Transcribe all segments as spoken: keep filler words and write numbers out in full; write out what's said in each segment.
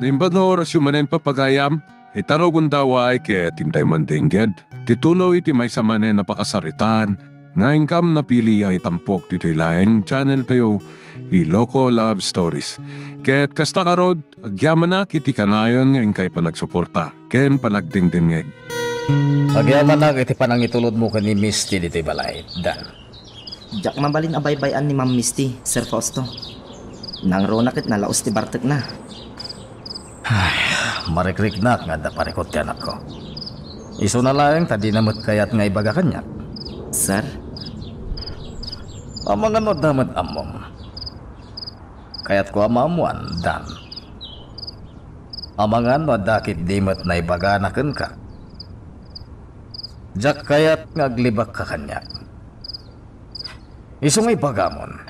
Naimbag nga orasyo manen, papagayam, ita rugonda, ket intay man dengged ti tuloy ti maysa manen a pakasaritaan nga inkam napili a itampok ditoy laeng channel tayo, Iloko Love Stories. Ket kasta ngarud, agyamanak iti kanayon nga inkay panagsuporta ken panagdengdengngeg. Agyamanak iti panangitulodmo ken ni Misty ditoy balay, Dan. Diak mabalin a baybay-an ni Ma'am Misty, Sir Fausto. Nangruna ket nalaus ti bartekna. Ay, marikriknak nga adda parikut ti anakko. Isuna laeng ta dina met kayat nga ibaga kaniak. Sir? Amangan no adda met ammom. Kayatko a maammoan, Dan. Amangan no adda ketdi met naibagana kenka. Diak kayat nga aglibakka kaniak. Isu nga ibagamon,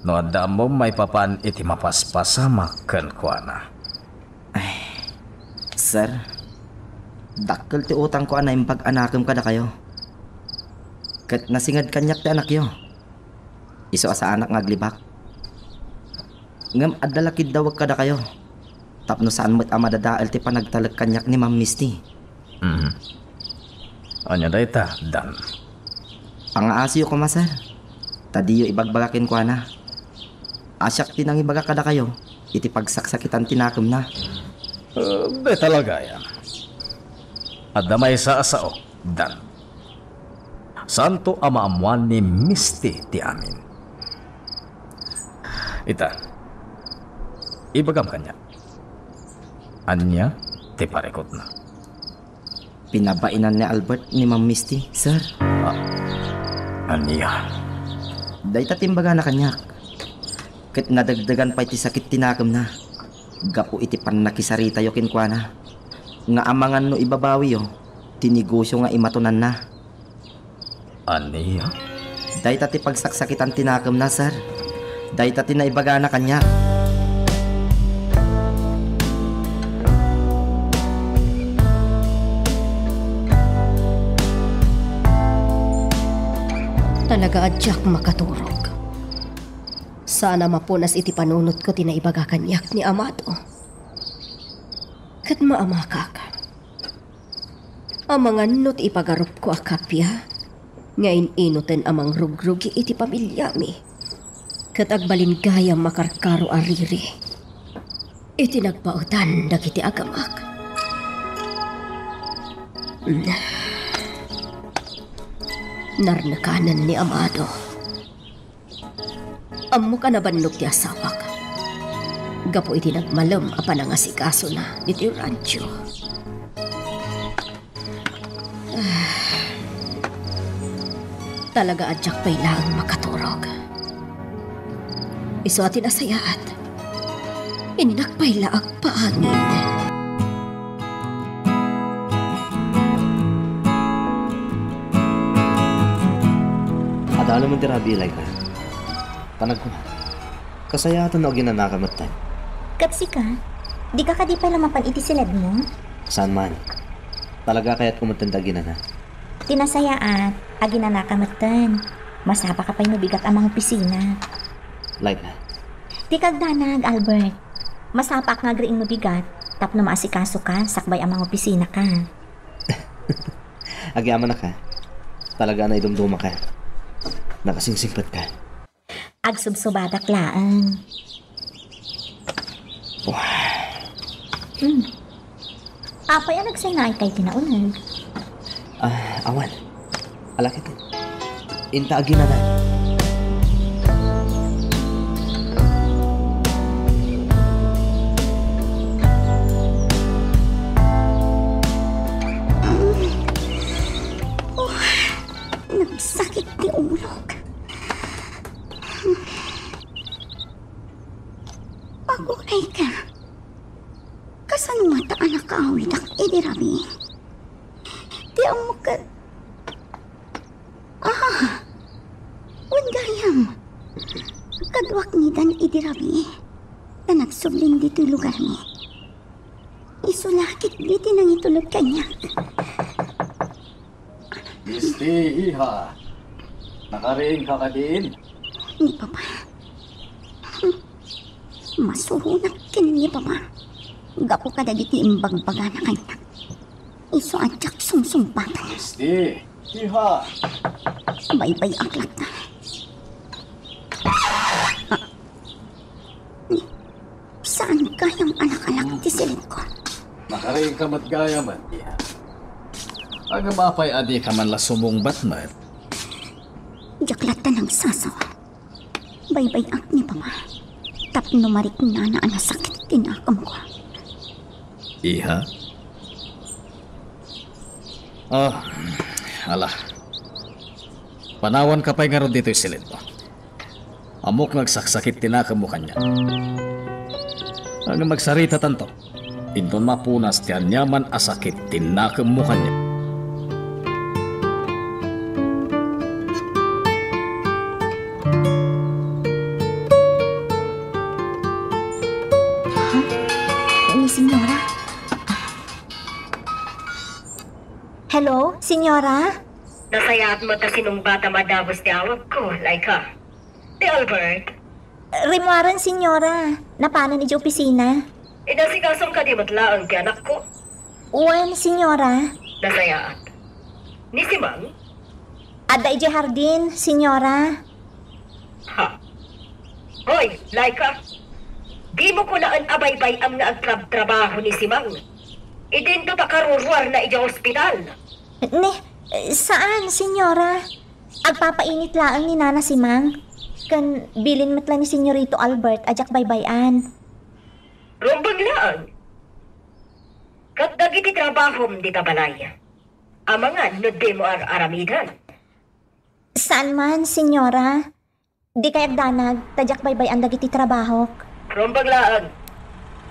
no adda ammom maipapan iti mapaspasamak kenkuana. Ay, sir, dakkel ti utangko a naimbag a nakem kadakayo. Ket nasinged kaniak ti anakyo. Isu a saanak nga aglibak. Ngem adda la kiddawek kadakayo, tapno saan met a madadael ti panagtalek kaniak ni Ma'am Misty. Mhm. Ania dayta, Dan? Pangaasiyo koma, sir, ta diyo ibagbaga kenkuana a siak ti nangibaga kadakayo iti pagsaksakitan ti nakemna. Eh, dayta la gayam. Adda maysa a sao, Dan. Saanto a maammoan ni Misty ti amin. Ita, ibagam kaniak. Ania ti parikutna? Pinabainan ni Albert ni Ma'am Misty, sir. Ah, ania? Dayta ti imbagana kaniak. Ket nadagdagan pay ti sakit ti nakemna. Gapu iti pannakisaritayo kenkuana, nga amangan no ibabawiyo ti negosio nga imatonanna. Ania? Dayta ti pagsaksakitan ti nakemna, sir. Dayta ti naibagana kaniak. Talaga a diak makaturog. Saan a mapunas iti panunotko ti naibaga kaniak ni Amado. Ket maamakak. Amangan no ti ipagarupko a kappia nga in-inoten a mangrugrugi iti pamiliami, ket agbalin gayam a karkaro a riri iti nagbaetan dagiti agamak. Narnekanen ni Amado. Ammok a nabannog ti asawak gapu iti nagmalem a panangasikasona ditoy rancho. Ah, talaga a diak pay laeng makaturog. Isu a ti nasayaat, innak pay la agpaangin. Adda la met ti rabii, Laika. Panagkunak, kasayaatan no aginanaka metten. Ket sika, dika kadi pay la mapan iti siledmo? Saan man. Talaga a kayatko metten ti aginana. Ti nasayaat, aginanaka metten. Masapaka pay no bigat a mangopisina. Laika. Dika agdanag, Albert. Masapaak nga agriing no bigat tapno maasikasoka sakbay a mangopisinaka. Agyamanak a. Talaga a naidumdumaka. Nakasingsingpetka. Agsubsubadak laeng. Wah. Hmm. Apay a nagsaynaayka iti nauneg? Ah, awan. Ala ketdi. Inta aginana. Oh, nagsakit ti ulok. Agurayka. Kasano ngata a nakaawidak idi rabii? Ti ammok ket, ah, wen gayam. Kaduak ngidan idi rabii ta nagsublin ditoy lugarmi. Isu la ketdi ti nangitulod kaniak. Misty, iha. Nakariingka kadin? Ni Papa. Masuronak ken ni Papa. Gapu kadagiti imbagbagana kaniak, isu a diak sungsungbatan. Misty, iha. Baybay-ak latta. Ah, ni, saan gayam a nakalak ti silidko? Nakariingka met gayam, iha. Ngem apay a dika man la sumungbat met? Diak latta nagsasawa. Baybay-ak ni Papa tapno mariknana a nasakit ti nakemko. Iha? Ah, ala. Panawanka pay ngarud ditoy silidmo. Ammok nga agsaksakit ti nakemmo kaniak. Ngem agsaritatanto. Inton mapunas ti aniaman a sakit ti nakemmo kaniak. Ha? Ni Senyora? Hello, Senyora? Nasayaat met a sinungbatam a dagus ti awagko, Laika. Ti Albert? Rimmuaren, Senyora. Napanen idiay opisina. Inasikasom kadi met laeng ti anakko? Wen, Senyora. Nasayaat. Ni Simang? Adda idiay hardin, Senyora. Ha? Hoy, Laika! Dimo kunaen a baybay-am nga agtrabtrabaho ni Simang. Idinto ta karuruarna idiay ospital. Ni, saan, Senyora. Agpapainit laeng ni Nana Simang, ken bilin met la ni Senyorito Albert a diak baybay-an. Rumbeng laeng. Ket dagiti trabahom dita balay, amangan no dimo ar-aramidan. Saan man, Senyora. Dikay agdanag, ta diak baybay-an dagiti trabahok. Rumbeng laeng.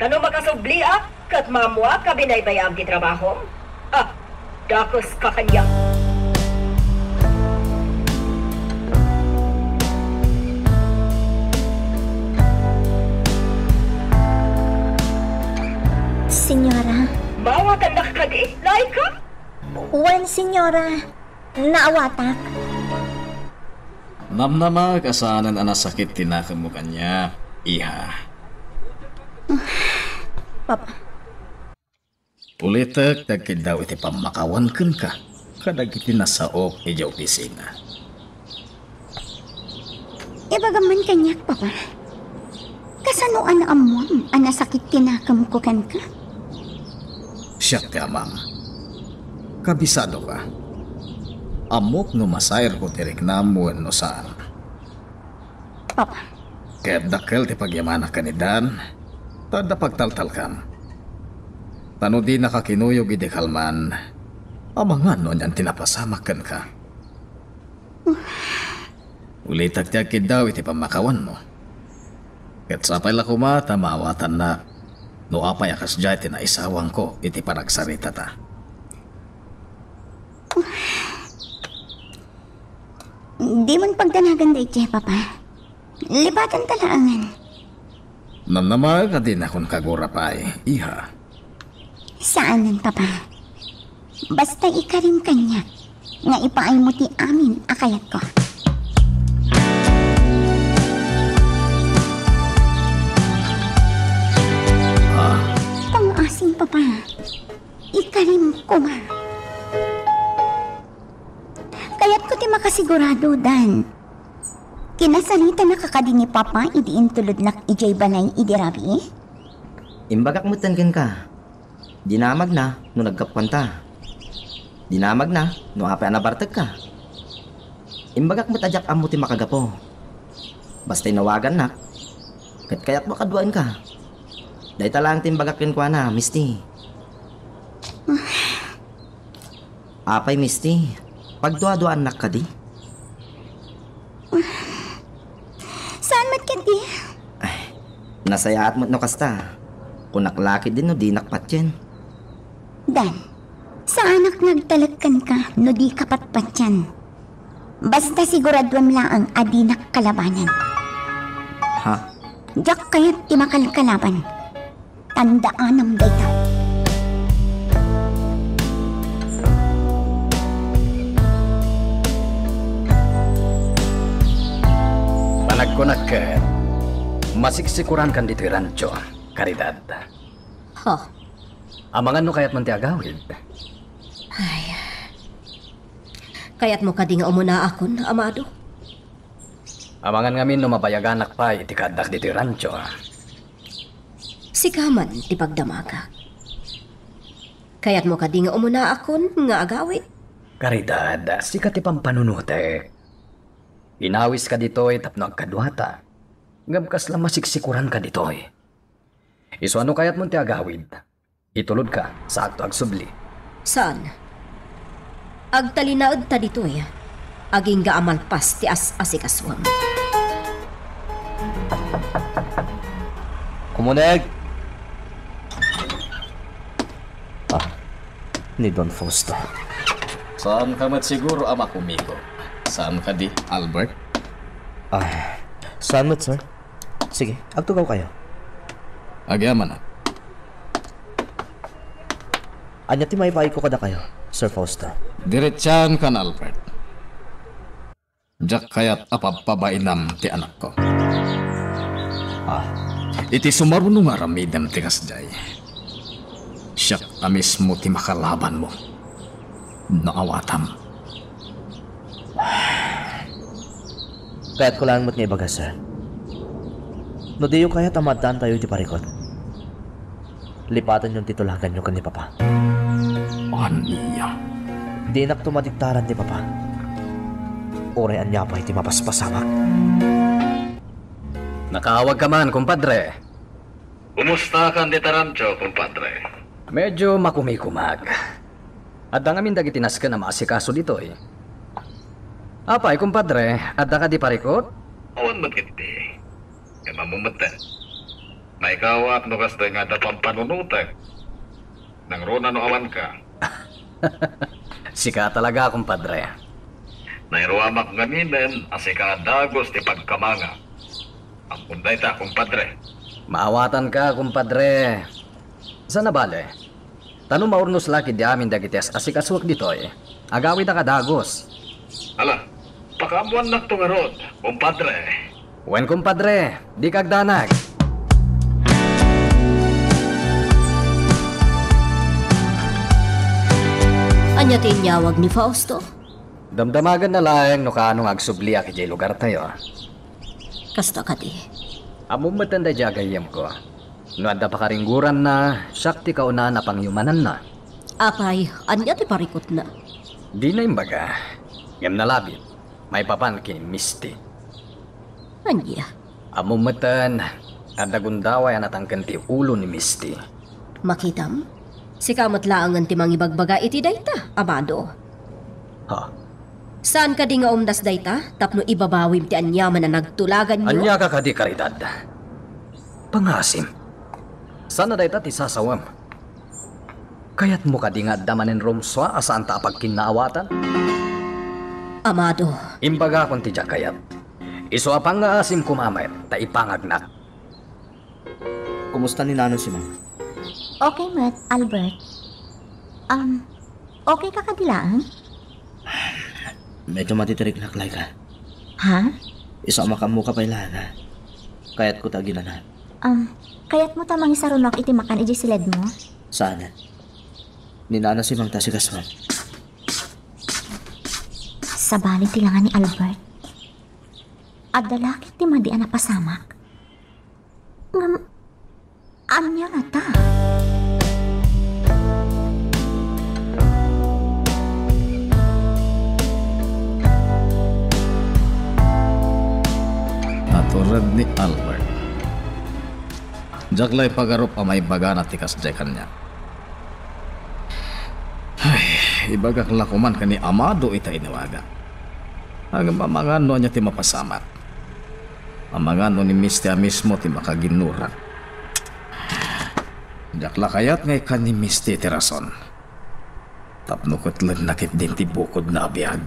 Ta no makasubliak ket maammoak a binaybay-am ti trabahom, ah, dakuska kaniak. Senyora. Maawatannak kadi, Laika? Wen, Senyora. Naawatak. Namnamaek a saanen a nasakit ti nakemmo kaniak, iha. Papa. Ulitek ti agkiddaw iti pammakawan kenka kadagiti nasaok idiay opisina. Ibagam man kaniak, Papa. Kasano a naammoam a nasakit ti nakemko kenka? Siak ti amam. Kabisadoka. Ammok no masairko ti riknam wenno saan. Papa. Ket dakkel ti pagyamanak ken ni Dan, ta adda pagtaltalkam. Ta no dinaka kinuyog idi kalman, amangan no anian ti napasamak kenka. Ulitek ti agkiddaw iti pammakawanmo. Ket sapay la koma ta maawatannak no apay a kasdiay ti naisawangko iti panagsaritata. Dimon pagdanagan daydiay, Papa. Libatan ta laengen. Namnamaek a dinakon kagura pay, iha. Saanen, Papa. Basta ikarim kaniak nga ipaaymo ti amin a kayatko. Ah. Pangaasim, Papa. Ikarim koma. Kayatko ti makasigurado, Dan. Kinasaritanaka kadi ni Papa idi intulodnak idiay balay idi rabii? Imbagak metten kenka. Dinamagna no naggapuanta. Dinamagna no apay a nabartekka. Imbagak met a diak ammo ti makagapu. Basta inawagannak, ket kayatmo a kaduaenka. Dayta laeng ti imbagak kenkuana, Misty. Apay, Misty, pagduaduaannak kadi? Saan met ketdi? Ay, nasayaat met no kasta. Kunak la ketdi no dinak patien. Dan, saanak nga agtalek kenka no dika patpatien. Basta siguraduem laeng a dinak kalabanen. Ha? Diak kayat ti makalkalaban. Tandaanam dayta. Panagkunak ket, masiksikurankan ditoy rancho, Caridad. Oh. Amangan no kayatmon ti agawid. Ay. Kayatmo kadi nga umunaakon, Amado? Amangan ngamin no mabayaganak pay iti kaaddak ditoy rancho. Sika man ti pagdamagak. Kayatmo kadi nga umunaakon nga agawid? Caridad, sika ti pampanunotek. Inawiska ditoy tapno agkaduata. Ngem kasla masiksikuranka ditoy. Isu a no kayatmon ti agawid, itulodka, saakto agsubli. Saan? Agtalinaedta ditoy, agingga a malpas ti as-asikasuem. Kumuneg! Ah, ni Don Fausto. Saan ka met siguro a makumiko? Saan ka di, Albert? Ah, saan met, sir? Sige, agtugaw kayo. Agyamanak. Ania ti maipaayko kadakayo, Sir Fausto? Diretsaankan, Albert. Diak kayat a pabpabainam ti anakko. Ah. Iti sumaruno nga aramidem ti kasdiay, siak a mismo ti makalabanmo. No awatam. Kayatko laeng met nga ibaga, sir. No diyo kayat a maaddaantayo iti parikut, lipatenyon ti tulaganyo ken ni Papa. Ania? Dinakto madiktaran ti Papa. Uray ania pay ti mapaspasamak. Nakaawagka man, kumpadre. Kumustakan dita rancho, kumpadre? Medyo makumikumak. Adda ngamin dagiti nasken a maasikaso ditoy. Apay, kumpadre, adda kadi parikut? Awan met ketdi. Ngem ammom metten, maikawak no kastoy nga adda pampanunotek. Nangruna no awanka. Sika talaga, kumpadre. Nairuamak ngaminen a sika a dagus ti pagkamangam. Ammom dayta, kumpadre. Maawatanka, kumpadre. Saan a bale, ta no maurnos la ketdi amin dagiti as-asikasuek ditoy, agawidak a dagus. Ala, pakaammoannakto ngarud, kumpadre. Wen, kumpadre, dika agdanag. Ania ti inyawag ni Fausto? Damdamaganna laeng no kaano nga agsubliak idiay lugartayo. Kasta kadi. Ammom metten daydiay a gayyemko. No adda pakaringgoranna, siak ti kaunaan a pangyumananna. Apay, ania ti parikutna? Dina imbaga, ngem nalabit, maipapan ken ni Misty. Ania? Ammom metten, adda gundaway a natangken ti ulo ni Misty. Makitam? Sika met laengen ti mangibagbaga iti dayta, Amado. Ha? Saan kadi nga umdas dayta tapno ibabawim ti aniaman a nagtulaganyo? Ania ka kadi, Caridad? Pangasim. Saan a dayta ti sasawem? Kayatmo kadi nga adda manen rumsua a saanta a pagkinnaawatan? Amado. Imbagakon ti diak kayat. Isu a pangngaasim koma met ta ipangagnak. Kumusta ni Nano Simang? Okay met, Albert. Um, okay ka kadi laeng? Medyo matitiriknak, Laika. Ha? Isu a makaammoka pay laeng. Kayatko ta aginana. Um, kayatmo ta mangisarunoak iti makan idiay siledmo? Saan? Ni Nano Simang ta asikasuan. Sabali ti langa ni Albert. Adda la ket ti madi a napasamak. Ngem, ania ngata? Natured ni Albert. Diak la ipagarup a maibagana ti kasdiay kaniak. Ay, ibagak la koman ken ni Amado ita inawagak. Ngem amangan no ania ti mapasamak. Amangan no ni Misty a mismo ti makaginnurak. Diak la kayat nga ikkan ni Misty ti rason tapno ketlenna ketdin ti bukodna a biag.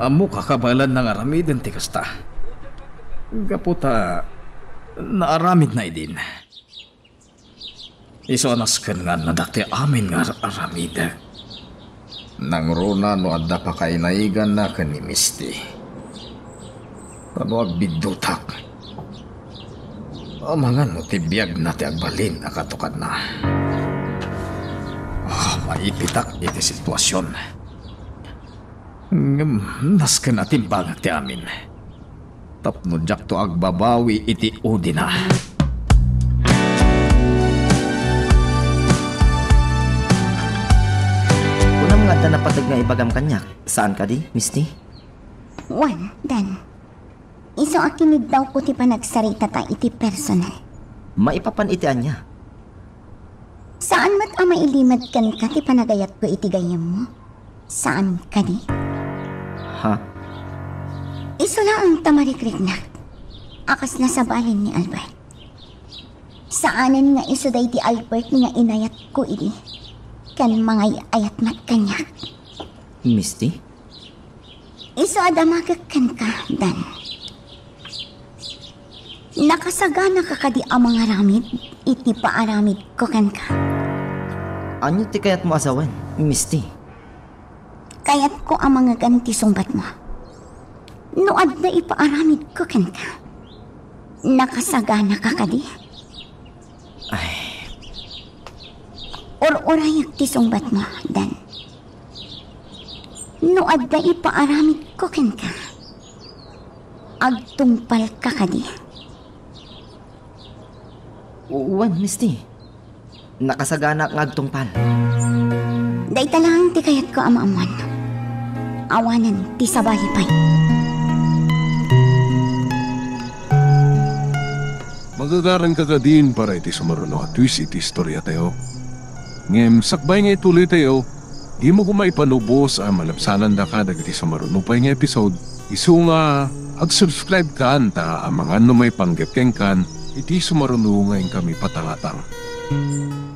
Ammok a kabaelanna nga aramiden ti kasta. Gapu ta naaramidna idin. Isu a nasken nga annadak ti amin nga ar-aramidek. Nangruna no adda pakainaiganna ken ni Misty. Tano agbiddutak. Amangan no ti biagna ti agbalin a katukanna. Ah, maipitak iti situasion. Ngem nasken a timbangek ti amin. Tapno diakto agbabawi iti udina. Kunam nga adda napateg nga ibagam kaniak, saan kadi, Misty? Wen, Dan. Isu a kiniddawko ti panagsaritata iti personal. Maipapan iti ania? Saan met a mailimed kenka ti panagayatko iti gayyemmo? Saan kadi? Ha? Isu laeng ta marikriknak a kasla sabalin ni Albert. Saanen nga isu daydi Albert nga inayatko idi ken mangay-ayat met kaniak. Misty? Isu a damagek kenka, Dan. Nakasaganaka kadi a mangaramid iti paaramidko kenka? Ania ti kayatmo a sawen, Misty? Kayatko a mangegan ti sungbatmo. No adda ipaaramidko kenka, nakasaganaka kadi? Ay. Ur-urayak ti sungbatmo, Dan. No adda ipaaramidko kenka, agtungpalka kadi? Wen, Misty. Nakasaganak nga agtungpal. Dayta laeng ti kayatko a maammuan. Awanen ti sabali pay. Magagaranka kadin para iti sumaruno a twist iti istoriatayo. Ngem sakbay nga ituloytayo, dimo koma ipanubos a malabsanandaka dagiti sumaruno pay nga episode. Isu nga, ag-subscribe kan ta amangan no maipanggep kenkan iti sumaruno nga inkami patangatang.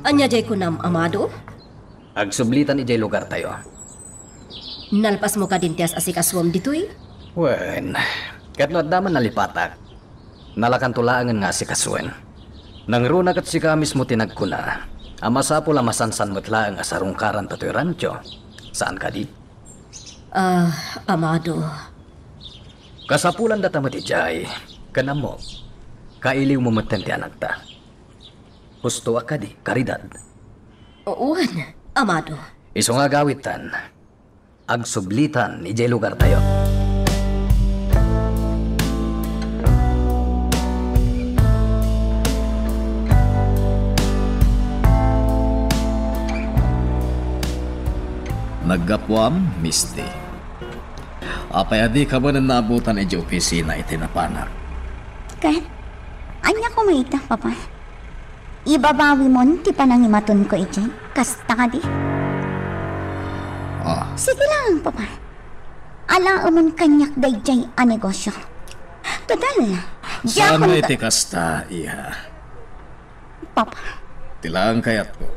Ania jay kunam, Amado? Agsublitan idiay lugartayo. Nalpasmo kadin ti as-asikasuem ditoy? Wen, ket no adda man nalipatak, nalakanto laengen nga asikasuen. Nangruna ket sika mismo ti nagkuna a masapul a masansan met laeng a sarungkaranta toy rancho. Saan kadi? Ah, Amado. Kasapulanda ta met idiay, ken ammok, kailiwmo metten ti anakta. Husto a kadi, Caridad? Wen, Amado. Isu nga agawidtan, agsublitan idiay lugartayo. Naggapuam, Misty. Apay a dika manen naabutan idiay opisina iti napanak? Ket, ania koma ita, Papa? Ibabawimon ti panangimatonko idiay, kasta kadi? Ah. Sige lang, Papa. Alaemon kaniak daydiay a negosyo. Total, diakon... Saan nga iti kasta, iha? Papa. Ti laeng kayatko,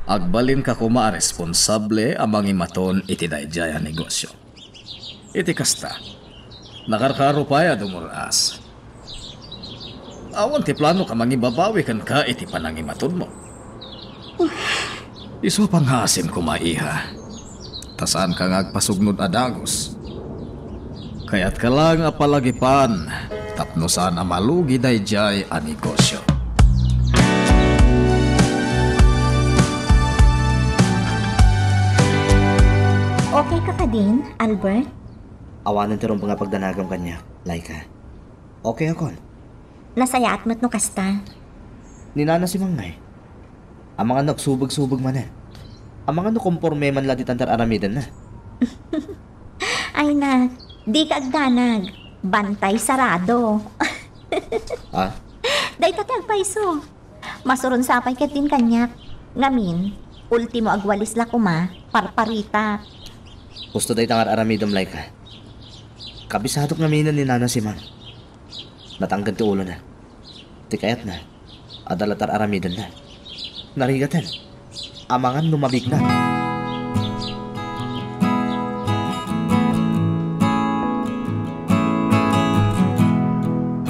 agbalinka koma a responsable a mangimaton iti daydiay a negosyo. Iti kasta, nakarkaro pay a dumur-as. Awan ti plano ka mangibabawi kenka iti panangimatonmo. Isu a pangngaasim koma, iha, ta saanka nga agpasugnod a dagus. Kayatka laeng a palagipan tapno saan a malugi daydiay a negosyo. Okay ka kadin, Albert? Awanen ti rumbeng a pagdanagam kaniak, Laika. Okay akon. Nasayaat met no kasta. Ni Nana Simang ngay? Amangan no agsubeg-subeg manen. Amangan no komporme man la ditan ti ar-aramidenna. Ay na, dika agdanag. Bantay sarado. Ah? Dayta ti agpayso. Masuron sa pay ketdin kaniak. Ngamin, ultimo agwalis la koma, parparita. Husto dayta nga ar-aramidem, Laika. Kabisadok ngaminen ni Nana Simang. Natangken ti ulona. Ti kayatna, adda la ti ar-aramidenna. Narigaten. Amangan no mabigna.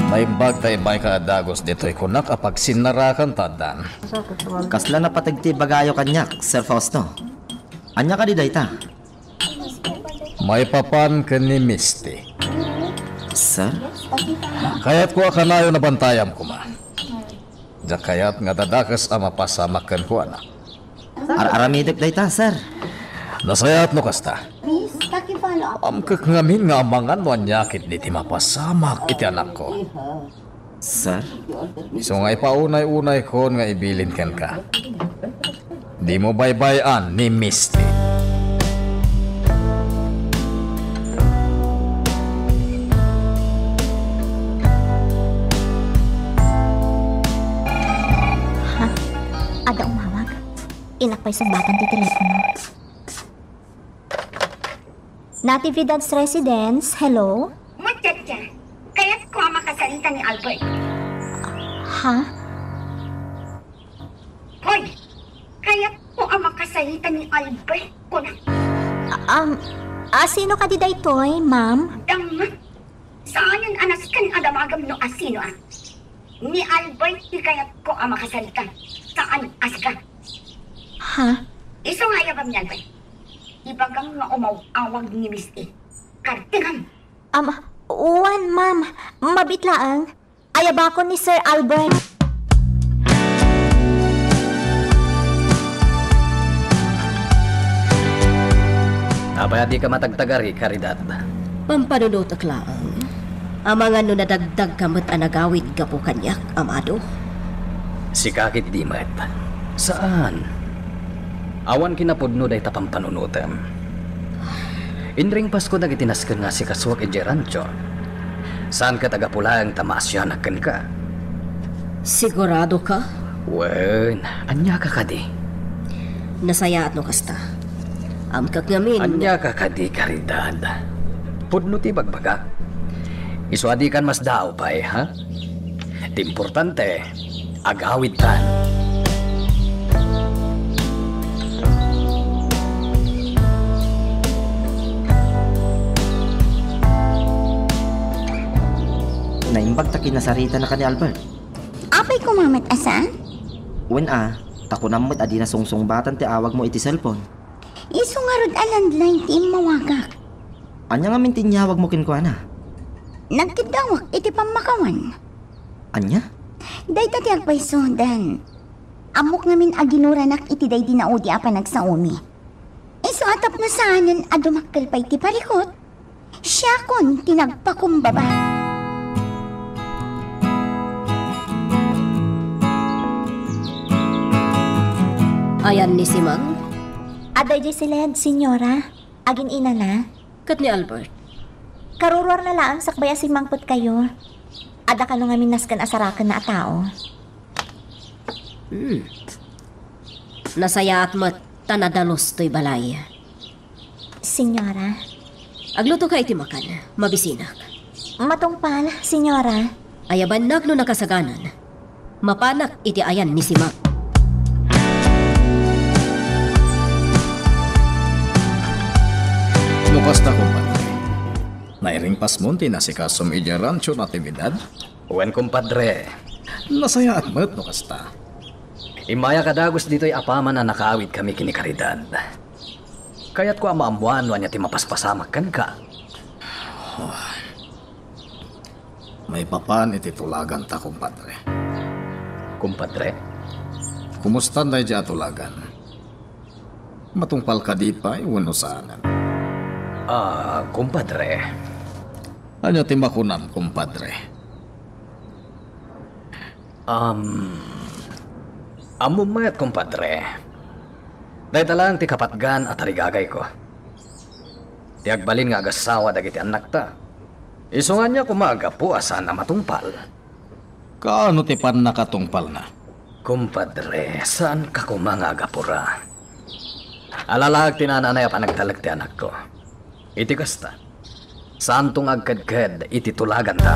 Naimbag ta immay ka a dagus ditoy kunak a pagsinnarakan ta addan. Kasla napateg ti ibagayo kaniak, Sir Fausto? Ania kadi dayta? Maipapan ken ni Misty. Sir? Kayatko a kanayon a bantayam koma. Diak kayat nga adda dakes a mapasamak kenkuana. Ar-aramidek dayta, sir. Nasayaat no kasta. Amkek ngamin nga amangan no ania ketdi ti mapasamak iti anakko. Sir? Isu nga ipaunay-unaykon nga ibilin kenka. Dimo baybay-an ni Misty. Ha? Adda umawag? Innak pay sungbatan ti telepono. Natividad's Residence, hello? Muchacha, kayatko a makasarita ni Albert. Ha? Hoy, kayatko a makasarita ni Albert, kuna. A-, um, a, sino kadi daytoy, ma'am? Dama. Saanen a nasken a damagem no asino a. Ni Albert ti kayatko a makasarita. Saan a sika. Ha? Isu nga ayabam ni Albert. Ibagam nga umaw-awag ni Misty. Kartengan. Um, wen, ma'am. Mabiit laeng. Ayabakon ni Sir Albert. Apay a dika matagtagari, Caridad? Pampanunotek laeng. Amangan no nadagdagka met a nagawid gapu kaniak, amado. Sika ketdi met. Saan. Awan kinapudno dayta pampanunotem. Inringpasko dagiti nasken nga asikasuak idiay rancho. Saan ket a gapu laeng ta maasianak kenka. Siguradoka? Wen, aniaka kadi? Nasayaat no kasta. Amkak ngamin. Aniaka kadi, Caridad? Pudno ti bagbagak. Isu a dikan masdaaw pay, ha? Ti importante, agawidtan. Naimbag ta kinasaritanaka ni Albert. Apay koma met a saan? Wen a, ta kunam met a dina sungsungbatan ti awagmo iti cellphone. Isu ngarud a landline ti immawagak. Ania ngamin ti inyawagmo kenkuana? Nagkeddawak iti pammakawan. Ania? Dayta ti agpayso, Dan. Ammok ngamin a ginuranak iti daydi naudi a panagsaomi. Isu a tapno saanen a dumakkel pay ti parikut, siakon ti nagpakumbaba. Ayan ni Simang? Adda idiay siled, Senyora. Agin-inana. Ket ni Albert? Karuruarna laeng sakbay a simmangpetkayo. Adda kano ngamin nasken a sarakenna a tao. Hmm. Nasayaat met ta nadalus toy balay. Senyora. Aglutoka iti makan. Mabisinak. Matungpal, Senyora. Ayabannak no nakasaganan. Mapanak iti ayan ni Simang. No kasta, kumpadre, nairingpasmon ti inasikasom idiay Rancho Natividad? Wen, kumpadre. Nasayaat met no kasta. Immayak a dagus ditoy apaman a nakaawidkami ken ni Caridad. Kayatko a maammoan no ania ti mapaspasamak kenka. Maipapan iti tulaganta, kumpadre. Kumpadre? Kumustan daydiay a tulagan? Matungpal kadi pay wenno saanen? Ah, kumpadre. Ania ti makunam, kumpadre? Um, ammom met, kumpadre. Dayta laeng ti kapatgan a tarigagayko. Ti agbalin nga agassawa dagiti annakta. Isu nga ania koma a gapu a saan a matungpal? Kaano ti pannakatungpalna? Kumpadre, saanka koma nga agapura. Alalaag ti naan-anay a panagtalek ti anakko. Iti kasta, saanto nga agkedked iti tulaganta.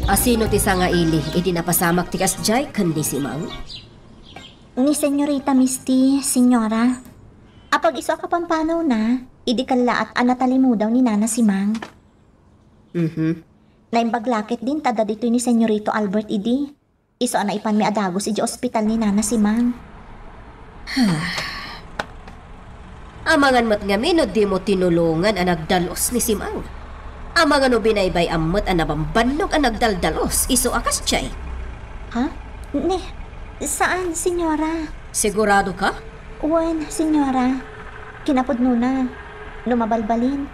Asino ti sangaili idi napasamak ti kasdiay ken ni Simang? Ni Senyorita Misty, Senyora. Apag-isu a kapampanawna, idi kallaat a natalimudaw ni Nana Simang. Mhm. Naimbag la ketdin ta adda ditoy ni Senyorito Albert idi. Isu a naipanmi a dagus idiay ospital ni Nana Simang. Amangan met ngamin no dimo tinulongan a nagdalus ni Simang. Amangan no binaybay-am met a nabambannog a nagdaldalus isu a kasdiay. Ha? Ni, saan, Senyora. Sigurado ka? Wen, Senyora. Kinapudnona, no mabalbalin,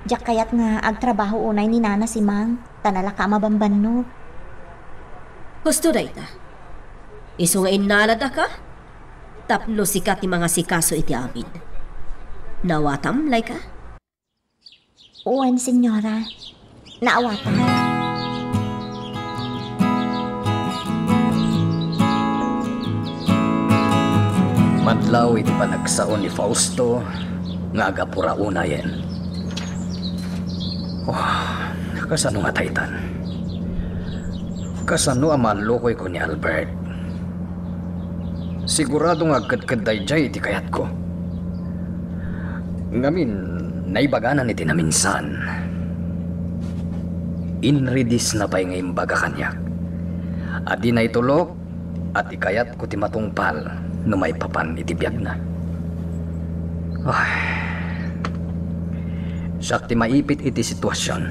diak kayat nga agtrabaho unay ni Nana Simang, ta nalaka a mabambannog. Husto dayta. Isu nga innalada ka, tapno sika ti mangasikaso iti amin. Naawatam, Laika? Wen, Senyora. Naawatam. Madlaw iti panagsao ni Fausto nga agapura unayen. Oh, kasano nga daytan? Kasano a mallukoyko ni Albert? Sigurado nga agkedked daydiay iti kayatko. Ngamin, naibaganan iti naminsan. Inridisna pay nga imbaga kaniak a dinay tulok a ti kayatko ti matungpal no maipapan iti biagna. Ay, siak ti maipit iti situasion.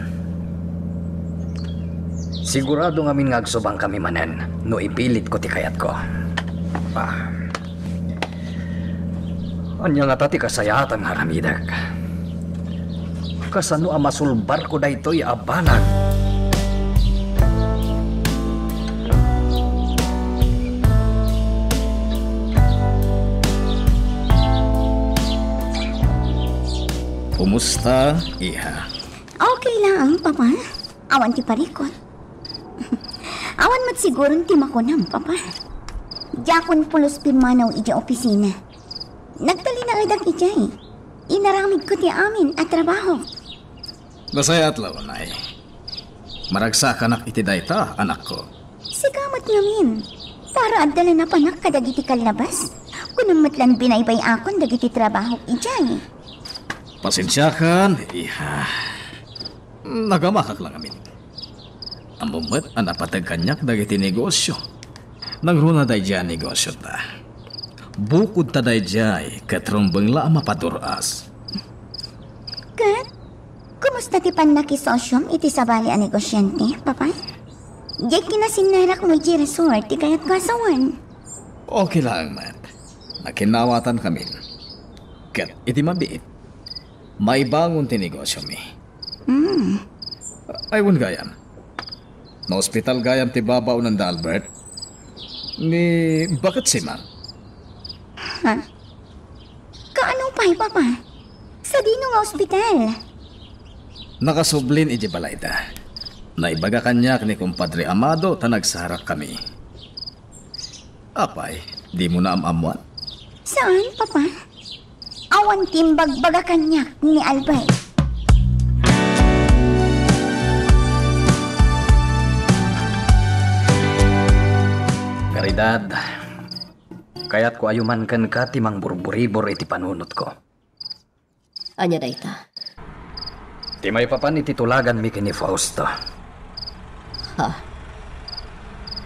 Sigurado ngamin nga agsubangkami manen no ipilitko ti kayatko. Ah. Ania ngata ti kasayaatan nga aramidek? Kasano a masulbarko daytoy a banag? Kumusta, iha? Okay lang, Papa. Awan ti parikot. Awan met siguron ti makunam, Papa. Diakon pulos pimmanaw idiay opisina. Nagtalinaedak idiay. Inaramidko ti amin a trabaho. Nasayaat la unay. Maragsakanak iti dayta, anakko. Sika met ngamin. Para adda la napanak kadagiti kallabas. Kunam met lan binaybay-akon dagiti trabahok idiay. Pasensiakan, iha. Nagamakak la ngamin. Ammom met a napateg kaniak dagiti negosio. Nangruna daydiay a negosiota. Bukodta daydiay ket rumbeng la a mapadur-as. Ket, kumusta ti pannakisosiom iti sabali a negosiante, Papa? Diay kinasinnarakmo idiay resort ti kayatko a sawen. Okay laeng met. Nakinnaawatan kamin. Ket iti mabiit, maibangon ti negosiomi. Hmm. Ay, wen gayam. Naospital gayam ti babaonan da Albert? Ni baket Simang? Ha? Kaano pay, Papa? Sadino nga ospital? Nakasublin iti balayda. Naibaga kaniak ni Kumpadre Amado ta nagsarakkami. Apay, dimo naam-ammuan? Saan, Papa? Awan ti imbagbaga kaniak ni Albert. Caridad, kayatko a yuman kenka ti mangburburibor iti panunotko. Ania dayta? Ti maipapan iti tulaganmi ken ni Fausto. Ha?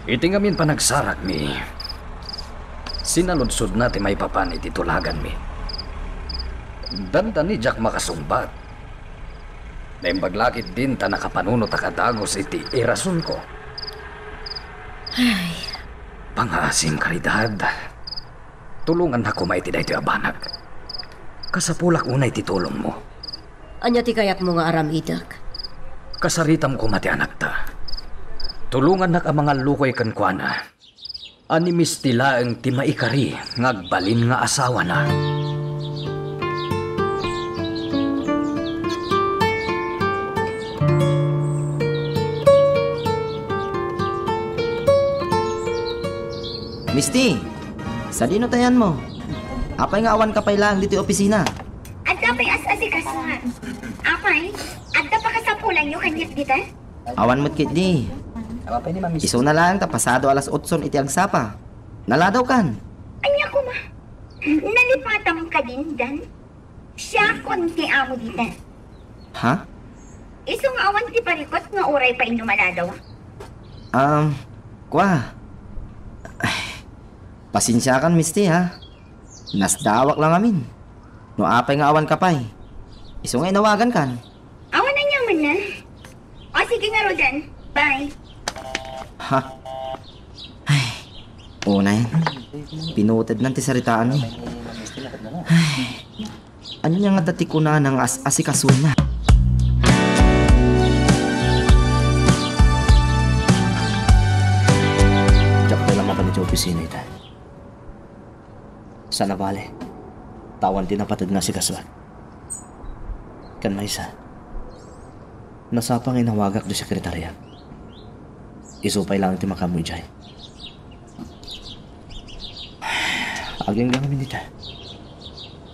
Iti ngamin panagsarakmi, sinaludsodna ti maipapan iti tulaganmi. Dandani diak makasungbat. Naimbag la ketdin ta nakapanunotak a dagus iti irasonko. Ay. Pangaasim, Caridad. Tulongannak koma iti daytoy a banag. Kasapulak unay ti tulongmo. Ania ti kayatmo nga aramidek? Kasaritam koma ti anakta. Tulongannak a mangallukoy kenkuana. A ni Misti laeng ti maikari nga agbalin nga asawana. Misti! Sadino ti ayanmo? Apay nga awanka pay laeng ditoy opisina? Adda pay as-asikasoan. Apay, adda pakasapulanyo kaniak dita? Awan met ketdi. Isuna laeng ta pasado alas otson iti agsapa. Naladawkan. Ania koma? Nalipatam kadin, Dan? Siakon ti amo dita. Ha? Isu nga awan ti parikut nga uray pay no maladaw. Um, kua, Pasensiakan, Misti, ha? Nasdaawak la ngamin. No apay nga awanka pay, isu nga inawagankan. Awan aniamanna. O, sige ngaruden. Bye. Ha? Ay, unay. Pinutednan ti saritaanmi. Ay, ania ngata ti kunana nga as-asikasuenna? Diak pay la mapan iti opisina ita. Saan a bale, ta awan ti napated nga asikasuak. Ken maysa, nasapa nga inawagak ti sekretariak. Isu pay laeng ti makaammo idiay. Agingga ngamin dita.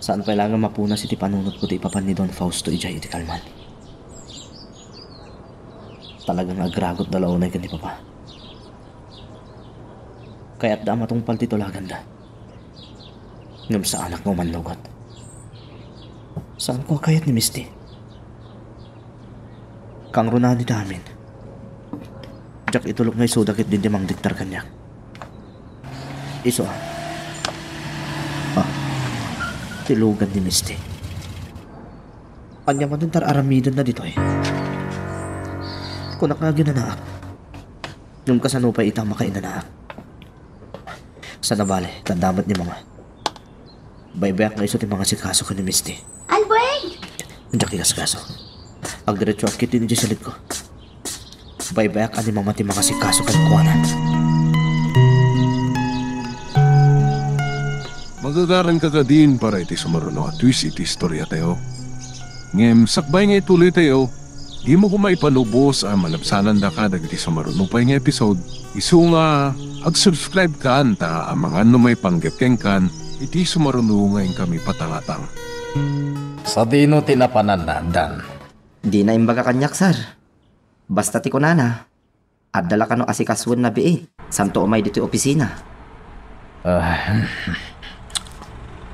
Saan pay laeng a mapunas iti panunotko ti ipapan ni Don Fausto idiay iti kalman. Talaga nga agragutda la unay ken ni Papa. Kayatda a matungpal ti tulaganda. Ngem saanak nga umannugot. Saanko a kayat ni Misti. Kangrunaan dita amin. Diak itulok nga isuda ketdi ti mangdiktar kaniak. Isu a. Ah, ti lugan ni Misti. Ania manen ti ar-aramidenna ditoy? Kunak nga aginanaak. Ngem kasano pay ita a makainanaak? Saan a bale, ta adda met ni Mama. Baybayak nga isu ti mangasikaso ken ni Misti. Albert! Diak igasgaso. Agdiretsoak ketdi idiay silidko. Baybayak a ni Mama ti mangasikaso kenkuana. Magagaranka kadin para iti sumaruno a twist iti istoriatayo. Ngem sakbay nga ituloytayo, dimo koma ipanubos a malabsanandaka dagiti sumaruno pay nga episode. Isu nga ag-subscribe kan ta amangan no maipanggep kenkan iti sumaruno nga inkami patangatang. Sadino ti napananna, Dan? Dina imbaga kaniak, sir. Basta ti kunana, adda la kano asikasuenna biit, santo umay ditoy opisina. Ah.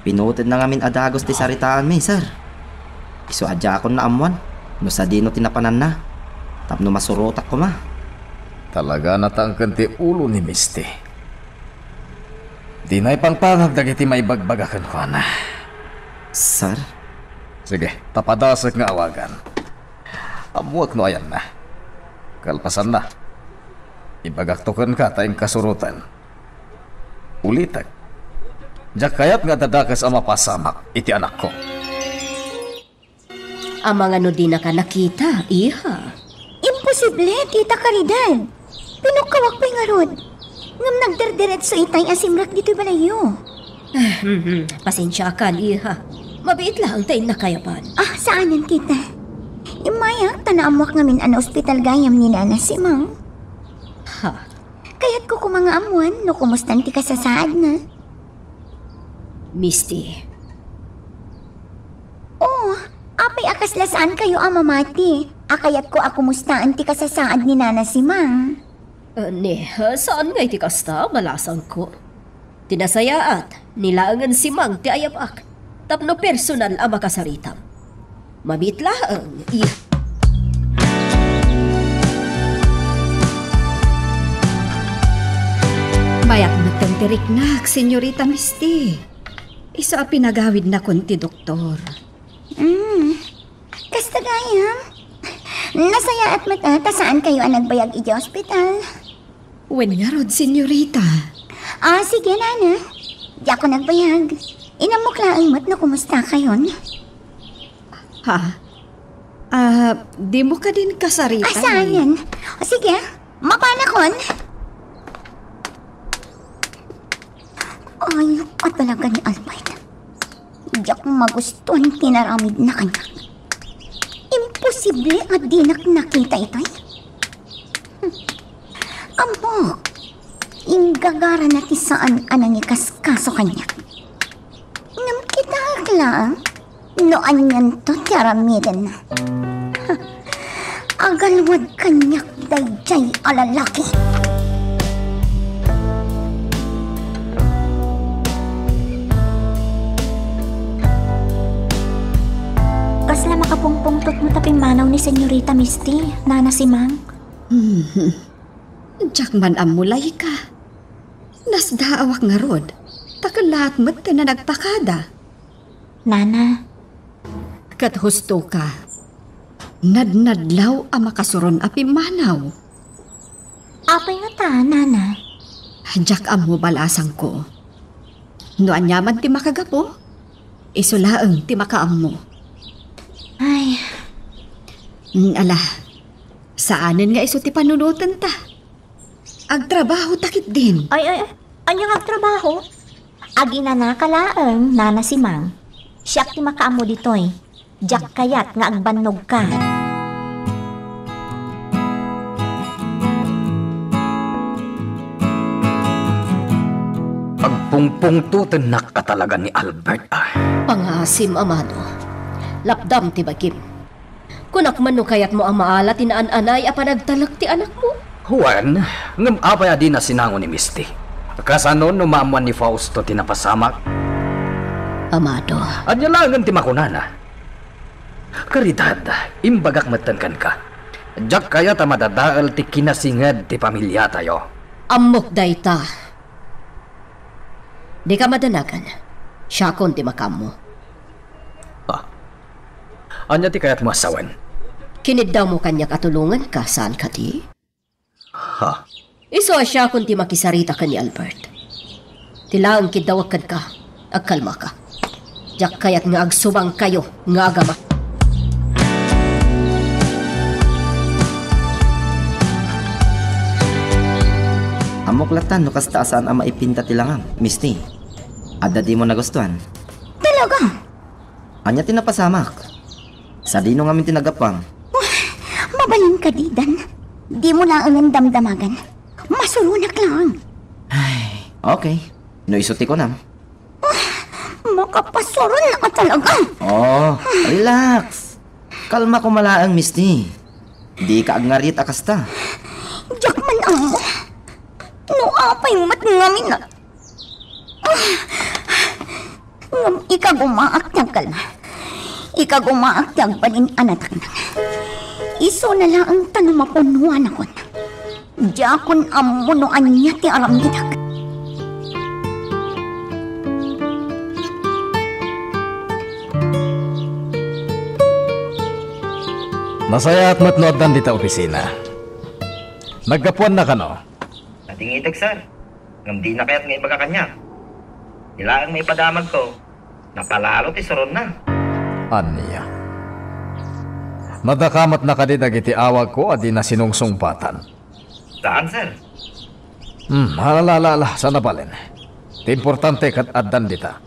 Pinutedna ngamin a dagus ti saritaanmi, sir. Isu a diakon naammuan no sadino ti napananna, tapno masurotak koma. Talaga natangken ti ulo ni Misti. Dina ipangpangag dagiti maibagbaga kenkuana. Sir? Sige, ta padasek nga awagan. Ammoek no ayanna. Kalpasanna, ibagakto kenka ta inkasuroten. Ulitek, diak kayat nga adda dakes a mapasamak iti anakko. Amangan no dinaka nakita, iha? Imposible, Tita Caridad. Pinukkawak pay ngarud. Ngem nagderderetso itay a simrek ditoy balayyo. Ah, mhm. Pasensiakan, iha. Mabiit laeng ta innakayaban. Ah, saanen, Tita. Immayak ta naammoak ngamin a naospital gayam ni Nana Simang. Ha? Kayatko koma nga ammoan no kumustan ti kasasaadna. Misti. Oh, apay a kasla saankayo a mamati a kayatko a kumustaan ti kasasaad ni Nana Simang? Ah, ne, ah, saan nga iti kasta, balasangko. Ti nasayaat, ni laengen Simang ti ayabak, tapno personal a makasaritam. Mabiit laeng, i- Bayak metten ti riknak, Senyorita Misti. Isu a pinagawidnakon ti doktor. Mm. Kasta gayam. Nasayaat met a ta saankayo a nagbayag idiay ospital. Wen ngarud, Senyorita. Ah, sige, Nana. Diakon nagbayag. Inammok laeng met no kumustakayon. Ha? Ah, dimo kadin kasarita? Ah, saan yan? O, sige, mapanakon. Ay, talaga ni Albert. Diak magustuhan ti inaramidna kaniak. Imposible a dinak nakita itay. Hmm. Ammok, inggagarana ti saan a nangikaskaso kaniak. Ngem kitaek laeng no anianto ti aramidenna. Agalwad kaniak daydiay a lalaki. Kasla makapungpungtot met a pimmanaw ni Senyorita Misti, Nana Simang. Mhm. Diak man ammo, Laika. Kasdaawak ngarud, ta kellaat metten a nagpakada. Nana. Ket husto ka. Nadnadlaw a makasuron a pimmanaw. Apay ngata, Nana? Diak ammo balasangko. No aniaman ti makagapu, isu laeng ti makaammo. Ay. Mm, ala, saanen nga isu ti panunotenta. Agtrabaho ta ketdin. Ay, ay, ay. Ania nga agtrabaho? Aginanaka laeng, Nana Simang. Siak ti makaammo ditoy. Diak kayat nga agbannogka. Agpungpungtotennak a talaga ni Albert, ah. Pangaasim, Amado. Lapdam ti bagim. Kunak man no kayatmo a maala ti naan-anay a panagtalek ti anakmo. Wen, ngem apay a dina sinango ni Misty? Kasano no maammoan ni Fausto ti napasamak? Amado. Ania laengen ti makunana? Karidad, imbagak metten kenka. Diak kayat a madadael ti kinasinged ti pamiliatayo. Ammok dayta. Dika madanagan. Siakon ti makaammo. Ah. Ania ti kayatmo a sawen? Kiniddawmo kaniak a tulonganka, saan kadi? Ha? Isu a siakon ti makisarita ken ni Albert. Ti laeng kiddawek kenka, agkalmaka. Diak kayat nga agsubangkayo nga agama. Ammok lattan no kasta a saan a maipinta ti langam, Misty. Adda dimo nagustuan? Talaga? Ania ti napasamak? Sadino ngamin ti naggapuam? Mabalin kadi, Dan. Dimo laengen damdamagan. Masuronak lang. Ay, okay. No isu ti kunam. Makapasuron na ka talaga. Oh, relax. Kalma koma laeng, Misty. Dika agngarit a kasta. Diak man ammo. No apay met ngamin a Ngem ikagumaak ti agkalma. Ikagumaak ti agbalin a nataknang. Isuna laeng ta no mapunuanakon. Diakon ammo no ania ti aramidek. Nasayaat met no addan dita opisina. Naggapuanna kano? Nadingitek, sir. Ngem dina kayat nga ibaga kaniak. Ti laeng maipadamagko, napalalo ti suronna. Ania? Nadakamatna kadi dagiti awagko a dina sinungsungpatan? Saan, sir. Hmm, ala, ala, ala, saan a balen. Ti importante ket addan dita.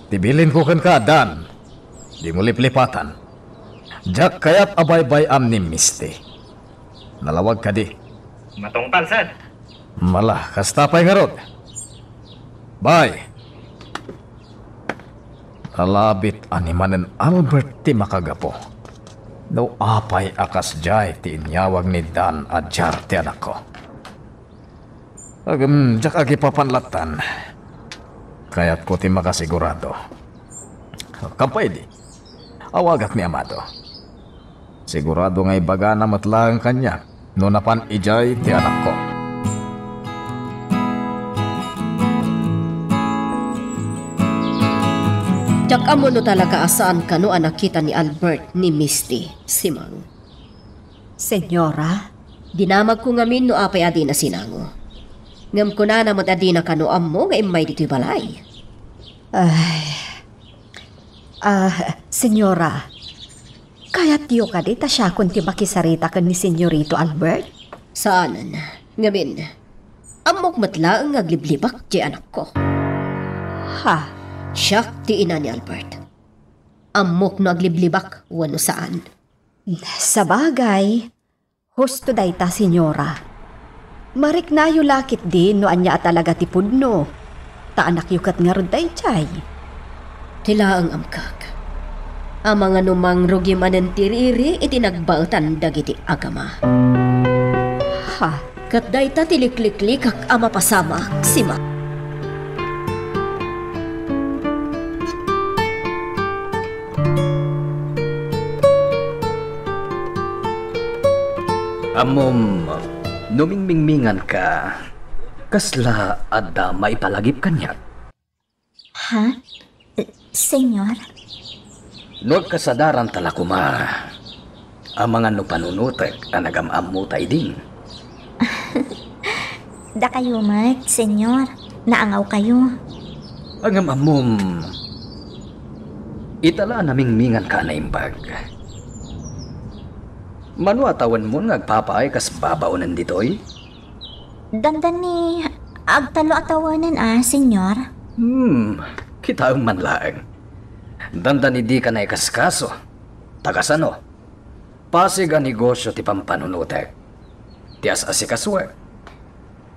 Ti bilinko kenka, Dan, dimo liplipatan. Diak kayat a baybay-am ni Misty. Nalawag kadi? Matungpal, sir. Mala, kasta pay ngarud. Bye. Nalabit a ni manen Albert ti makagapu. No apay a kasdiay ti inyawag ni Dan a diar ti anakko. Agem, diak agipapan lattan. Kayatko ti makasigurado. Kampay idi. Awagak ni Amado. Sigurado nga ibagana met laeng kaniak no napan idiay ti anakko. Diak ammo no talaga a saan kano a nakita ni Albert ni Misty, Simang. Senyora? Dinamagko ngamin no apay a dina sinango. Ngem kunana met a dina kano ammo nga immay ditoy balay. Ay. Ah, Senyora, kayatyo kadi ta siakon ti makisarita ken ni Senyorito Albert? Saanen. Ngamin, ammok met laeng nga agliblibak ti anakko. Ha? Siak ti ina ni Albert. Ammok no agliblibak wenno saan. Sabagay, husto dayta, Senyora. Mariknayo la ketdi no ania a talaga ti pudno, ta anakyo ket ngarud daydiay. Ti laeng amkak, amangan no mangrugi manen ti riri iti nagbaetan dagiti agama. Ha? Ket dayta ti likliklikak a mapasamak, Sima. Ammom, no mingmingminganka, Kasla adda maipalagip kaniak? Ha? Señor? No agkasadaranta la koma, amangan no panunotek a nagam-ammota idin. Dakayo met, Señor. Naangawkayo. Ngem ammom, ita la a namingminganka a naimbag. Mano a tawenmon nga agpapaay kas babaonen ditoy? Dandani agtallo a tawenen a, Señor. Hmm, kitaem man laeng. Dandani dika naikaskaso. Ta kasano? Pasig a negosio ti pampanunotek. Ti as-asikasuek.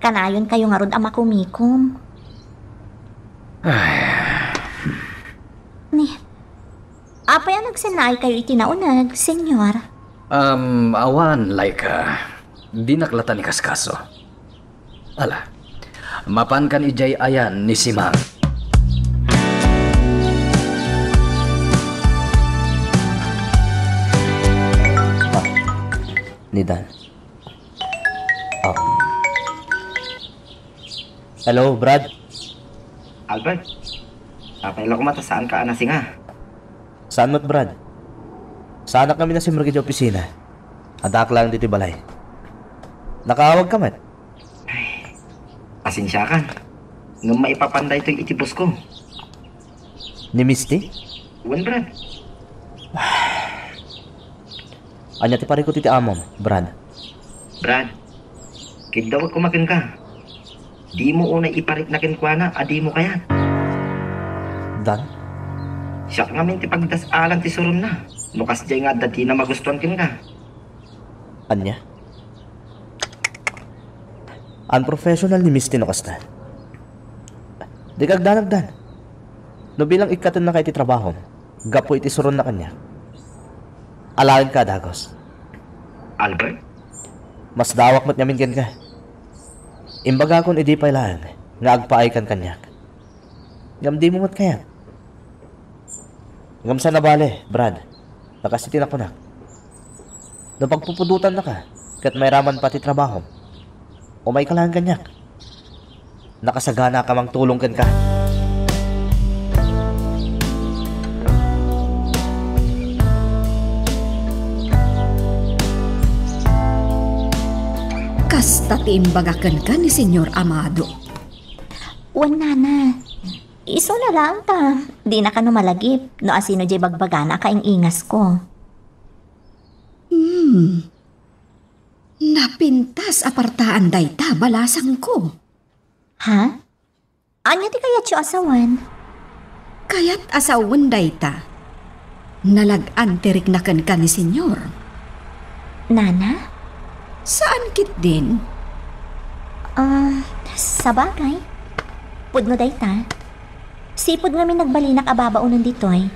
Kanayonkayo ngarud a makumikom. Ay. Ni, apay a nagsennaaykayo iti nauneg, Señor? Um, awan, Laika. Dinak latan ikaskaso. Ala, mapankan idiay ayan ni Simang. Ah, ni Dan. Ah. Hello, Brad. Albert, apay la koma ta saanka a nasinga? Saan met, Brad? Saanak ngamin a simrek iti opisina. Addaak laeng ditoy balay. Nakaawagka met? Ay, pasensiakan. Ngem maipapan daytoy iti boss ko. Ni Misty? Wen, Brad. Ania ti parikut iti amom, Brad? Brad, kiddawek koma kenka. Dimo unay iparikna kenkuana a dimo kayat. Dan? Siak ngamin ti pagdas-alan ti suronna. No kasdiay nga adda dina magustuan kenka. Ania? Unprofessional ni Misty no kasta. Dika agdanag, Dan. No bilang ikkatennaka iti trabahom gapu iti suronna kaniak, alaenka a dagus. Albert? Masdawak met ngamin kenka. Imbagakon idi pay laeng nga agpaaykan kaniak. Ngem dimo met kayat. Ngem saan a bale, Brad, ta kas iti nakunak, no pagpupudotannaka ket mairaman pay ti trabahom, umayka laeng kaniak. Nakasaganaka a mangtulong kenka. Kasta ti imbaga kenka ni Señor Amado. Wen, Nana. Isuna laeng ta dinaka no malagip no asino diay bagbagana a kaing-ingasko. Hmm. Napintas a partaan dayta, balasangko. Ha? Ania ti kayatyo a sawen? Kayat a sawen dayta. Nalag-an ti rikna kenka ni Señor. Nana? Saan ketdin? Ah, sabagay. Pudno dayta. Sipud ngamin nagbalinak a babaonen ditoy.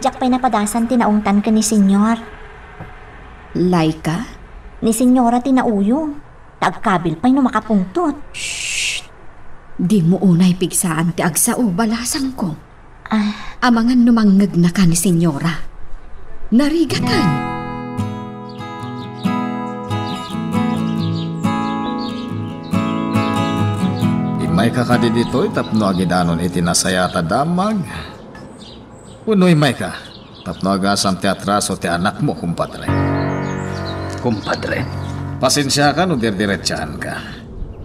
Diak pay napadasan ti naungtan ken ni Señor. Laika? Ni Señora ti nauyo. Ta agkabil pay no makapungtot. Shh! Dimo unay pigsaan ti agsao, balasangko. Ah. Amangan no mangngegnaka ni Señora. Narigaten. Immayka kadi ditoy tapno agidanon iti nasayaat a damag? Wenno immayka tapno agasam ti atraso ti anakmo, kumpadre? Kumpadre? Pasensiaka no dirdiretsiaanka.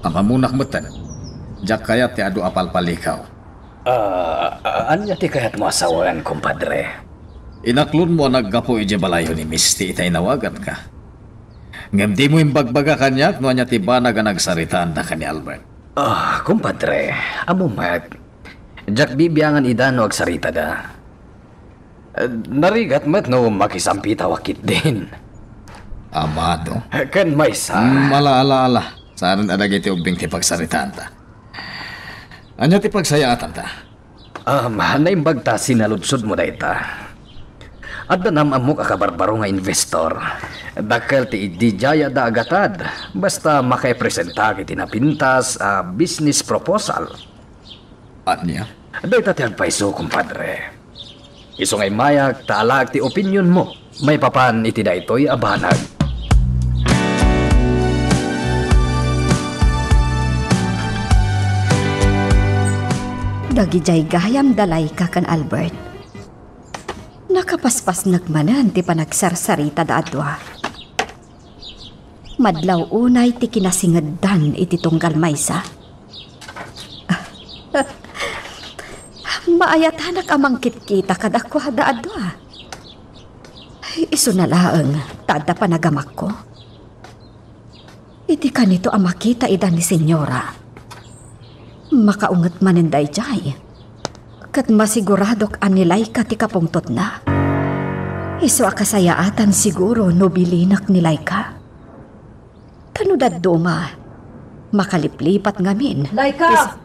Amamonak metten. Diak kayat ti adu a palpalikaw. Ah, ania ti kayatmo a sawen, kumpadre? Inaklonmo a naggapu idiay balayyo ni Misty ita inawaganka. Ngem dimo imbagbaga kaniak no ania ti banag a nagsaritaanda ken ni Albert. Ah, kumpadre, ammom met. Diak bibiangan ida no agsaritada. Eh, narigat met no makisampitawak ketdin. Amado. Ken maysa. Mm, ala, ala, ala. Saan a dagiti ubbing ti pagsaritaanta. Ania ti pagsayaatanta? Um, naimbag ta sinaludsodmo dayta. Adda nam-ammok a kabarbaro nga investor. Dakkel ti iddiayada a gatad, basta makaipresentaak iti napintas a business proposal. Ania? Dayta ti agpayso, kumpadre. Isu nga immayak ta alaek ti opinionmo maipapan iti daytoy a banag. Dagidiay gayam da Laika ken Albert, nakapaspasnek manen ti panagsarsaritada a dua. Madlaw unay ti kinasingeddan iti tunggal maysa. Maayatanak a mangkitkita kadakuada a dua. Isuna laeng ta adda panagamakko. Iti kanito a makita ida ni Senyora, makaunget manen daydiay. Ket masiguradok a ni Laika ti kapungtotna. Isu a kasayaatan siguro no bilinak ni Laika. Ta no dadduma, makaliplipat ngamin. Laika! Is-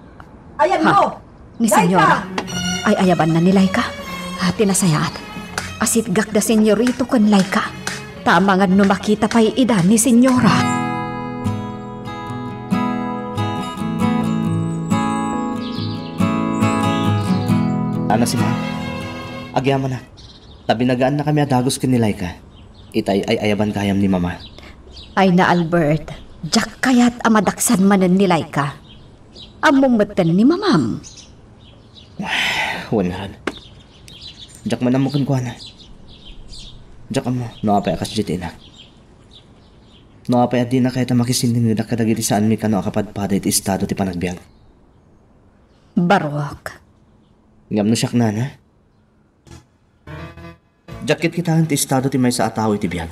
Ayanmo! Ha? Ni Senyora. Ay-ayabanna ni Laika. Ah, ti nasayaat. Asitgak da Senyorito ken Laika. Ta amangan no makita pay ida ni Senyora. Ana, Simon. Agyamanak. Ta binagaannakami a dagus ken ni Laika. Itay ay-ayaban gayam ni Mama. Ay na, Albert, diak kayat a madaksan manen ni Laika. Ammom metten ni Mamam. Wen ngarud. Diak man ammo kenkuana. Diak ammo no apay a kasdiay ti inak. No apay a dina kayat a makisinningedak kadagiti saanmi kano a kapadpada iti estado ti panagbiag. Barok. Ngem no siak, Nana? Diak kitkitaen ti estado ti maysa a tao iti biag.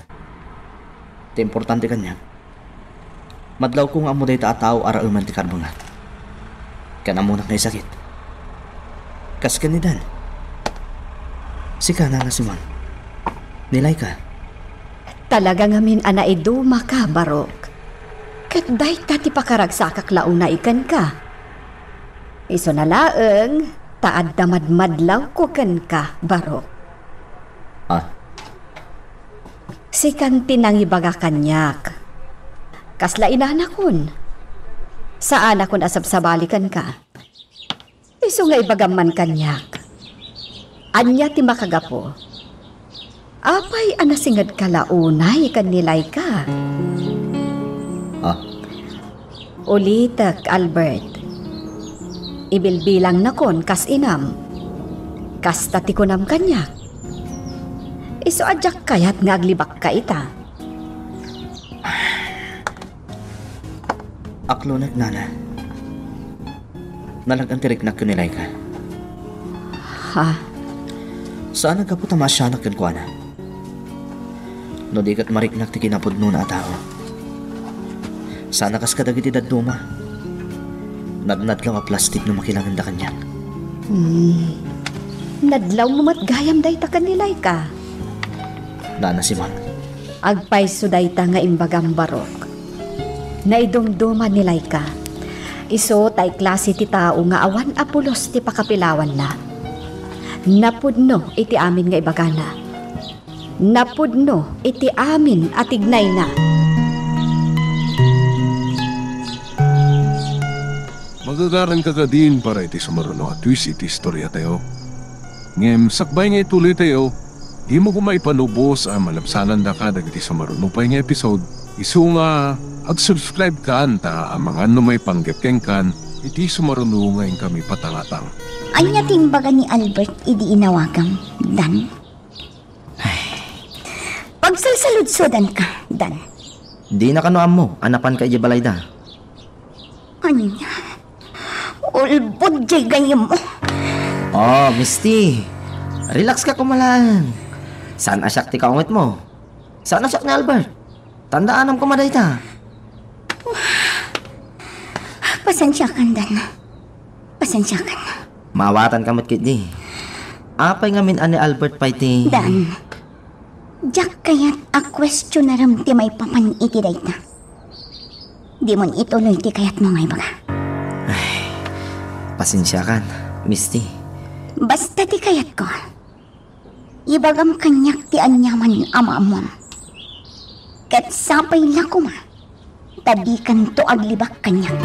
Ti importante kaniak, madlawko nga ammo dayta a tao a raeman ti karbengak. Ken ammonak nga isakit. Kas ken ni Dan. Sika, Nana Simon. Ni Laika. Talaga ngamin a naidumaka, Barok. Ket dayta ti pakaragsakak la unay kenka. Isuna laeng ta adda madmadlawko kenka, Barok. Ah. Sikan ti nangibaga kaniak. Kasla inanakon. Saanakon a sabsabali kenka. Isu nga ibagam man kaniak. Ania ti makagapu? Apay a nasingedka la unay ken ni Laika? Ah. Ulitek, Albert. Ibilbilangnakon kas inam. Kasta ti kunam kaniak. Isu a diak kayat nga aglibakka ita. Aklonek, Nana. Nalag-an ti riknak ken ni Laika. Ha? Saan a gapu ta maasianak kenkuana. No di ket mariknak ti kinapudnona a tao. Saan a kas kadagiti dadduma. Nadnadlaw a plastik no makilangenda kaniak. Hmm. Nadlawmo met gayam dayta ken ni Laika. Nana Simon. Agpayso dayta nga imbagam, Barok. Naidumduma ni Laika. Isu tay klase ti tao nga awan a pulos ti pakapilawanna. Napudno iti amin nga ibagana. Napudno iti amin a tignayna. Magagaranka kadin para iti sumaruno a twist iti istoriatayo. Ngem sakbay nga ituloytayo, dimo koma ipanubos a malabsanandaka dagiti sumaruno pay nga episode. Isu nga ag-subscribe kan ta amangan no maipanggep kenkan iti sumaruno nga inkami patangatang. Ania ti imbaga ni Albert idi inawagam, Dan? Ay. Pagsalsaludsodanka, Dan. Dina kano ammo a napanka idiay balayda. Ania? Ulbod diay gayyemmo. Oh, Misty. Relax ka koma laeng. Saan a siak ti kaungetmo? Saan a siak ni Albert? Tandaanam koma dayta. Pasensiakan, Dan. Pasensiakan. Maawatanka met ketdi. Apay ngamin a ni Albert pay ti Dan, diak kayat a questionarem ti maipapan iti dayta. Dimon ituloy ti kayatmo nga ibaga. Ay, pasensiakan, Misty. Basta ti kayatko, ibagam kaniak ti aniaman a maammom. Ket sapay la koma ta dikanto aglibak kaniak.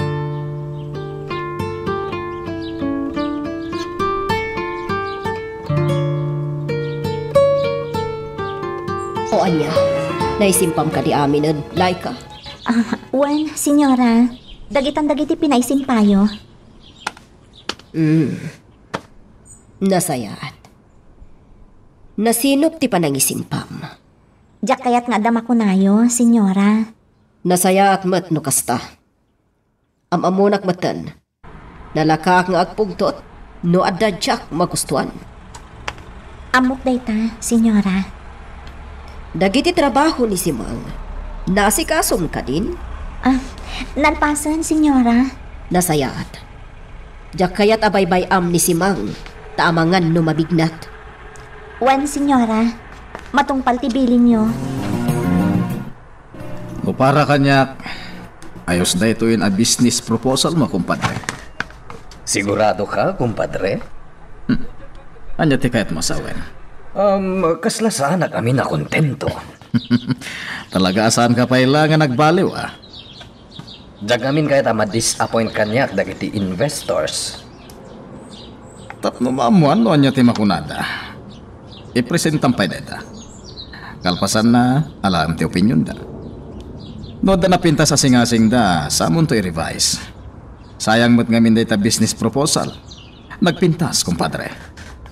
O ania, naisimpam kadi aminen, Laika? Ah, wen, senyora. Dagitan dagiti pinaisimpayo. Mm. Nasayaat. Nasinop ti panangisimpam. Diak kayat nga adda makunayo, Senyora. Nasayaat met no kasta. Am-ammonak metten. Nalakaak nga agpungtot no adda diak magustuan. Ammok dayta, Senyora. Dagiti trabaho ni Simang, naasikasom kadin? Ah, nalpasen, Senyora. Nasayaat. Diak kayat a baybay-am ni Simang, ta amangan no mabignat. Wen, Senyora. Matungpal ti bilinyo. No para kaniak, ayos daytoyen a business proposal mo, kumpadre. Sigurado ka, kumpadre? Hmm. Ania ti kayatmo a sawen? Um, kasla saanak amin a kontento. Talaga a saanka pay la nga nagbaliw, a? Diak ngamin kayat a ma-disappoint kaniak dagiti investors. Tapno maammoan no ania ti makunada, ipresentam pay dayta. Kalpasanna, alaem ti opinionda. No adda napintas a singasingda, samonto i-revise. Sayang met ngamin dayta business proposal. Nagpintas, kumpadre.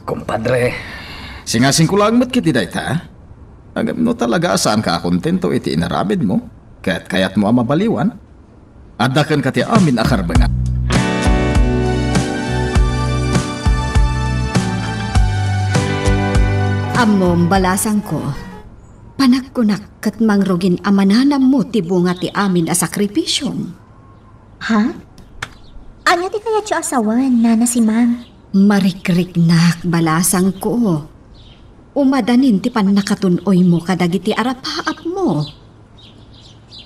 Kumpadre. Singasingko laeng met ketdi dayta. Ngem no talaga a saanka a kontento iti inaramidmo, ket kayatmo a mabaliwan, adda kenka ti amin a karbengan. Ammom, balasangko, panagkunak ket mangrugin a mananammo ti bunga ti amin a sakripisiom. Ha? Ania ti kayatyo a sawen, Nana Simang? Marikriknak, balasangko. Umadanin ti pannakatun-oymo kadagiti arapaapmo.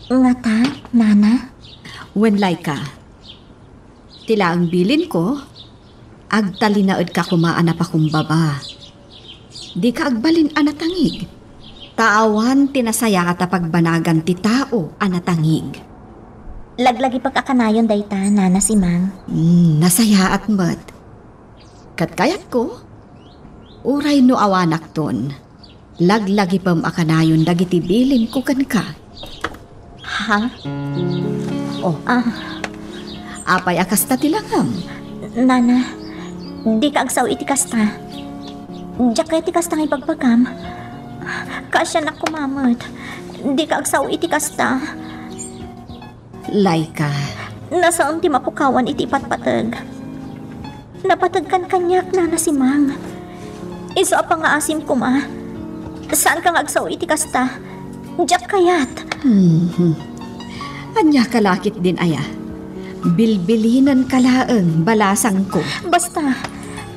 Ngata, Nana? Wen, Laika, ti laeng bilinko, agtalinaedka koma a napakumbaba. Dika agbalin a natangig, ta awan ti nasayaat a pagbanagan ti tao a natangig. Laglagipek a kanayon dayta, Nana Simang. Hmm, nasayaat met. Ket kayatko, uray no awanakton, laglagipem a kanayon dagiti bilinko kenka. Ha? Oh. Ah. Apay a kasta ti langam? Nana, dika agsao iti kasta. Diak kayat ti kasta nga ibagbagam. Kaasianak koma met. Dika agsao iti kasta. Laika. Nasaem ti mapukawan iti ipatpateg. Napategkan kaniak, Nana Simang. Isu a pangngaasim koma. Saanka nga agsao iti kasta. Diak kayat. Hmm. Ania ka la ketdin aya? Bilbilinenka laeng, balasangko. Basta,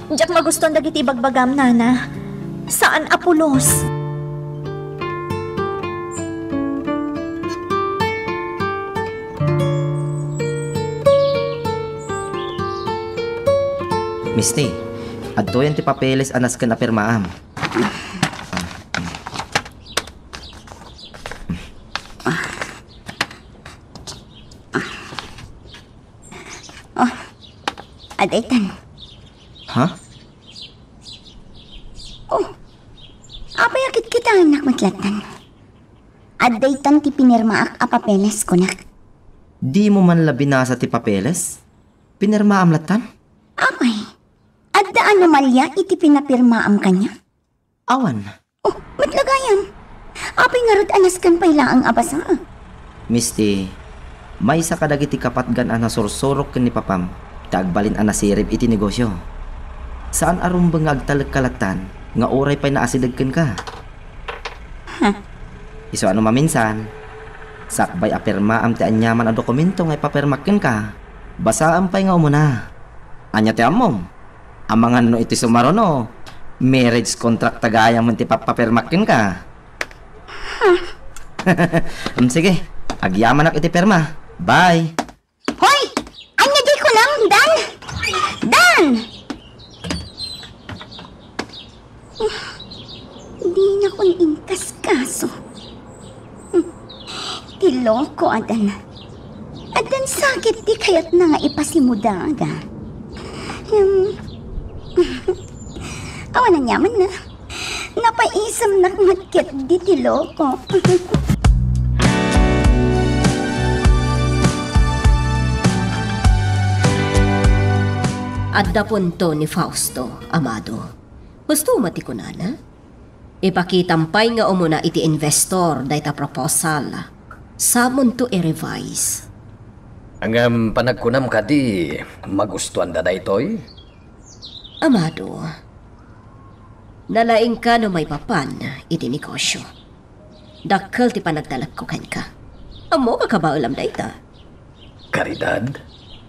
diak magustuan dagiti ibagbagam, Nana. Saan a pulos. Misti, adtoyen ti papeles a nasken a pirmaam. Oh, adaytan. Ha? Oh, apay a kitkitaennak met lattan? Adaytan ti pinirmaak a papeles, kunak. Dimo man la binasa ti papeles? Pinirmaam lattan? Apay, adda anomalia iti pinapirmaam kaniak? Awan. Oh, met la gayam. Apay ngarud a nasken pay laeng a basaek? Misti, maysa kadagiti kapatgan a nasursurok ken ni papam ti agbalin a nasirib iti negosio. Saan a rumbeng nga agtalekka lattan nga uray pay naasideg kenka. Ha? Isu a no maminsan, sakbay a pirmaam ti aniaman a dokumento nga ipapirmak kenka, basaam pay nga umuna. Ania ti ammom? Amangan no iti sumaruno, marriage contract ta gayam ti pappapirmak kenka. Hmm, sige, agyamanak iti pirma. Bye. Hoy! Ania diay kunam, Dan? Dan! Dinakon inkaskaso. Ti loko, adan. Addan sakit ti kayatna nga ipasimudaga. Hmm. Awan aniamanna. Napaisemnak met ketdi ti loko. Adda punto ni Fausto, Amado. Husto met ti kunana. Ipakitam pay nga umuna iti investor dayta proposal. Samonto i-revise. Ngem panagkunam kadi, magustuanda daytoy? Amado, nalaingka no maipapan iti negosio. Dakkel ti panagtalekko kenka. Ammoka a kabaelam dayta. Caridad?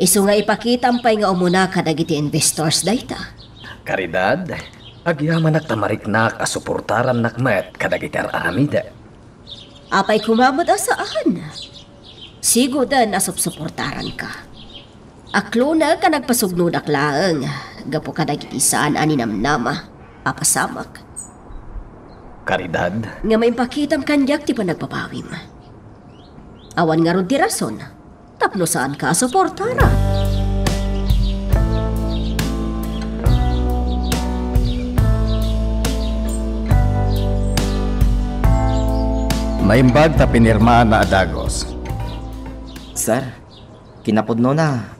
Isu nga ipakitam pay nga umuna kadagiti investors dayta. Caridad, agyamanak ta mariknak a suportarannak met kadagiti ar-aramidek. Apay koma met a saan? Siguden a supsuportaranka. Aklonek a nagpasugnodak laeng gapu kadagiti saan a ninamnama a pasamak. Caridad? Nga maimpakitam kaniak ti panagbabawim. Awan ngarud ti rason tapno saanka a suportaran. Naimbag ta pinirmaanna a dagus. Sir, kinapudnona,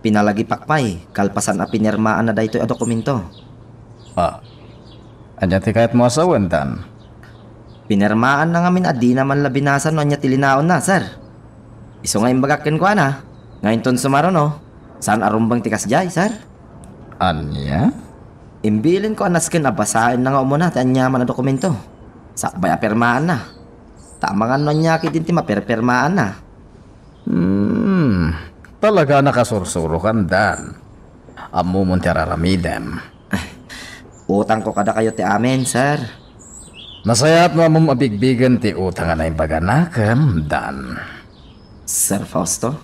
pinalagipak pay kalpasan a pinirmaanna daytoy a dokumento. Ah, ania ti kayatmo a sawen, Dan? Pinirmaanna ngamin a dina man la binasa no ania ti linaonna, sir. Isu nga imbagak kenkuana, nga inton sumaruno, saan a rumbeng ti kasdiay, sir. Ania? Imbilinko a nasken a basaenna nga umuna ti aniaman a dokumento. Sakbay a pirmaanna. Ta amangan no ania ketdin ti mapirpirmaanna. Hmm, talaga a nakasursurokan, Dan. Ammomon ti ar-aramidem. Utangko kadakayo ti amin, sir. Nasayaat no ammom a bigbigen ti utang a naimbaganakem, Dan. Sir Fausto?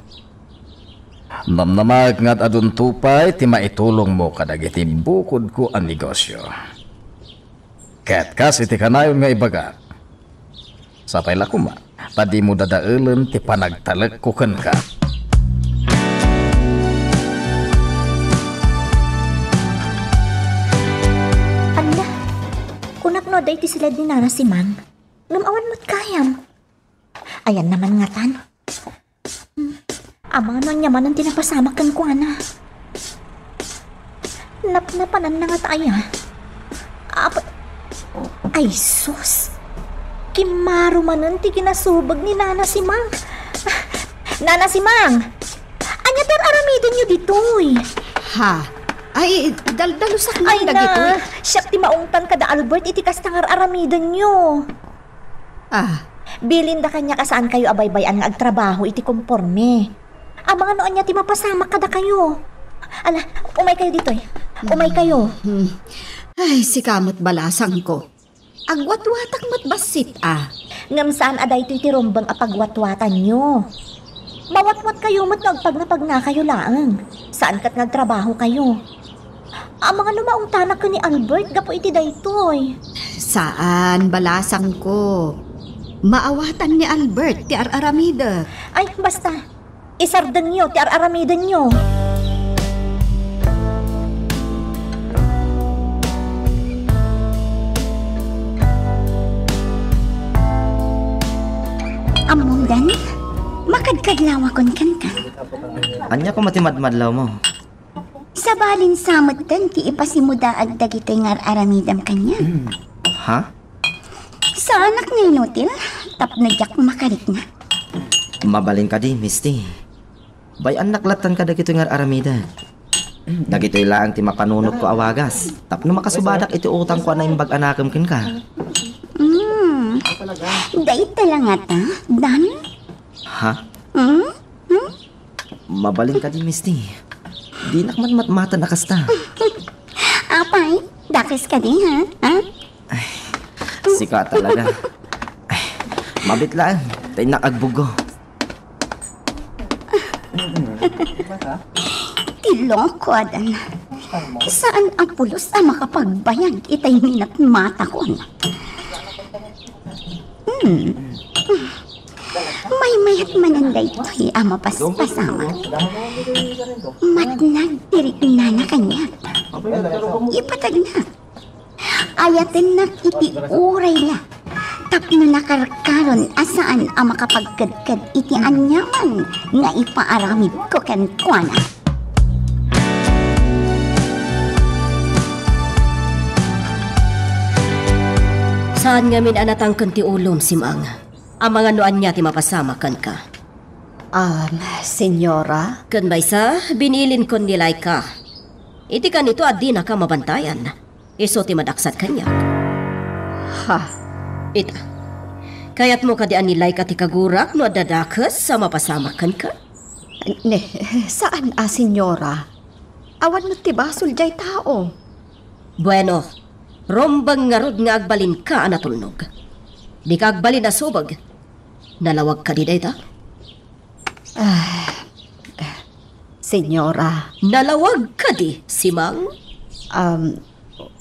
Namnamaek nga ad-adunto pay ti maitulongmo kadagiti bukodko a negosio. Ket kas iti kanayon nga ibagak, sapay la koma ta dimo dadaelen ti panagtalekko kenka. Ania? Kunak no adda iti siled ni Nana Simang. Ngem awan met gayam. Ayanna man ngatan. Hmm. Amangan no ania manen ti napasamak kenkuana. Napnapananna ngata aya? Apa-, ay sus! Kimmaro manen ti kinasubeg ni Nana Simang. Nana Simang! Ania ti ar-aramidenyo ditoy? Ha? Ay, daldalusak man dagitoy. Ay na, siak ti maungtan kada Albert iti kasta nga ar-aramidenyo. Ah. Bilinda kaniak a saankayo a baybay-an nga agtrabaho iti komporme. Amangan no ania ti mapasamak kadakayo. Ala, umaykayo ditoy. Umaykayo. Hmm. Ay, sika met balasangko. Agwatwatak met bassit a. Ngem saan a daytoy ti rumbeng a pagwatwatanyo. Mawatwatkayo met no agpagnapagnakayo laeng. Saan ket nga agtrabahokayo. Amangan no maungtanak ken ni Albert gapu iti daytoy. Saan, balasangko. Maawatan ni Albert ti ar-aramidek. Ay, basta. Isardengyo ti ar-aramidenyo. Ammom, Dan, makadkadlawakon kenka. Ania koma ti madmadlawmo? Sabalin sa metten ti ipasimudaag dagitoy nga ar-aramidem kaniak. Ha? Saanak nga inutil tapno diak makarikna. Mabalin kadi, Misty. Bay-annak lattan kadagitoy nga ar-aramidek. Dagitoy laeng ti mapanunotko a wagas tapno makasubadak iti utangko a naimbag a nakem kenka. Hmm. Dayta la ngata, Dan? Ha? Hmm? Hmm? Mabalin kadi, Misty. Dinak man matmatan a kasta. Apay, dakes kadi, ha? Ha? Ay, sika talaga. Ay, mabit laeng, ta innak agbuggo. Ti loko, Adan. Saan a pulos a makapagbayag itay minatmatakon. Hmm. Maymayat manen daytoy a mapaspasamak. Matnag ti riknana kaniak. Ipatagnak. Ayatennak iti uray la tapno nakarkaron a saan a makapagkedked iti aniaman nga ipaaramidko kenkuana. Saan ngamin a natangken ti ulom, Simang? Amangan no ania ti mapasamak kenka. Um, Senyora? Ken maysa, binilinkon ni Laika. Iti kanito a dinaka mabantayan. Isu ti madaksat kaniak. Ha? Ita, kayatmo kadi a ni Laika ti kagurak no adda dakes a mapasamak kenka? Ne, saan a, Senyora. Awan met ti basol jay tao. Bueno, rumbeng ngarud nga agbalinka a natulnog. Dika agbalin a subeg. Nalawag kadi dayta? Ah, Senyora. Nalawag kadi, Simang? Um,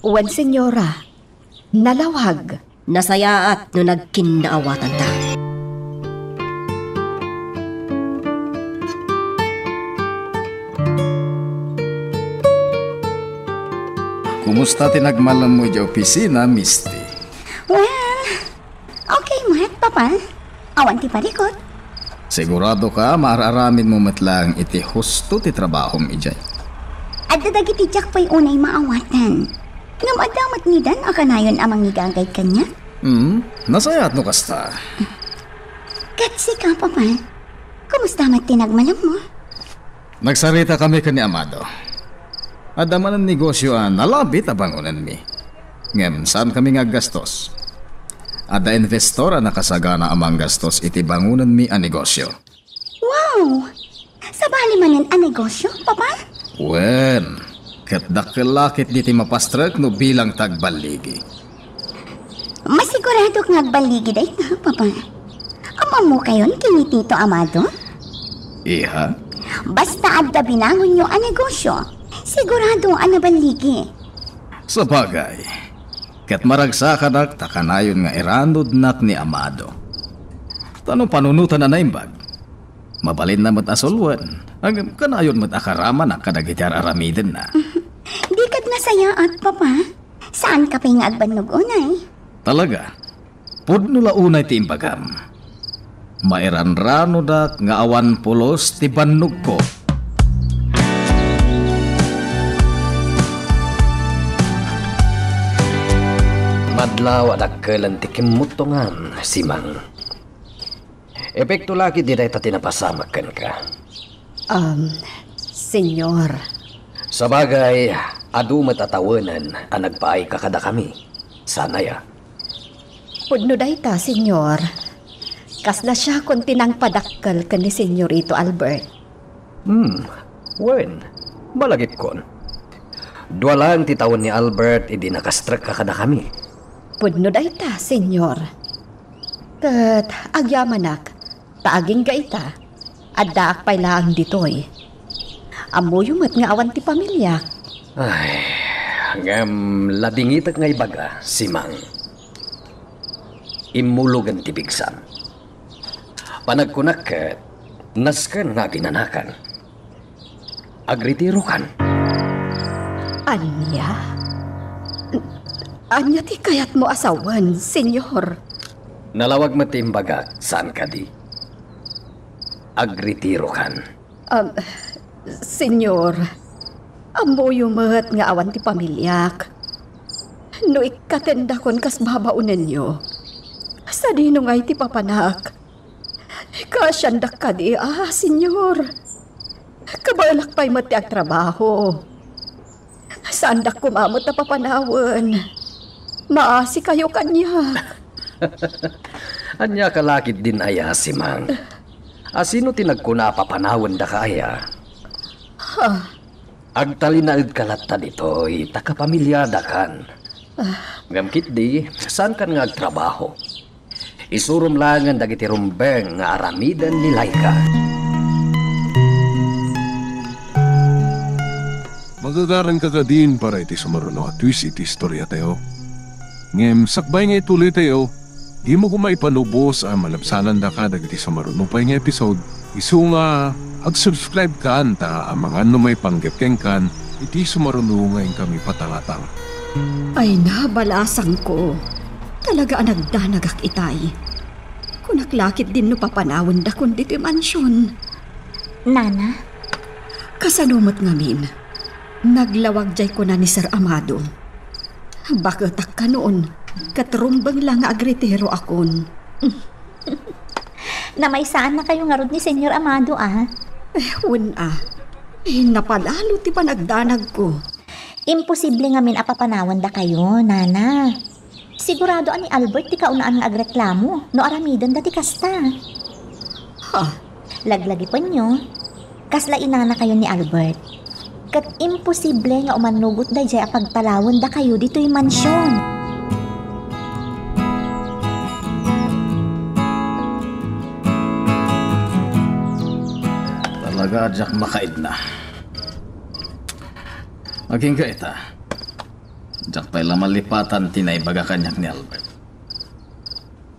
wen, Senyora. Nalawag. Nasayaat no nagkinnaawatanta. Kumusta ti nagmalemmo idiay opisina, Misty? Well, okay met, Papa. Awan ti parikut. Sigurado ka, maararamidmo met laeng iti husto ti trabahom idiay? Adda dagiti diak pay unay maawatan. Ngem adda met nidan a kanayon a mangigagayad kaniak? Hmm, nasayaat no kasta. Ket sika, Papa, kumusta met ti nagmalemmo? Nagsarita kami ken ni Amado. Adda manen negosio a nalabit a bangonenmi. Ngem saan kami nga aggastos. Adda investor a nakasagana a manggastos iti bangonenmi a negosio. Wow! Sabali manen a negosio, Papa? Wen, ket dakkel la ketdi ti mapastrek no bilang ti agballigi. Masiguradok nga agballigi dayta, Papa. Am-ammokayon ken ni Tito Amado? Iha? Basta adda binangonyo a negosio, sigurado a naballigi. Sabagay, ket maragsakanak ta kanayon nga iranudnak ni Amado. Ta no panunotan a naimbag, mabalinna met a sulwen, ngem kanayon met a karamanak kadagiti ar-aramidenna. Di ket nasayaat, Papa. Saanka pay nga agbannog unay? Talaga? Pudno la unay ti imbagam. Mairanranodak nga awan pulos ti bannogko. Madlaw a dakkelen ti kimmuttongan, Simang. Epekto la ketdi dayta ti napasamak kenka. Um, Senyor. Sabagay, adu met a tawenen a nagpaayka kadakami. Saan aya? Pudno dayta, Senyor. Kasla siakon ti nangpadakkel ken ni Senyorito Albert. Hmm, wen, malagipkon. Dua laeng ti tawen ni Albert idi nakastrekka kadakami. Pudno dayta, Senyor. Ket agyamanak, ta agingga ita, addaak pay laeng ditoy. Ammoyo met nga awan ti pamiliak. Ay, ngem ladingitek nga ibaga, Simang. Immulogen ti pigsam. Panagkunak ket nasken nga aginanakan. Agretirokan. Ania? Ania ti kayatmo a sawen, Senyor? Nalawag met ti imbagak, saan kadi? Agretirokan. Um, Senyor, ammoyo met nga awan ti pamiliak. No ikkatendakon kas babaonenyo, sadino ngay ti papanak? Kaasiandak kadi a, Senyor? Kabaelak pay met ti agtrabaho. Saandak koma met a papanawen. Maasikayo kaniak. Ania ka la ketdin aya, Simang? A, sino ti nagkuna a papanawendaka aya? Ha? Agtalinaedka latta ditoy, ta kapamiliadakan. Ah. Ngem ketdi, saankan nga agtrabaho. Isurom laengen dagiti rumbeng nga aramiden ni Laika. Magagaranka kadin para iti sumaruno a twist iti istoriatayo. Ngem sakbay nga ituloytayo, dimo koma ipanubos a malabsanandaka dagiti sumaruno pay nga episode. Isu nga, ag-subscribe kan ta amangan no maipanggep kenkan iti sumaruno nga inkami patangatang. Ay na, balasangko. Talaga a nagdanagak itay. Kunak la ketdin no papanawendakon ditoy mansion. Nana? Kasano met ngamin? Naglawag jay kuna ni Sir Amado. Baketak kanon. Ket rumbeng la nga agreteroakon. Namaysaannakayo ngarud ni Señor Amado, a? Eh, wen a. Eh, napalalo ti panagdanagko. Imposible ngamin a papanawendakayo, nana. Sigurado a ni Albert ti kaunaan nga agreklamo no aramidenda ti kasta. Ha? Laglagipenyo, kasla inanakayo ni Albert. Ket imposible nga umannugot daydiay a pagtalawendakayo ditoy mansion. Talaga a diak makaidna. Agingga ita, diak pay la malipatan ti naibaga kaniak ni Albert.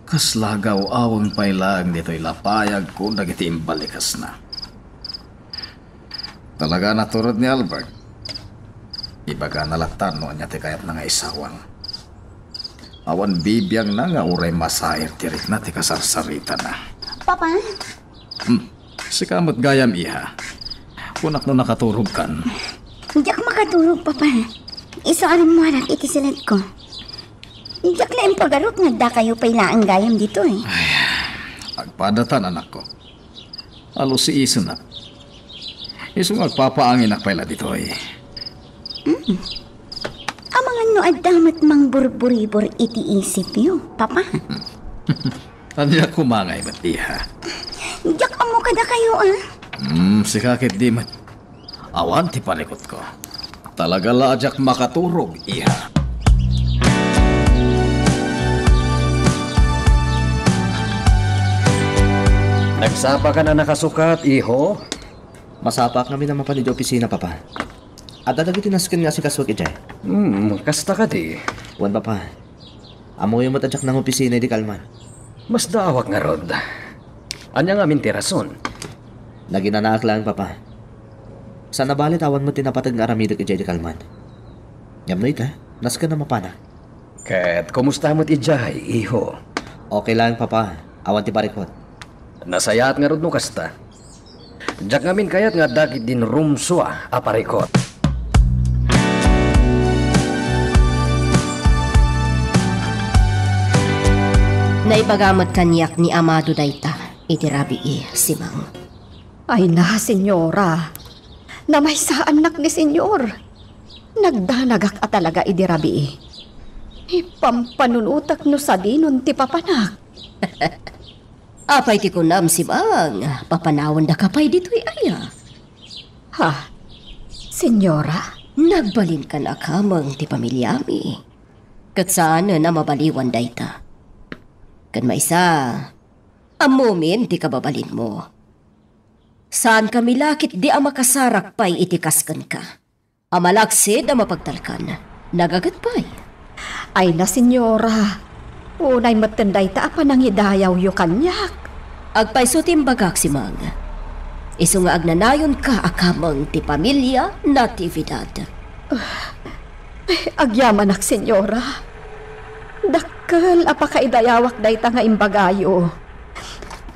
Kasla gaw-aweng pay laeng ditoy la payagko dagiti imbalikesna. Talaga a naturod ni Albert. Ibagana latta no ania ti kayatna nga isawang. Awan bibiangna nga uray masair ti rikna ti kasarsaritana. Papa? Hmm. Sika met gayam, iha. Kunak no nakaturogkan. Diak makaturog, Papa. Isu a rimmuarak iti siletko. Diak la impagarok nga addakayo pay laeng gayam ditoy. Ay, agpadatan, anakko. Alusiisenak. Isu nga agpapaanginak pay la ditoy. Mm. Amangan no adda met mangburburibur iti isipyo, Papa. Ania koma ngay met, iha? Diak ammo kadakayo, a. Hmm, sika ketdi met. Awan ti parikutko. Talaga la a diak makaturog, iha. Nagsapakan a nakasukat, iho? Masapaak ngamin a mapan idiay opisina, Papa. Adda dagiti nasken nga asikasuek idiay. Hmm, kasta kadi? Wen, Papa. Ammoyo met a diak nangopisina idi kalman. Masdaawak ngarud. Ania ngamin ti rason? Naginanaak laeng, Papa. Saan a bale ta awan met ti napateg nga aramidek idiay idi kalman. Ngem no ita, nasken a mapanak. Ket kumusta met idiay, iho? Okay laeng, Papa. Awan ti parikut. Nasayaat ngarud no kasta. Diak ngamin kayat nga adda ketdin rumsua a parikut. Naibaga met kaniak ni Amado dayta iti rabii, Simang. Ay na, Señora. Namaysaannak ni Señor. Nagdanagak a talaga idi rabii. Ipampanunotak no sadinon ti papanak. Apay ti kunam, Simang? Papanawendaka pay ditoy aya? Ha? Señora? Nagbalinkan a kameng ti pamiliami. Ket saanen a mabaliwan dayta. Ken maysa, ammomin ti kababalinmo. Saankami la ketdi a makasarak pay iti kas kenka. A malaksid a mapagtalkan. Nagaget pay. Ay na, Señora. Unay metten dayta a panangidayawyo kaniak. Agpayso ti imbagak, Simang. Isu nga agnanayonka a kameng ti pamilia Natividad. Ay, agyamanak, Señora. Dakkel a pakaidayawak dayta nga imbagayo.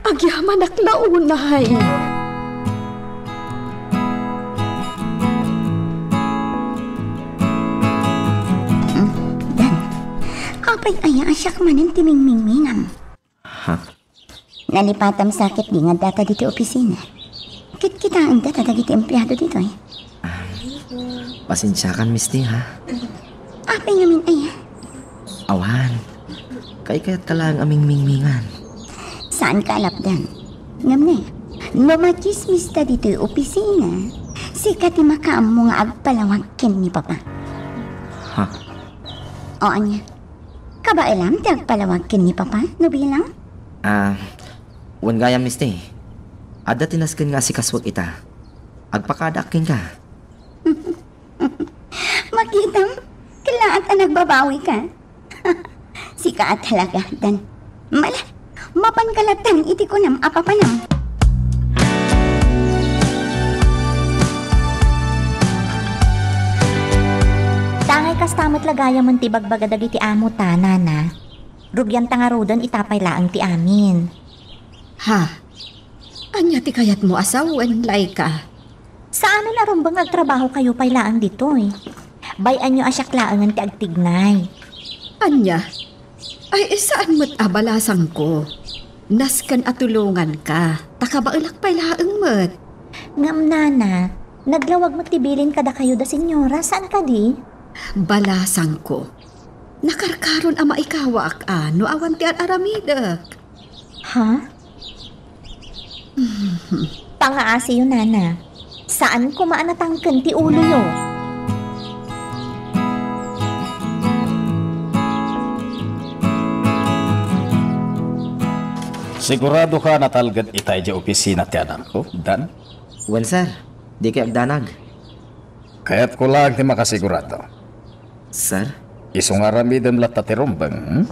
Agyamanak la unay. Mm, Dan, apay aya a siak manen ti mingmingmingam? Ha? Nalipatam sa ketdi nga addata ditoy opisina. Kitkitaenda ta dagiti empleado ditoy. Ah, pasensiakan, Misti, ha? Apay ngamin aya? Awan. Kaykayat ka laeng a mingmingmingan. Saanka a lapdan. Ngem ne, no machismis ta ditoy opisina, sika ti makaammo nga agpalawag ken ni Papa. Ha? O ania? Kabaelam ti agpalawag ken ni Papa, no bilang? Ah, wen gayam, Misti. Adda ti nasken nga asikasuek ita. Agpakadaak kenka. Makitam, kellaat a nagbabawika. Sika a talaga, Dan. Mala, mapanka latta iti kunam a papanam. Tangay kasta met la gayamen ti ibagbaga dagiti amo ta, nana. Rugianta ngaruden ita pay laeng ti amin. Ha? Ania ti kayatmo a sawen, Laika? Saanen a rumbeng nga agtrabahokayo pay laeng ditoy. Bay-anyo a siak laengen ti agtignay. Ania? Ay, saan met a balasangko. Nasken a tulonganka, ta kabaelak pay laeng met. Ngem, nana, naglawag met ti bilin kadakayo da senyora, saan kadi? Balasangko. Nakarkaron a maikawaak a no awan ti ar-aramidek. Ha? Pangaasiyo, nana. Saan koma a natangken ti uloyo. Sigurado ka a natalged itay di opisina ti anakko, Dan? Wen, sir. Di kay agdanag. Kayatko laeng ti makasigurado. Sir? Isu nga aramidem latta ti rumbeng, hmm?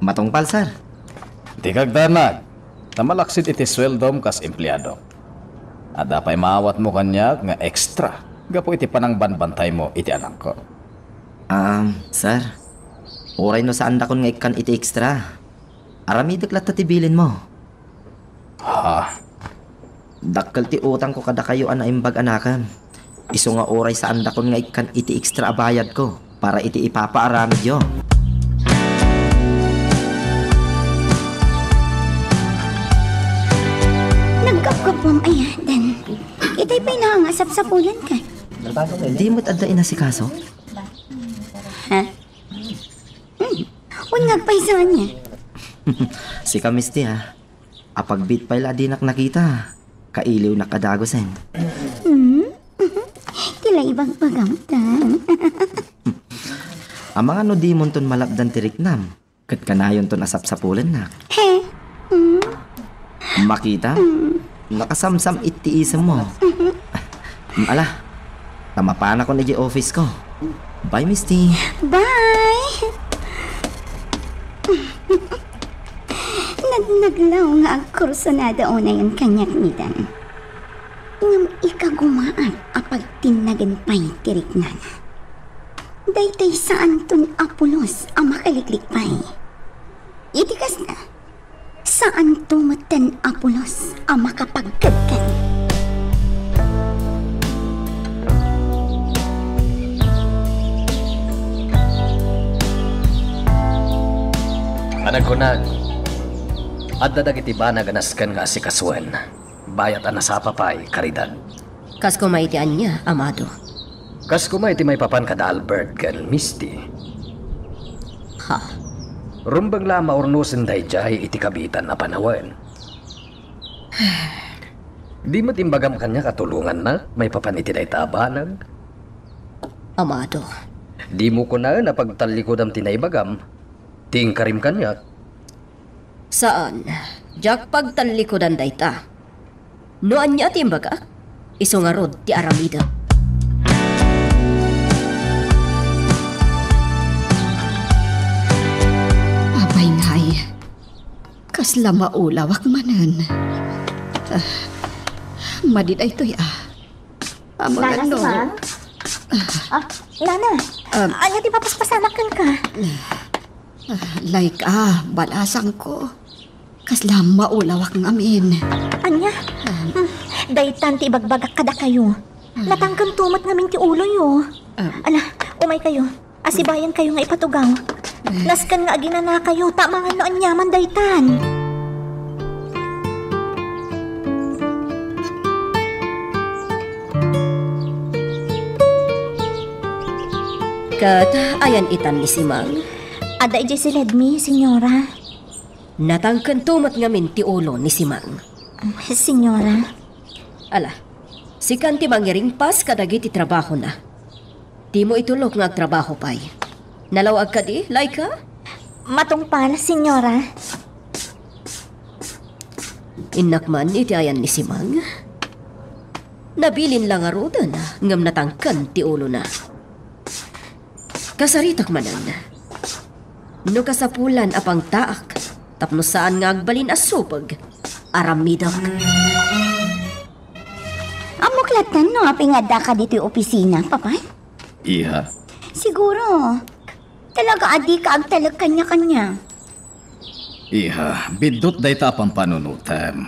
Matungpal, sir. Di kagdanag, ta malaksid iti sueldom kas empleado. Adda pay maawatmo kaniak nga extra gapu iti panangbanbantaymo iti anakko. Um, sir, uray no saandakon nga ikkan iti extra, aramidek latta ti bilinmo. Ha? Dakkel ti utangko kadakayo a naimbag a nakem. Isu nga uray saandakon nga ikkan iti extra a bayadko para iti ipapaaramidyo. Nagkapkapwam aya, Dan. Itay pay nga sapsapulanka. Di met adda inasikaso? Ha? Hmm. Wen, agpaysaanna. Sika, Misti, ha? Apagbiit pay la a dinak nakita, kailiwnak a dagusen. Hmm? Ti la ibagbagam, Dan. Amangan no dimonton malapdan ti riknam, ket kanayonton a sapsapulennak. He? Hmm? Makita? Hmm. Nakasamsam iti isemmo. Mhm. Ala, ta mapanakon idiay office ko. Bye, Misti. Bye! Nagnaglaw nga agkursunada unayen kaniak ni Dan. Ngem ikagumaak a pagtinnagen pay ti riknana. Daytoy saanton a pulos a makaliklik pay. Iti kasta, saanto metten a pulos a makapagkekkan. Panagkunag, adda dagiti banag a nasken nga asikasoen. Bayat a nasapa pay, Caridad. Kas koma iti ania, Amado? Kas koma iti maipapan kada Albert ken Misty. Ha? Rumbeng la a maurnosen daydiay iti kabiitan a panawen. Di met imbagam kaniak a tulongannak maipapan iti dayta a banag? Amado. Dimo kunaen a pagtallikudam ti naibagam, ti inkarim kaniak. Saan, diak pagtallikudan dayta. No ania ti imbagak, isu ngarud ti aramidek. Apay ngay, kasla maulawak manen. Ah, madi daytoy, ah. Amangan Nana, no. Simang? Ah, Nana, Um, ania ti papaspasamak kenka? Ah, Laika, balasangko. Kasla maulawak ngamin. Ania? Um, Hmm, daytan ti ibagbagak kadakayo. Ah. Natangkento met ngamin ti uloyo. Um, Ala, umaykayo. Asibayankayo nga ipatugaw. Nasken nga aginanakayo, ta amangan no aniaman daytan. Ket ayan itan ni Simang? Adda idiay siledmi, senyora. Natangkento met ngamin ti ulo ni Simang. Senyora. Ala, sikan ti mangiringpas kadagiti trabahona. Dimo itulok nga agtrabaho pay. Nalaw-ag kadi, Laika? Matungpal, senyora. Innak man iti ayan ni Simang. Nabilin la ngaruden, ngem natangken ti ulona. Kasaritak manen. No kasapulan a pangtaak, tapno saan nga agbalin a supeg, aramidek. Ammok latta no apay nga addaka ditoy opisina, Papa? Iha. Siguro, talaga a dika agtalek kaniakania. Iha, biddut dayta a pampanunotem.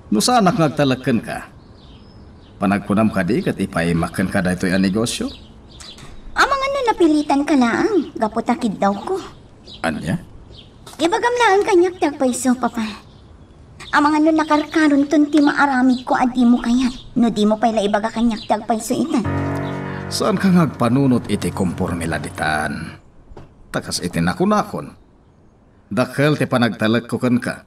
No saanak nga agtalek kenka, panagkunam kadi ket ipaimak kenka daytoy a negosio? Amangan no napilitanka laeng gapu ta kiddawko. Ania? Ibagam laeng kaniak ti agpayso, Papa. Amangan no nakarkaronton ti maaramidko a dimo kayat, no dimo pay la ibaga kaniak ti agpayso ita. Saanka nga agpanunot iti komporme la ditan. Ta kas iti nakunakon, dakkel ti panagtalekko kenka.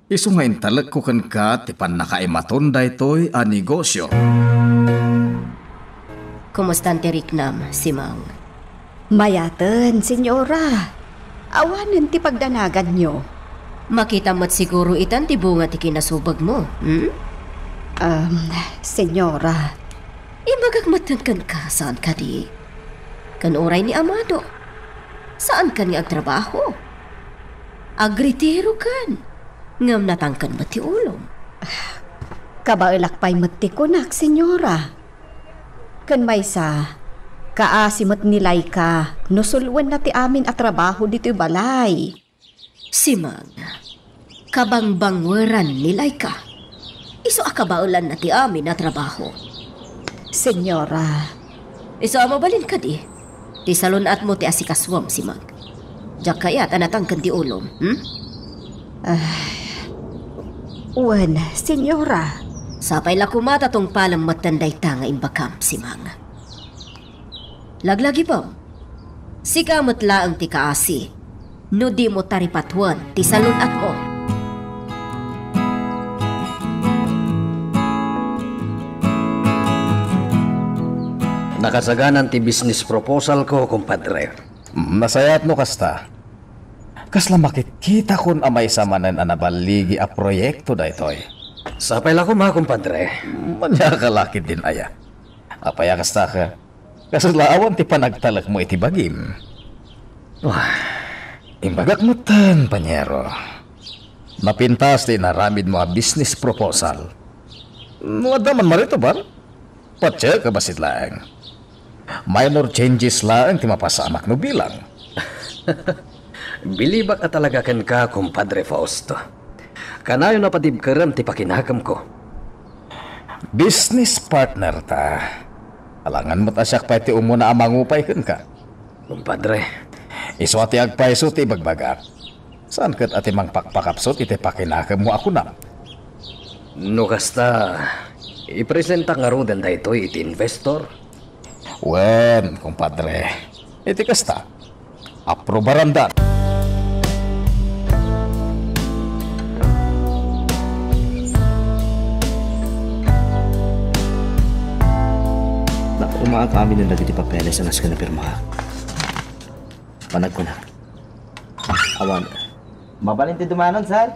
Isu nga intalekko kenka ti pannakaimaton daytoy a negosio. Kumustan ti riknam, Simang? Mayaten, Senyora. Awanen ti pagdanaganyo. Makitam met siguro itan ti bunga ti kinasubagmo, hmm? Um, Senyora. Ibagak metten kenka, saan kadi? Ken uray ni Amado, saan ken nga agtrabaho? Agretiro ken, ngem natangken met ti ulom. Kabaelak pay met ti kunak, Senyora. Ken maysa, kaasi met ni Laika no sulwenna ti amin a trabaho ditoy balay. Simang, kabangbangweran ni Laika. Isu a kabaelanna ti amin a trabaho. Senyora. Isu a mabalin kadi, ti salun-atmo ti asikasuam, Simang. Diak kayat a natangken ti ulom, hmm? Ah, wen, Senyora. Sapay la koma ta tungpalem metten dayta nga imbagam, Simang. Laglagipem, sika met laeng ti kaasi no dimo taripatuen ti salun-atmo. Nakasaganan ti business proposal ko, kumpadre. Mm, nasayaat no kasta. Kasla makitkitakon a maysa manen a naballigi a proyekto daytoy. Sapay la koma, kumpadre. Maniaka la ketdin aya. Apay a kasta ka? Kasla awan ti panagtalekmo iti bagim. Wah. Imbagak metten, panyero. Napintas ti inaramidmo a business proposal. No adda man maritubar, patiek a bassit laeng. Minor changes laeng ti mapasamak no bilang. Bilibak a talaga kenka, kumpadre Fausto. Kanayon a padibkerem ti pakinakemko. Business partner ta. Alangan met a siak pay ti umuna a mangupay kenka. Kumpadre. Isu a ti agpayso ti ibagbagak. Saan ket a ti mangpakpakapsut iti pakinakemmo a kunam? No kasta, ipresentak ngaruden daytoy iti investor? Wen, kumpadre. Iti kasta, aprobarandan. Naku, umaak amin dagiti papeles a nasken a pirmaak. Panagkunak. Awan. Mabalin ti dumanon, sir?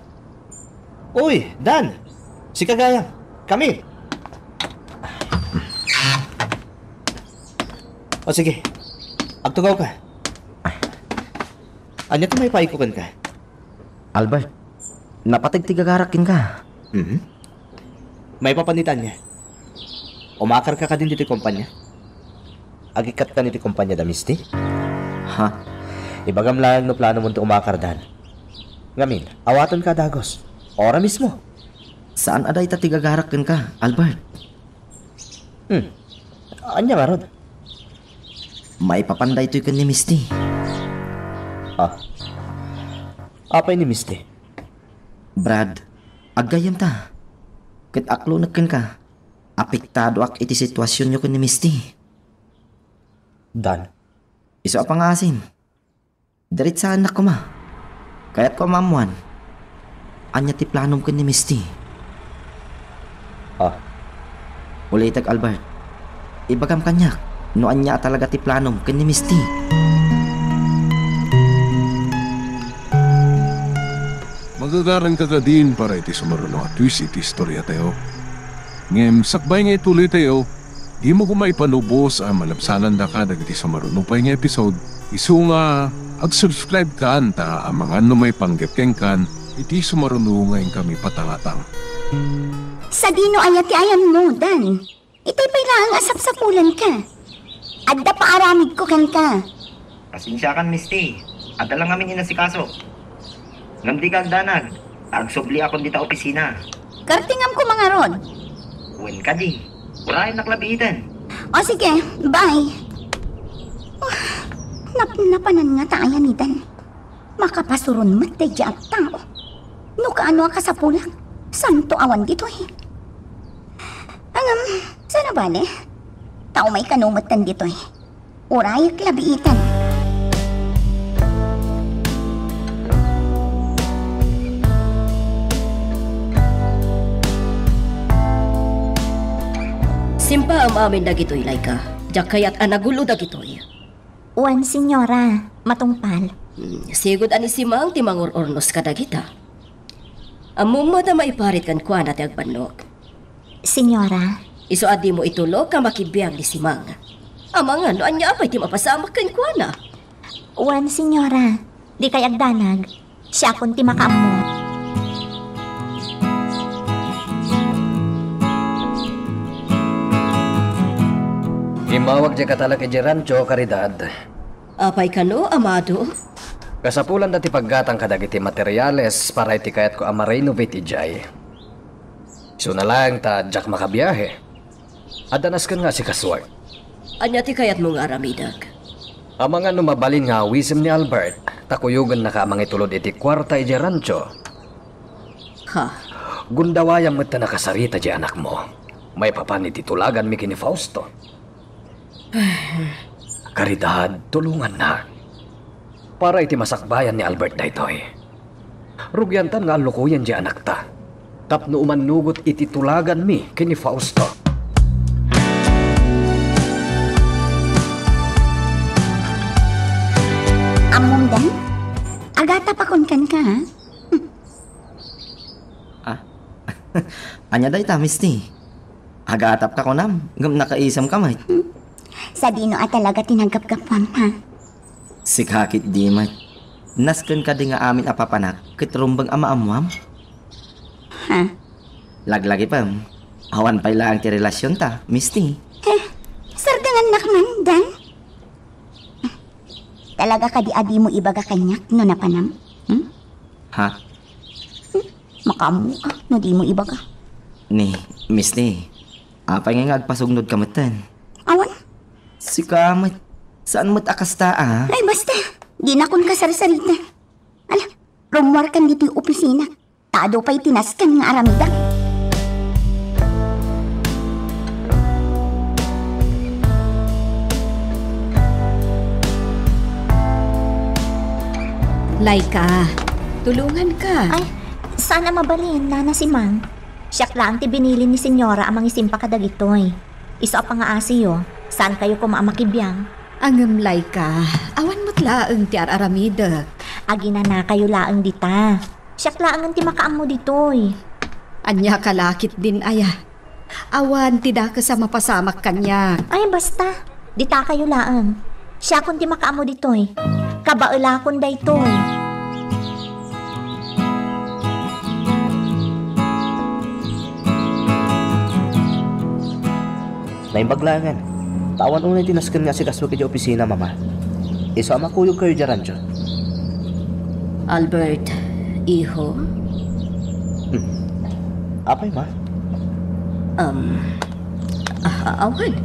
Uy, Dan! Sika gayam. Come in. O sige, agtugaw ka. Ania ti maipaayko kenka? Albert, napateg ti gagarak kenka. Mhm. Maipapan ita ania? Umakarka kadin ditoy kompania? Agikkatka iti kompania da Misty? Ha? Ibagam laeng no plano mon ti umakar, Dan. Ngamin, awatenka a dagus. Ora mismo. Saan a dayta ti gagarak kenka, Albert. Hmm. Ania ngarud? Maipapan daytoy ken ni Misty. Ah. Apay ni Misty? Brad, aggayyemta. Ket aklonek kenka, apektadoak iti situasionyo ken ni Misty. Dan. Isu a pangaasim. Diretsaannak koma. Kayatko a maammoan. Ania ti planom ken ni Misty? Ah. Ulitek, Albert. Ibagam kaniak no ania a talaga ti planom ken ni Misty. Magagaranka kadin para iti sumaruno a twist iti istoriatayo. Ngem sakbay nga ituloytayo, dimo koma ipanubos a malabsanandaka dagiti sumaruno pay nga episode. Isu nga, ag-subscribe kan ta amangan no maipanggep kenkan iti sumaruno nga inkami patangatang. Sadino aya ti ayanmo, Dan? Itay pay laeng a sapsapulanka. Adda paaramidko kenka. Pasensiakan, Misty. Adda lang ngamin inasikaso. Ngem dika agdanag, ta agsubliakon dita opisina. Kartingam koma ngarud. Wen kadi, urayennak la biiten. O sige, bye. Oh, nap-, napanan ngata ayan ni Dan. Makapasuron met daydiay a tao. No kaano a kasapulak, santo awan ditoy. Ngem, saan a bale? Tao may kano metten ditoy. Urayek la biiten. Simpaam amin dagitoy, Laika. Diak kayat a nagulo dagitoy. Wen, senyora, matungpal. Hmm, sigud a ni Simang ti mangur-urnos kadagita. Ammom met a maiparit kenkuana ti agbannok. Senyora. Isu a dimo itulok a makibiang ni Simang. Amangan no ania pay ti mapasamak kenkuana. Wen, senyora, dikay agdanag. Siakon ti makaammo. Immawag diay katalek idiay rancho, Caridad. Apay kano, amado? Kasapulan da ti paggatang kadagiti materiales para iti kayatko a ma-renovate idiay. Isuna laeng ta diak makabiahe. Adda nasken nga asikasuak. Ania ti kayatmo nga aramidek? Amangan no mabalin nga awisem ni Albert, ta kuyogennaka a mangitulod iti kuarta idiay rancho. Ha? Gundawayam met ta nakasarita diay anakmo. Maipapan iti tulaganmi ken ni Fausto. Caridad, tulongannak. Para iti masakbayan ni Albert daytoy. Rugiantan nga allukoyen diay anakta. Tapno umannugot iti tulaganmi ken ni Fausto. Ammom, Dan? Agatapakon kenka, ha? Ah? Ania dayta, Misty? Agatapka kunam, ngem nakaisemka met. Hmm. Sadino a talaga ti naggapgapuam, ha? Sika ketdi met. Nasken kadi nga amin a papanak ket rumbeng a maammoam? Ha? Laglagipem. Awan pay laeng ti relasionta, Misty. Eh, sardengannak man, Dan? Talaga kadi a dimo ibaga kaniak no napanam? Hmm? Ha? Hmm? Makaammoka no dimo ibaga. Ni, Misty, apay ngay nga agpasugnodka metten? Awan. Sika met. Saan met a kasta, a? Ay, basta. Dinakon kasarsarita. Ala, rummuarkan ditoy opisina. Ta adu pay ti nasken nga aramidek. Laika, tulonganka. Ay, saan a mabalin, Nana Simang. Siak laeng ti binilin ni Senyora a mangisimpa kadagitoy. Isu a pangaasiyo, saankayo koma a makibiang. Ngem, Laika, awan met laeng ti ar-aramidek. Aginanakayo laeng dita. Siak laengen ti makaammo ditoy. Ania ka la ketdin aya? Awan ti dakes a mapasamak kaniak. Ay, basta. Ditakayo laeng. Siakon ti makaammo ditoy. Kabaelakon daytoy. Naimbag laengen. Ta awan unay ti nasken nga asikasuek idiay opisina, Mama. Isu a makuyogkayo idiay rancho. Albert, iho? Hmm. Apay, Ma? Um, ah, awan.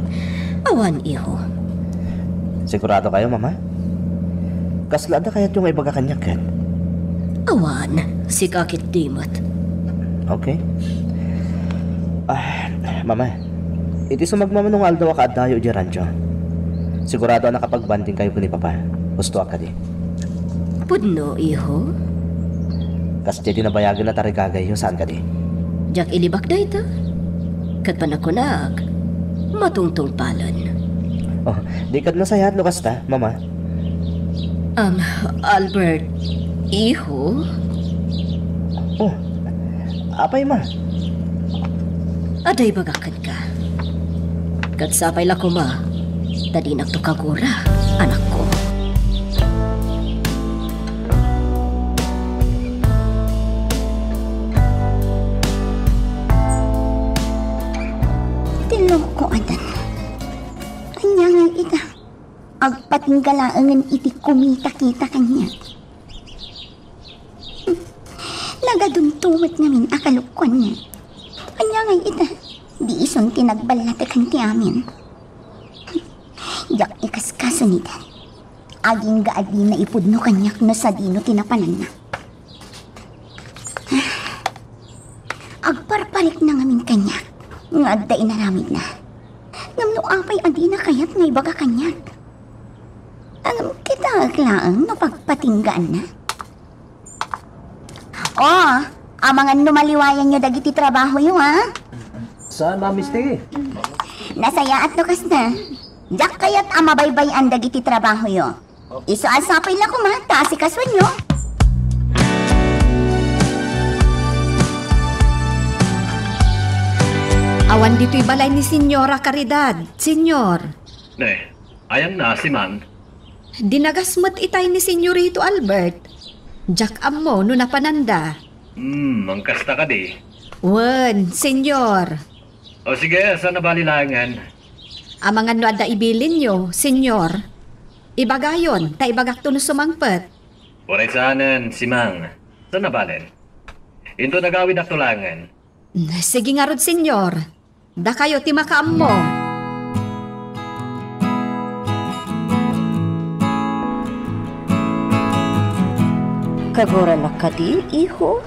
Awan, iho. Sigurado kayo, Mama? Kasla adda kayatyo nga ibaga kaniak ket? Awan, sika ketdi met. Okay. Ah, Mama, iti sumagmamano nga aldaw a kaaddayo idiay rancho, sigurado a nakapagbanding kayo ken ni Papa. Husto a kadi? Pudno, iho. Kas diay ti nabayagen a tarigagayyo, saan kadi? Diak ilibak dayta. Ket panagkunak, matungtungpalen. Oh, di kad nasayaat no kasta, Mama. Um, Albert, iho? Oh, apay, Ma? Adda ibagak kenka. Ket sapay la koma ta dinakto kagura, anakko. Ti loko, adan. Ania ngay ita? Agpatingga laengen iti kumitakita kaniak. Nagadunto met ngamin a kalokuanna. Ania ngay ita? Di isun ti nagballateken ti amin. Diak ikaskaso ni Dan. Agingga a dina ipudno kaniak no sadino ti napananna. Agparparikna ngamin kaniak nga adda inaramidna. Ngem no apay a dina kayat nga ibaga kaniak? Ngem kitaek laeng no pagpatinggaanna. O, amangan no maliwayanyo dagiti trabahoyo, ha? Saan, Ma'am Misty? Nasayaat no kasta. Diak kayat a mabaybay-an dagiti trabahoyo. Isu a sapay la koma ta asikasuenyo. Awan ditoy balay ni Señora Caridad, Señor. Ne, ayanna, Simang? Dinagas met itay ni Señorito Albert. Diak ammo no napananda. Hmm, mangkasta kadi? Wen, Señor. O sige, saan a bali laengen? Amangan no adda ibilinyo, Señor. Ibagayon, ta ibagakto no sumangpet. Uray saanen, Simang. Saan a balen? Inton agawidakto laengen. Sige ngarud, Señor. Dakayo ti makaammo. Kagurannak kadi, iho?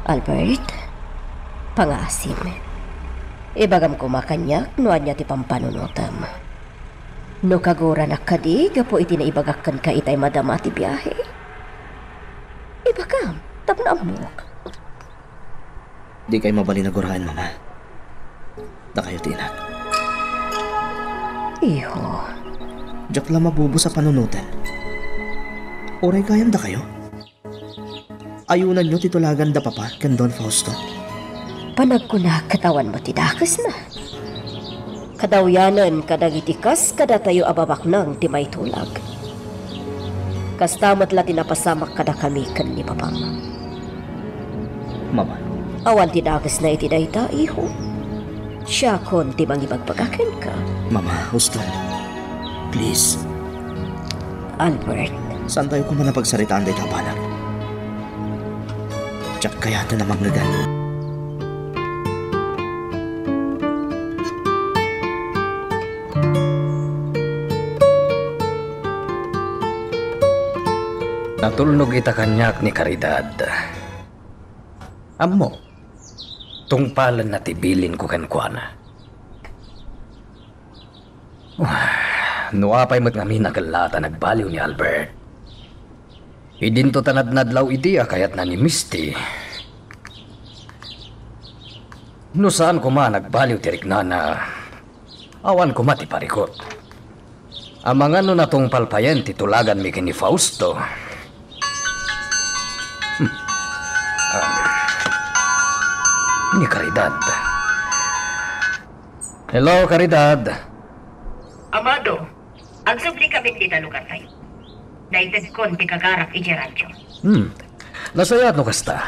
Albert, pangaasim. Ibagam koma kaniak no ania ti pampanunotem. No kaguranak kadi gapu iti naibagak kenka itay madama ti biahe, ibagam tapno ammok. Dikay mabalin a guraen, Mama. Dakayo ti inak. Iho. Diak la mabubos a panunoten. Uray gayam dakayo. Ayunanyo ti tulagan da Papa ken Don Fausto. Panagkunak ket awan met ti dakesna. Kadawyanen kadagiti kas kadatayo a babaknang ti maitulag. Kasta met la ti napasamak kadakami ken ni Papa. Mama. Awan ti dakesna iti dayta, iho. Siakon ti mangibagbaga kenka. Mama, huston. Please. Albert. Saantayo koma a pagsaritaan dayta a banag? Diak kayaten a mangngegad. Natulnog ita kaniak ni Caridad. Ammok, tungpalenna ti bilinko kenkuana. No apay met ngamin a kellaat a nagbaliw ni Albert, idinto ta nadnadlaw idi a kayatna ni Misty. No saan koma a nagbaliw ti riknana, awan koma ti parikut. Amangan no natungpal payen ti tulaganmi ken ni Fausto. Hmm. Ah. Ni Caridad. Hello, Caridad. Amado, agsubli kami dita lugartayo. Naitedkon ti kagarak idiay radyo. Hmm. Nasayaat no kasta.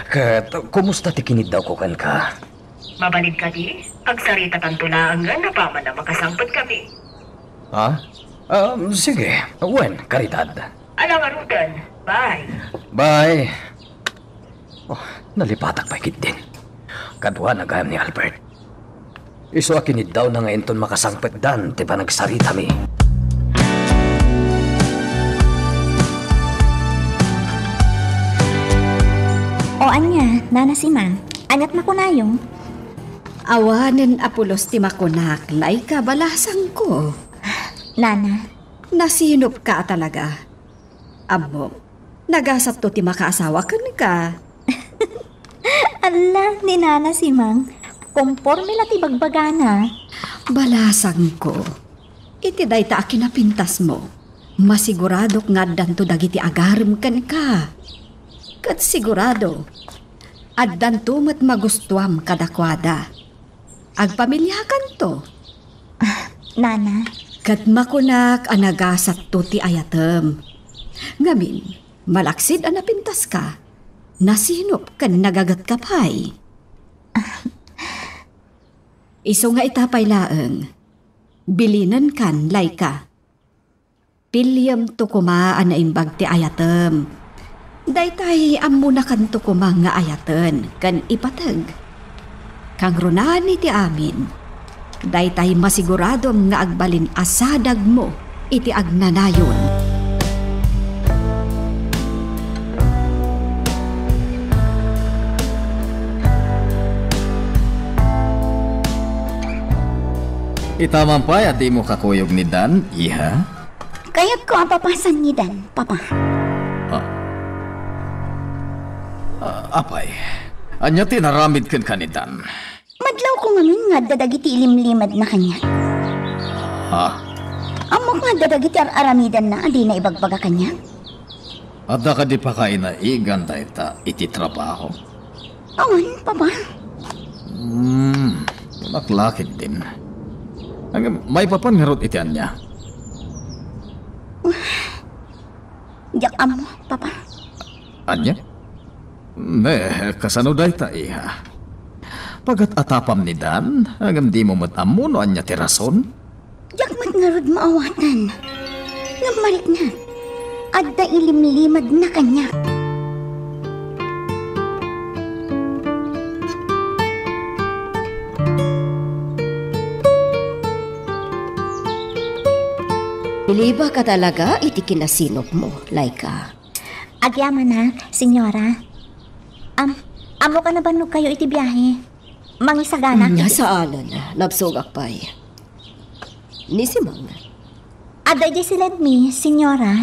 Ket kumusta ti kiniddawko kenka? Mabalin kadi, agsaritatanto laengen apaman a makasangpet kami. Ha? Ah, sige. Wen, Caridad. Ala ngaruden. Bye. Bye. Oh, nalipatak pay ketdin. Kaduana gayam ni Albert. Isu a kiniddawna nga inton makasangpetdan ti panagsaritami. O ania, Nana Simang, aniat makunayo? Awanen a pulos ti makunak, Laika, balasangko. Nana. Nasinopka a talaga. Ammok, nagasatto ti makaasawa kenka. Alla, ni Nana Simang, komporme la ti bagbagana. Balasangko, iti dayta a kinapintasmo, masiguradok nga addanto dagiti agarem kenka. Ket sigurado, addanto met magustuam kadakuada. Agpamiliakanto. Ah, Nana. Ket makunak a nagasatto ti ayatem. Ngamin, malaksid a napintaska, nasinop ken nagagetka pay. Isu nga ita pay laeng, bilinenkan, Laika. Pilliemto koma a naimbag ti ayatem. Daytay ammonakanto koma nga ayaten ken ipateg. Kangrunaan iti amin, Daytay masiguradom nga agbalin a sadagmo iti agnanayon. Ita man pay a dimo kakuyog ni Dan, iha? Kayatko a papasan ni Dan, Papa. Ah. Ah, apay, ania ti inaramid kenka ni Dan? Madlawko ngamin nga adda dagiti ilimlimadna kaniak. Ha? Ammok nga adda dagiti ar-aramidanna a dina ibagbaga kaniak. Adda kadi pakainaigan dayta iti trabaho? Awan, Papa. Hmm, naklakit din. Ang, maipapan ngarud iti ania? Diak ammo, Papa. Ania? Ne, kasano dayta, iha? Pagat-atapam ni Dan, ngem dimo met ammo no ania ti rason? Diak met ngarud maawatan. Ngem mariknak, adda ilimlimadna kaniak. Ilibaka talaga iti kinasinopmo, Laika. Agyamanak, Senyora. Am, ammoka nabannogkayo iti biahe. Mangisagana. Mm, saanen, nabsogak pay. Ni Simang. Adda idiay siledmi, Senyora.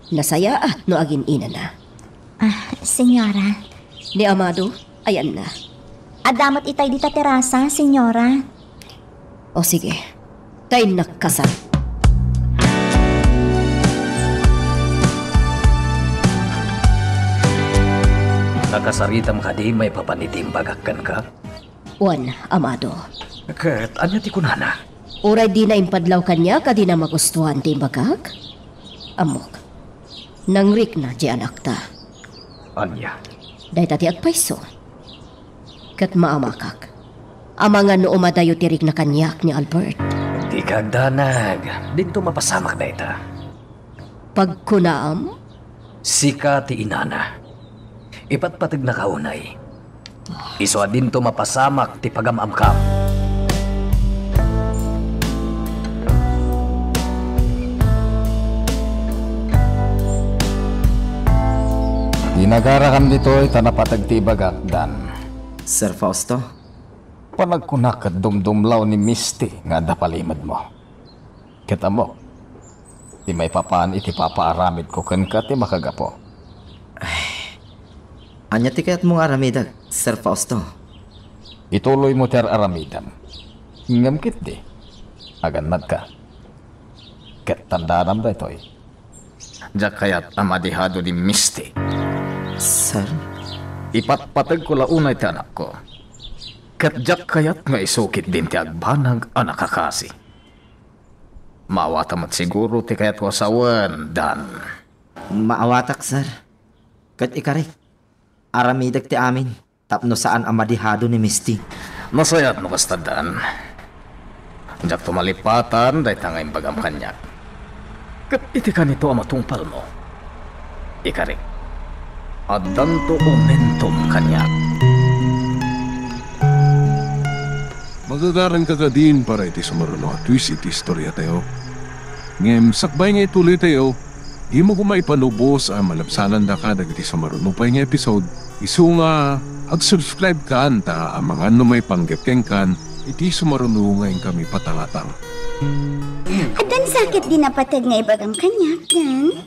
Nasayaat no agin-inana. Ah, Senyora. Ni Amado, ayanna. Adda met itay dita terasa, Senyora. O sige, ta innak kasa. Nakasaritam kadi maipapan iti imbagak kenka? Wen, Amado. Ket ania ti kunana? Uray dina impadlaw kaniak a dina magustuan ti imbagak? Ammok, nangrikna diay anakta. Ania? Dayta ti agpayso. Ket maamakak. Amangan no umadayo ti rikna kaniak ni Albert. Dika agdanag. Dinto mapasamak dayta. Pagkunam? Sika ti inana. Ipatpategnaka unay. Isu a dinto mapasamak ti pagam-amkam. Dinagarakam ditoy ta napateg ti ibagak, Dan. Sir Fausto? Panagkunak ket dumdumlaw ni Misty nga adda palimedmo. Ket ammok ti maipapan iti papaaramidko kenka ti makagapu. Ay, ania ti kayatmo nga aramidek, Sir Fausto? Ituloymo ti ar-aramidem. Ngem ketdi, agannadka. Ket tandaanam daytoy. Diak kayat a madihado ni Misty. Sir? Ipatpategko la unay ti anakko. Ket diak kayat nga isu ketdin ti agbanag a nakakasi. Maawatam met siguro ti kayatko a sawen, Dan. Maawatak, sir. Ket ikarik, aramidek ti amin tapno saan a madihado ni Misty. Nasayaat no kasta, Dan. Diakto malipatan dayta nga imbagam kaniak. Ket iti kanito a matungpalmo, ikarik, addanto umentom kaniak. Magagaranka kadin para iti sumaruno a twist iti istoriatayo. Ngem sakbay nga ituloytayo, dimo koma ipanubos a malabsanandaka dagiti sumaruno pay nga episode. Isu nga, ag-subscribe kan ta amangan no maipanggep kenkan iti sumaruno nga inkami patangatang. Addan sa ketdi napateg nga ibagam kaniak, Dan?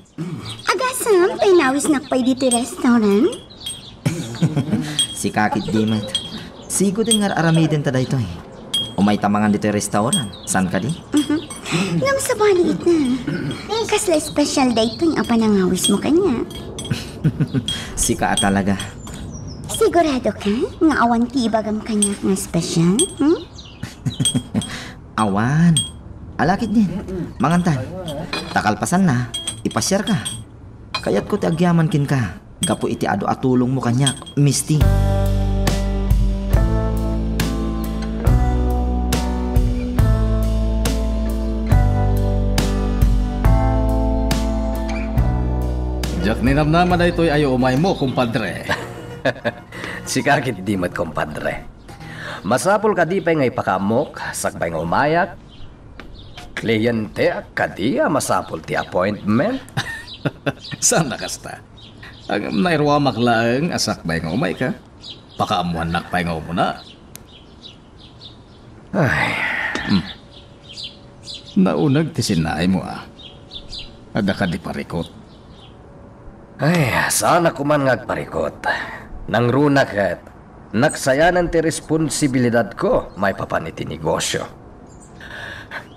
Agasam ta inawisnak pay ditoy restaurant? Sika ketdi met. Sigo din nga ar-aramidenta daytoy. Umayta mangan ditoy restaurant. Saan kadi? Mhm. Ngem sabali ita. Kasla special daytoy a panangawismo kaniak? Sika a talaga. Sigurado ka nga awan ti ibagam kaniak nga special? Hmm? Awan. Ala ketdin. Mangantan. Ta kalpasanna, ipasiarka. Kayatko ti agyaman kenka gapu iti adu a tulongmo kaniak, Misty. Diak ninamnama daytoy a umaymo, kumpadre. Sika ketdi met, kumpadre. Masapul kadi pay nga ipakaammok sakbay nga umayak? Klienteak kadi a masapul ti appointment? Saan a kasta? Ngem nairuamak laeng a sakbay nga umayka, pakaammoannak pay nga umuna. Ay. Hmm. Nauneg ti sinnaaymo, a. Adda kadi parikut? Ay, saannak koman nga agparikut. Nangruna ket nagsayanan ti responsibilidadko maipapan iti negosio.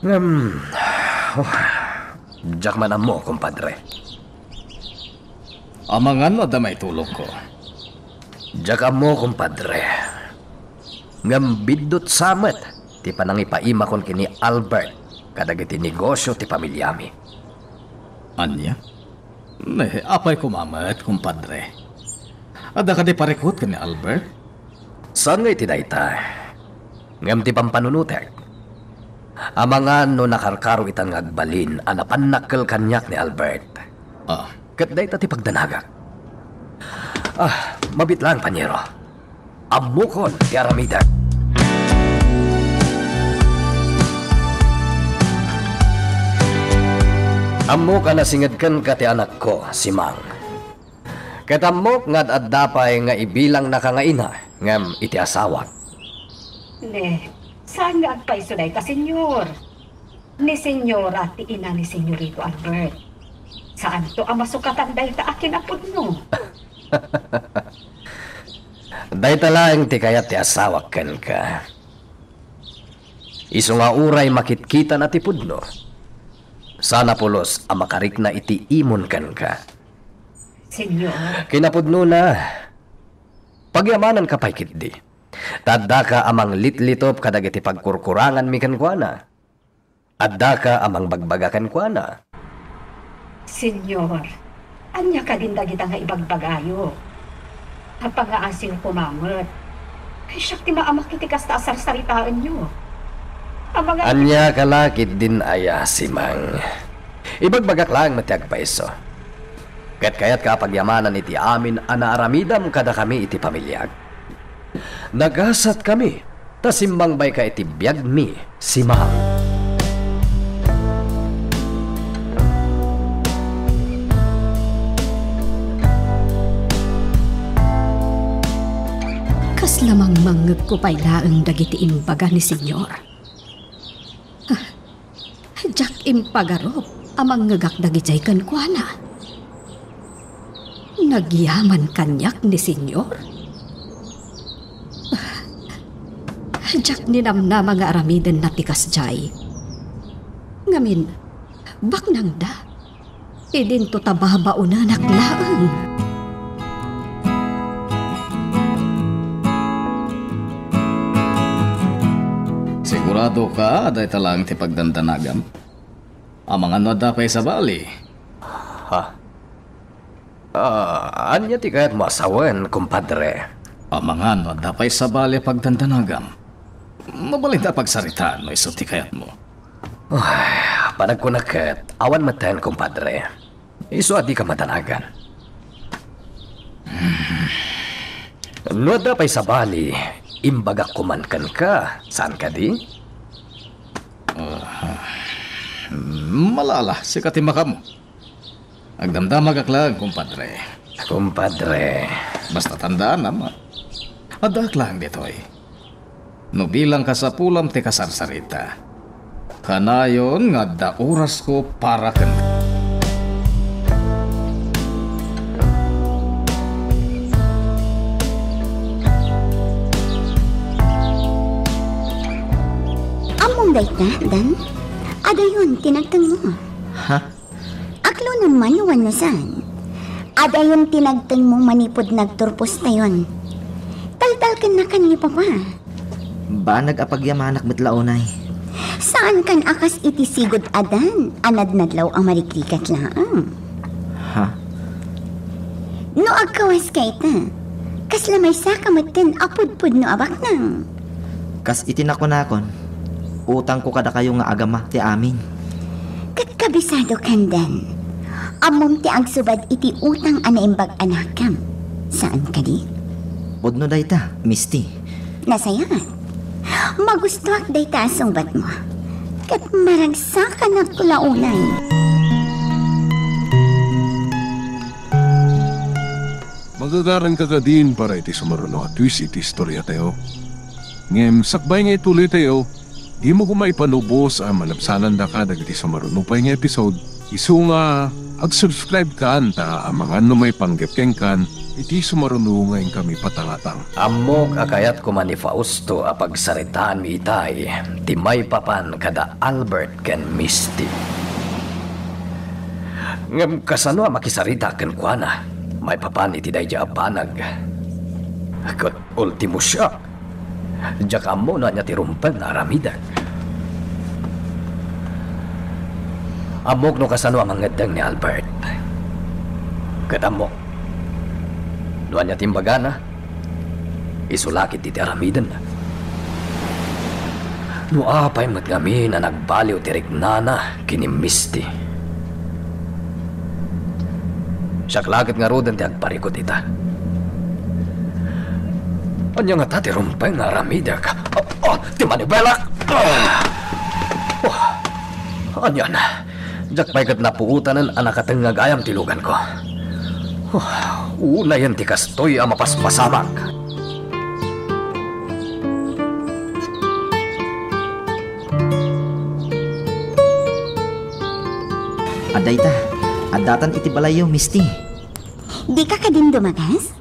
Ngem, oh, diak man ammo, kumpadre. Amangan no adda maitulongko? Diak ammo, kumpadre. Ngem biddut sa met ti panangipaimakon ken ni Albert kadagiti negosio ti pamiliami. Ania? Ne, apay koma met, kumpadre? Adda kadi parikut ken ni Albert? Saan nga iti dayta. Ngem ti pampanunotek, amangan no nakarkaro itan nga agbalin a napannakkel kaniak ni Albert. Ah. Ket dayta ti pagdanagak. Ah, mabiit laeng, panyero. Ammokon ti aramidek. Ammok a nasinged kenka ti anakko, Simang. Ket ammok nga ad-adda pay nga ibilangnaka nga ina, ngem iti asawak. Ne, saan nga agpayso dayta, Senyor? Ni Senyora ti ina ni Senyorito Albert. Saanto a masukatan dayta a kinapudno. Dayta laeng ti kayat ti asawak kenka. Isu nga uray makitkitana ti pudno, sana pulos a makarikna iti imon kenka. Senyor. Kinapudnona, pagyamananka pay ketdi. Ta addaka a manglitlitop kadagiti pagkurkuranganmi kenkuana. Addaka a mangbagbaga kenkuana. Senyor, ania kadin dagita nga ibagbagayo? Apangaasiyo koma met. Kay siak ti maamak iti kasta a sarsaritaenyo. Amangan iti Ania ka la ketdin aya, Simang? Ibagbagak laeng met ti agpayso. Ket kayatka a pagyamanan iti amin a naaramidam kadakami iti pamiliak. Nagasatkami, ta simmangbayka iti biagmi, Simang. Kasla mangmangngegko pay laeng dagiti imbaga ni Senyor. Ah, diak impagarup a mangngegak dagijay kenkuana. Nagyaman kaniak ni Senyor? Diak ninamnama nga aramidenna ti kasjay. Ngamin, baknangda. Idinto ta babaonanak laeng. Sigurado ka a dayta laeng ti pagdandanagam? Amangan no adda pay sabali. Ha? Ah, ania ti kayatmo a sawen, kumpadre? Amangan no adda pay sabali a pagdandanagam. Mabalinta a pagsaritaan no isu ti kayatmo. Ay, panagkunak ket, awan metten, kumpadre. Isu a dika madanagan. No adda pay sabali, imbagak koman kenka, saan kadi? Ah, malala, sika ti makamo. Agdamdamagak laeng, kumpadre. Kumpadre. Basta tandaanam, addaak laeng ditoy. No bilang kasapulam ti kasarsarita, kanayon nga adda orasko para ken. Ammom dayta, Dan? Adayon ti nagtengmo. Ha? Aklonam man wenno saan? Adayon ti nagtengmo manipud nagturpostayon. Taltalkennakan ni Papa. Banag a pagyamanak met la unay. Saankan a kas iti sigud a Dan a nadnadlaw a marikrikat laeng. Ha? No agkawaska ita, kasla maysaka metten a pudpudno a baknang. Kas iti nakunakon, utangko kadakayo nga agama ti amin. Ket kabisadokan, Dan. Ammom ti agsubad iti utang a naimbag a nakam. Saan kadi? Pudno dayta, Misti. Nasayaat. Magustuak dayta a sungbatmo. Ket maragsakanak la unay. Magagaranka kadin para iti sumaruno a twist iti istoriatayo. Ngem sakbay nga ituloytayo, dimo koma ipanubos a malabsanandaka dagiti sumaruno pay nga episode. Isu nga ag-subscribe kan ta amangan no maipanggep kenkan iti sumaruno nga inkami patangatang. Ammok a kayat koma ni Fausto a pagsaritaanmi itay ti maipapan kada Albert ken Misty. Ngem kasano a makisarita kenkuana maipapan iti daydiay a banag? Ket ultimo siak, diak ammo no ania ti rumbeng nga aramidek. Ammok no kasano a mangeddeng ni Albert. Ket ammok no ania ti imbagana, isu la ketdi ti aramidenna. No apay met ngamin a nagbaliw ti riknana ken ni Misty. Siak la ket ngaruden ti agparikut ita. Ania ngata ti rumbeng nga aramidek? Ah, ah, ti manibelak! Ah! Oh, anian? Diak pay ket napuotanen a nakatengngag ayam ti luganko. Oh, unayen ti kastoy a mapaspasamak. Adda ita, addatan iti balayyo, Misty. Dika kadin dumagas?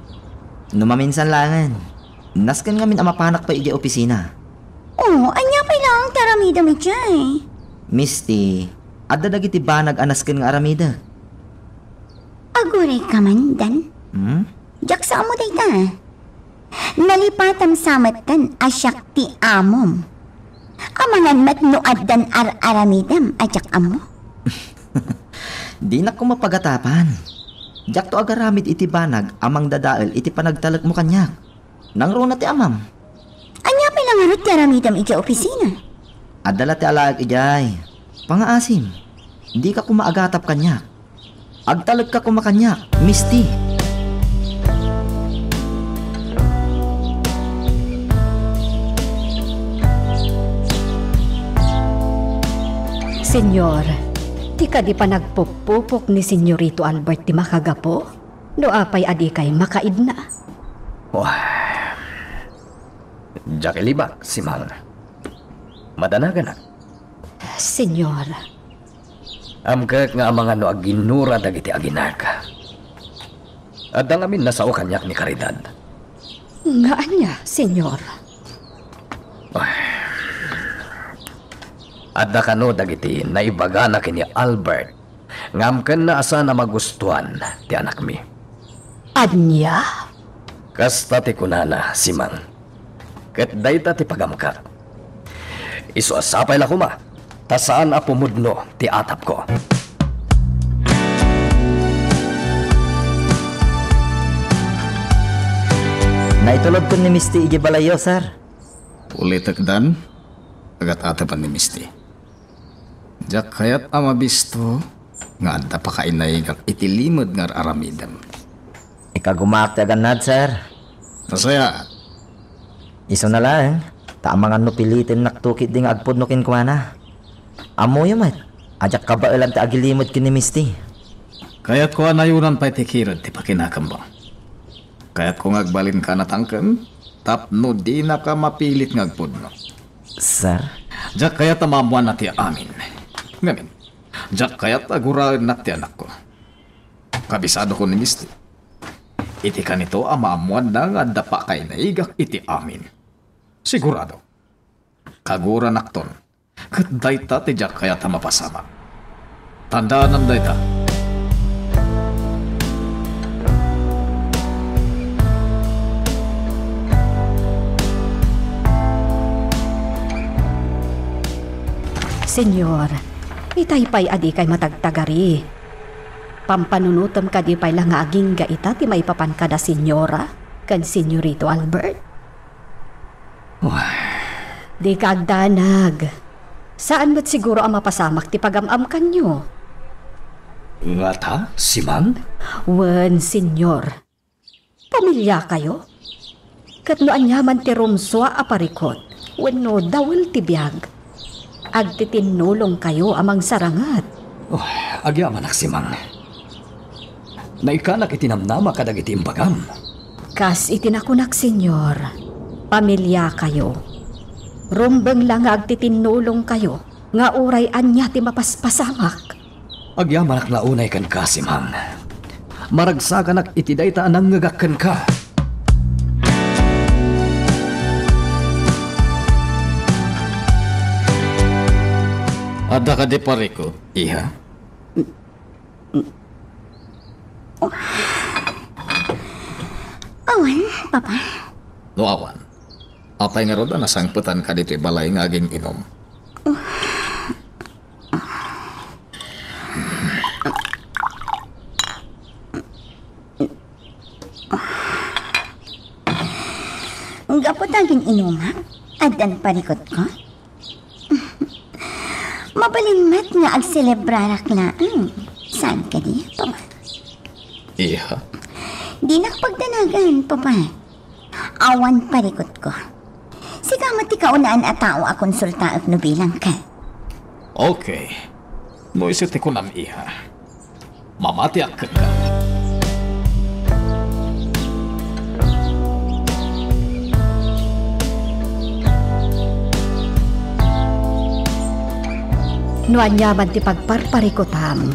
No maminsan laengen. Nasken ngamin a mapanak pay idiay opisina. Oh, ania pay laeng ti aramidem idiay? Misty, adda dagiti banag a nasken nga aramidek. Aguray ka man, Dan. Hmm? Diak sa ammo dayta. Nalipatam sa metten a siak ti amom. Amangan met no addan ar-aramidem a diak ammo. Dinak koma pagatapan. Diakto agaramid iti banag a mangdadael iti panagtalekmo kaniak. Nangruna ti amam. Ania pay la ngarud ti aramidem idiay opisina? Adda la ti alaek idiay. Pangaasim. Dika koma agatap kaniak. Agtalekka koma kaniak, Misty. Señor, ti kadi panagpuppupok ni Señorito Albert ti makagapu? No apay a dikay makaidna? Wah. Diak ilibak, Simang. Madanaganak. Señor. Amkek nga amangan no aginnura dagiti aginak. Adda ngamin a sao kaniak ni Caridad. Nga ania, Señor? Adda kano dagiti naibagana ken ni Albert. Ngem kenna a saan a magustuan ti anakmi. Ania? Kasta ti kunana, Simang. Ket dayta ti pagamkak. Isu a sapay la koma, ta saan a pumudno ti atapko. Naitulodkon ni Misty idiay balayyo, sir. Ulitek, Dan, agat-atepan ni Misty. Diak kayat a mabisto nga adda pakainaigak iti limed nga ar-aramidem. Ikagumaak ti agannad, sir. Nasayaat. Isuna laeng, ta amangan no pilitennakto ketdi nga agpudno kenkuana. Ammoyo met a diak kabaelan ti agilimed ken ni Misty. Kayatko a nayonan pay ti kired ti pakinakemmo. Kayatko nga agbalinka a natangken tapno dinaka mapilit nga agpudno. Sir? Diak kayat a maammoanna ti amin. Ngamin, diak kayat a guraennak ti anakko. Kabisadokon ni Misty. Iti kanito a maammoanna nga adda pakainaigak iti amin. Sigurado. Kaguranakton. Ket dayta ti diak kayat a mapasamak. Tandaanam dayta. Señor, itay pay a dikay matagtagari. Pampanunotem kadi pay la nga agingga ita ti maipapan kada señora ken Señorito Albert? Wah. Dika agdanag. Saan met siguro a mapasamak ti pagam-amkanyo. Ngata, Simang? Wen, Señor. Pamiliakayo? Ket no aniaman ti rumsua a parikut, wenno dawel ti biag, agtitinnulongkayo a mangsaranget. Oh, agyamanak, Simang. Naikkanak iti namnama kadagiti imbagam. Kas iti nakunak, Señor, pamiliakayo. Rumbeng la nga agtitinnulongkayo nga uray ania ti mapaspasamak. Agyamanak la unay kenka, Simang. Maragsakanak iti dayta a nangngegak kenka. Adda kadi parikut, iha? Awan, Papa. No awan, apay ngarud a nasangpetanka ditoy balay nga agin-inom? Gapu ta agin-inumak, addan parikutko. Mabalin met nga agselebrarak laeng. Saan kadi, Papa? Iha? Dinak pagdanagan, Papa. Awan parikutko. Sika met ti kaunaan a tao a konsultaek no bilangka. Okay. No isu ti kunam, iha. Mamatiak kenka. No aniaman ti pagparparikutam,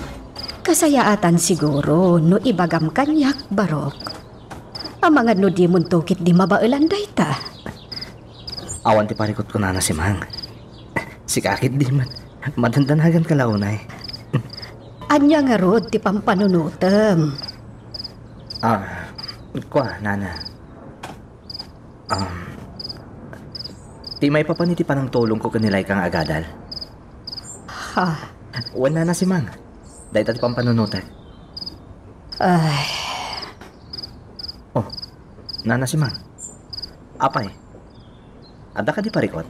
kasayaatan siguro no ibagam kaniak, Barok. Amangan no dimonto ketdi mabaelan dayta. Awan ti parikutko, Nana Simang. Sika ketdi man. Madandanaganka la unay. Ania ngarud ti pampanunotem? Ah, kua, Nana. Um, ti maipapan iti panangtulongko ken ni Laika nga agadal. Ha? Wen, Nana Simang. Dayta ti pampanunotek. Ay. Oh, Nana Simang. Apay? Adda kadi parikut?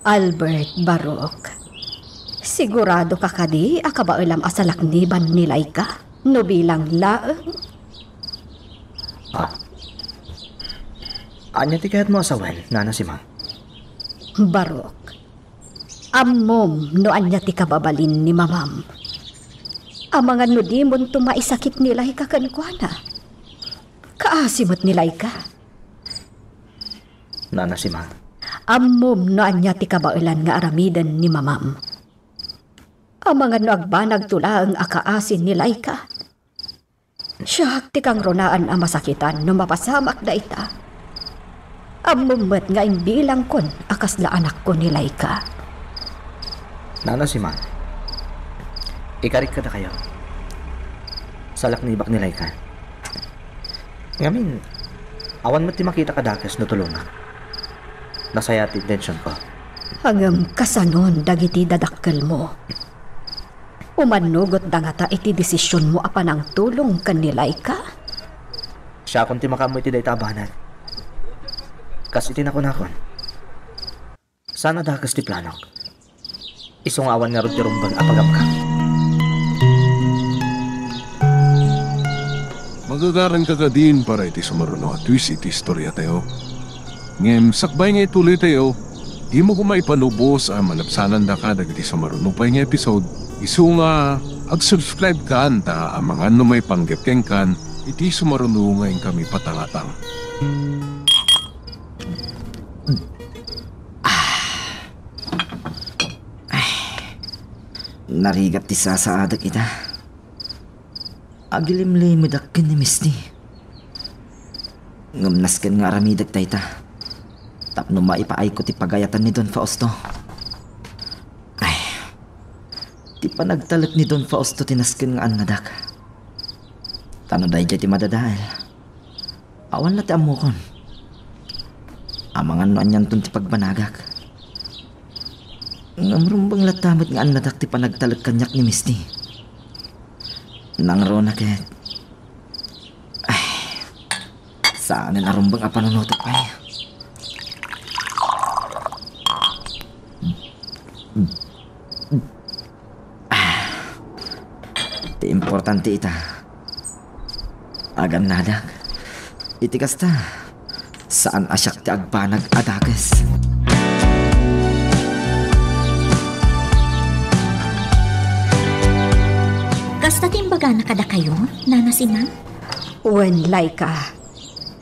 Albert, Barok, siguradoka kadi a kabaelam a salakniban ni Laika no bilang laeng? Ah. Ania ti kayatmo a sawen, Nana Simang? Barok, ammom no ania ti kababalin ni Mamam. Amangan no dimonto maisakit ni Laika kenkuana. Kaasi met ni Laika. Nana Simang. Ammom no ania ti kabaelan nga aramiden ni Mamam. Amangan no agbanagto laeng a kaasi ni Laika. Siak ti kangrunaan a masakitan no mapasamak dayta. Ammom met nga imbilangkon a kasla anakko ni Laika. Nana Simang, ikarik kadakayo. Salaknibak ni Laika. Ngamin, awan met ti makita kadakes no tulongak. Nasayaat ti intensionko. Ngem kasanon dagiti dadakkelmo? Umannogotda ngata iti desisionmo a panangtulong ken ni Laika? Siakon ti makaammo iti dayta a banag. Kas iti nakunakon, saan a dakes ti planok. Isu nga awan ngarud ti rumbeng a pagabkak. Magagaranka kadin para iti sumaruno a twist iti istoriatayo. Ngem sakbay nga ituloytayo, dimo koma ipanubos a malabsanandaka dagiti sumaruno pay nga episode. Isu nga ag-subscribe kan ta amangan no maipanggep kenkan iti sumaruno nga inkami patangatang. Narigat ti sasaadek ita. Agilimlimedak ken ni Misty. Ngem nasken nga aramidek dayta tapno maipaayko ti pagayatan ni Don Fausto. Ay, ti panagtalek ni Don Fausto ti nasken nga annadak. Ta no daydiay ti madadael, awan la ti ammokon. Amangan no anianton ti pagbanagak. Ngem rumbeng latta met nga annadak ti panagtalek kaniak ni Misty. Nangruna ket, ay, saanen a rumbeng a panunotek pay. Ah, ti importante ita, agannadak. Iti kasta, Saan a siak ti agbanag a dakes. Kasta ti imbagana kadakayo, Nana Simang? Wen, Laika.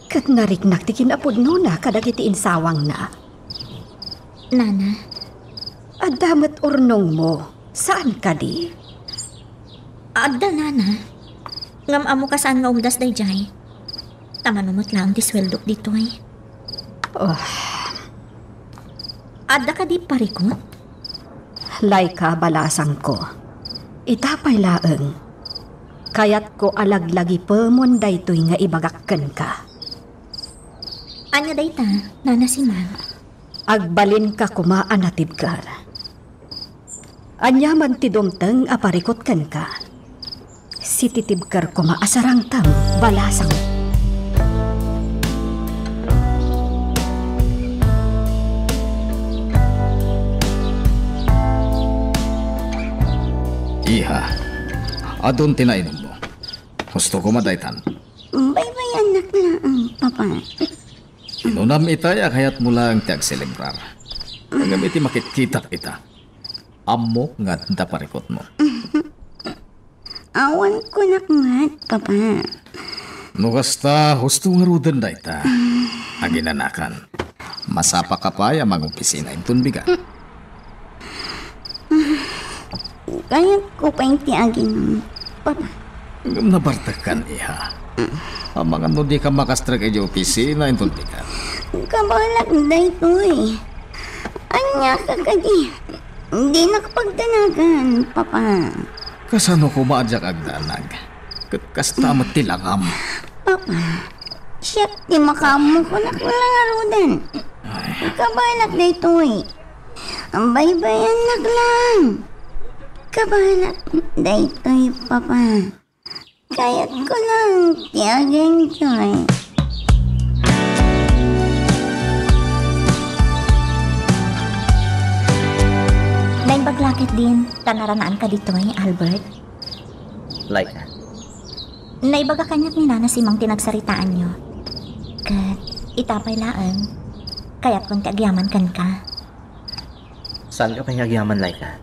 Ket nariknak ti kinapudnona kadagiti insawangna. Nana. Adda met urnongmo, saan kadi? Adda, Nana. Ngem ammo kasaan nga umdas daydiay. Ta mano met laeng ti sueldok ditoy. Oh. Adda kadi parikut? Laika, balasangko. Ita pay laeng. Kayatko a laglagipemon daytoy nga ibagak kenka. Ania dayta, Nana Simang? Agbalinka koma a natibker. Ania man ti dumteng a parikut kenka? Sititibker koma a sarangtam, balasang. Iha, adun ti nainummo. Husto koma daytan. Baybayannak laeng, Papa. Kinunam itay a kayatmo laeng ti agselebrar. Ngem iti makitkitak ita, ammok nga adda parikutmo. Awan kunak met, Papa. No kasta, husto ngaruden dayta. Aginanakan. Masapaka pay a mangopisina inton bigat. Kayatko pay ti aginom, Papa. Ngem nabartekkan, iha. Amangan no dika makastrek idiay opisina inton bigat. Kabalak daytoy. Ania ka kadi? Dinak pagdanagan, Papa. Kasano koma a diak agdanag? Ket kasta met ti langam. Papa, siak ti makaammo kunak ngaruden. Ay. Kabalak daytoy. Baybayannak lang. Kabalak daytoy, Papa. Kayatko lang ti ag-enjoy. Naimbag la ketdin ta naranaanka ditoy, Albert? Laika. Naibaga kaniak ni Nana Simang ti nagsaritaanyo. Ket ita pay laeng, kayatkon ti agyaman kenka. Saanka pay nga agyaman, Laika.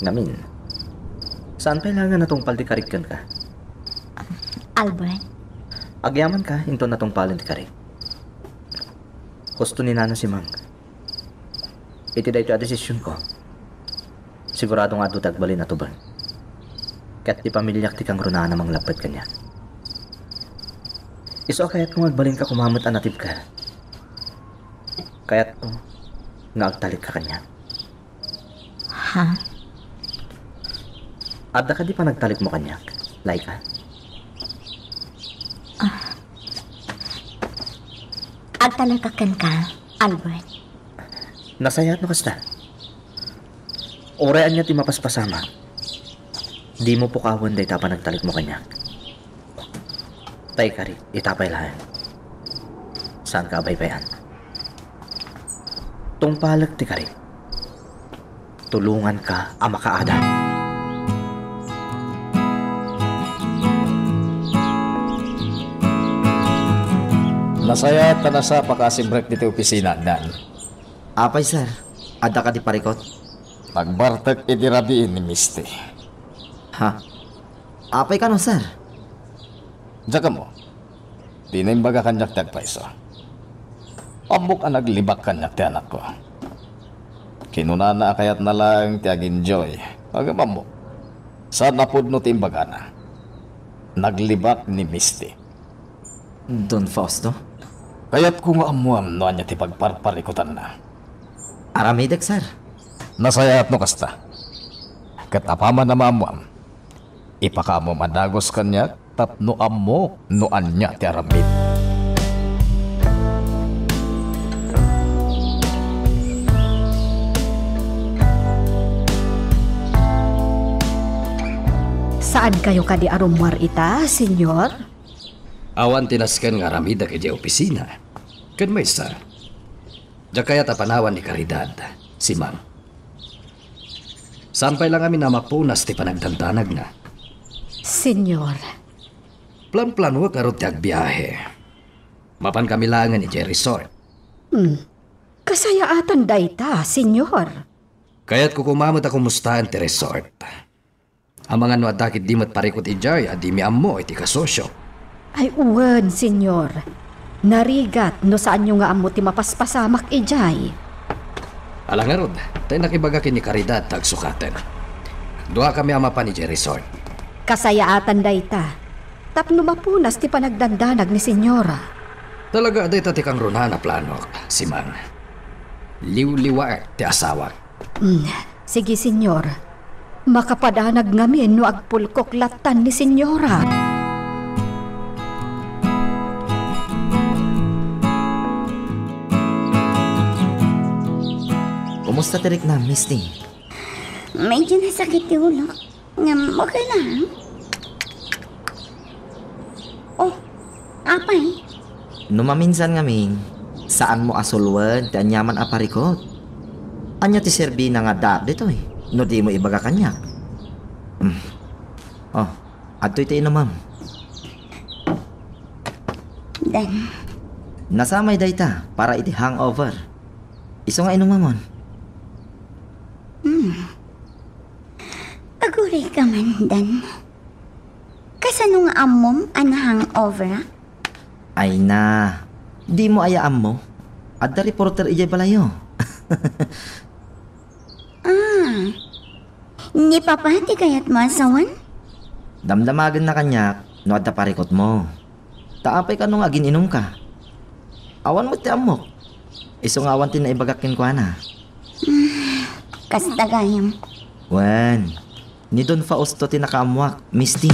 Ngamin, saan pay laeng a natungpal ti karik kenka? Albert? Agyamanka inton natungpalen ti karik. Husto ni Nana Simang. Iti daytoy a desisionko, sigurado nga adu ti agbalin a tuber. Ket ti pamiliak ti kangrunaan a manglapped kaniak. Isu a kayatko nga agbalinka koma met a natibker. Kayatko nga agtalekka kaniak. Ha? Adda kadi panagtalekmo kaniak, Laika? Ah. Agtalekak kenka, Albert. Nasayaat no kasta. Uray ania ti mapaspasamak, dimo pukawen dayta a panagtalekmo kaniak. Ta ti karik, ita pay laeng. Saanka a baybay-an. Tungpalek ti karik. Tulonganka a makaada. Nasayaat ta nasapaka a simrek ditoy opisina, Dan. Apay, sir? Adda kadi parikut? Nagbartek iti rabii ni Misty. Ha? Apay kano, sir? Diak ammo. Dina imbaga kaniak ti agpayso. Ammok a naglibak kaniak ti anakko. Kinunana a kayatna laeng ti ag-enjoy. Ngem ammok, saan a pudno ti imbagana. Naglibak ni Misty. Don Fausto? Kayatko nga ammuam no ania ti pagparparikutanna. Aramidek, sir. Nasayaat no kasta. Ket apaman a maammuam, ipakaammo a dagus kaniak tapno ammok no ania ti aramid. Saankayo kadi a rummuar ita, Senyor? Awan ti nasken nga aramidek idiay opisina. Ken maysa, diak kayat a panawan ni Caridad, Simang. Saan pay la ngamin a mapunas ti panagdandanagna. Senyor. Planplanuek ngarud ti agbiahe. Mapan kami laengen idiay resort. Hmm. Kasayaatan dayta, Senyor. Kayatko koma met a kumustaen ti resort. Amangan no adda ketdi met parikut idiay a dimi ammo iti kasosio. Ay, wen, Senyor. Narigat no saanyo nga ammo ti mapaspasamak idiay. Ala ngarud, ta innak ibaga ken ni Caridad ta agsukaten. Duakami a mapan idiay resort. Kasayaatan dayta. Tapno mapunas ti panagdandanag ni Senyora. Talaga, dayta ti kangrunaan a planok, Simang. Liwliwaek ti asawak. Mm, sige, Senyor. Makapadanag ngamin no agpulkok lattan ni Senyora. Kumusta ti riknam, Misty? Medyo nasakit ti ulok. Ngem okay lang. Oh, apay? No maminsan ngamin, saanmo a sulwen ti aniaman a parikut. Ania ti serbina nga addaak ditoy no dimo ibaga kaniak? Mm. Oh, adtoy ti inumem. Dan. Nasamay dayta para iti hangover. Isu nga inumemon. Hmm. Agurayka man, Dan. Kasano nga ammom a na-hangover? Ay na, dimo aya ammo? Adda reporter idiay balayyo. Ah, ni Papa ti kayatmo a sawen? Damdamagenna kaniak no adda parikutmo. Ta apay kano nga agin-inumka? Awan met ti ammok. Isu nga awan ti naibagak kenkuana. Kasta gayam. Wen, ni Don Fausto ti nakaammoak, Misty.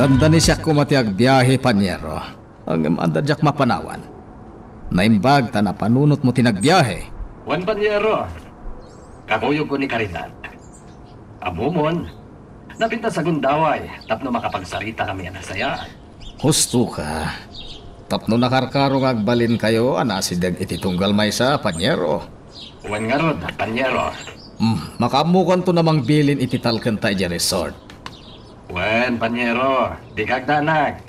Dandanisiak koma ti agbiahe, Panyero. Ngem adda diak mapanawan. Naimbag ta napanunotmo ti nagbiahe. Wen, Panyero. Kakuyogko ni Caridad. Ammomon, napintas a gundaway tapno makapagsaritakami a nasayaat. Husto ka. Tapno nakarkaro nga agbalinkayo a nasideg iti tunggal maysa, Panyero. Wen ngarud, Panyero. Hmm, makaammokanto a mangbilin iti talkenta idiay resort. Wen, Panyero, dika agdanag.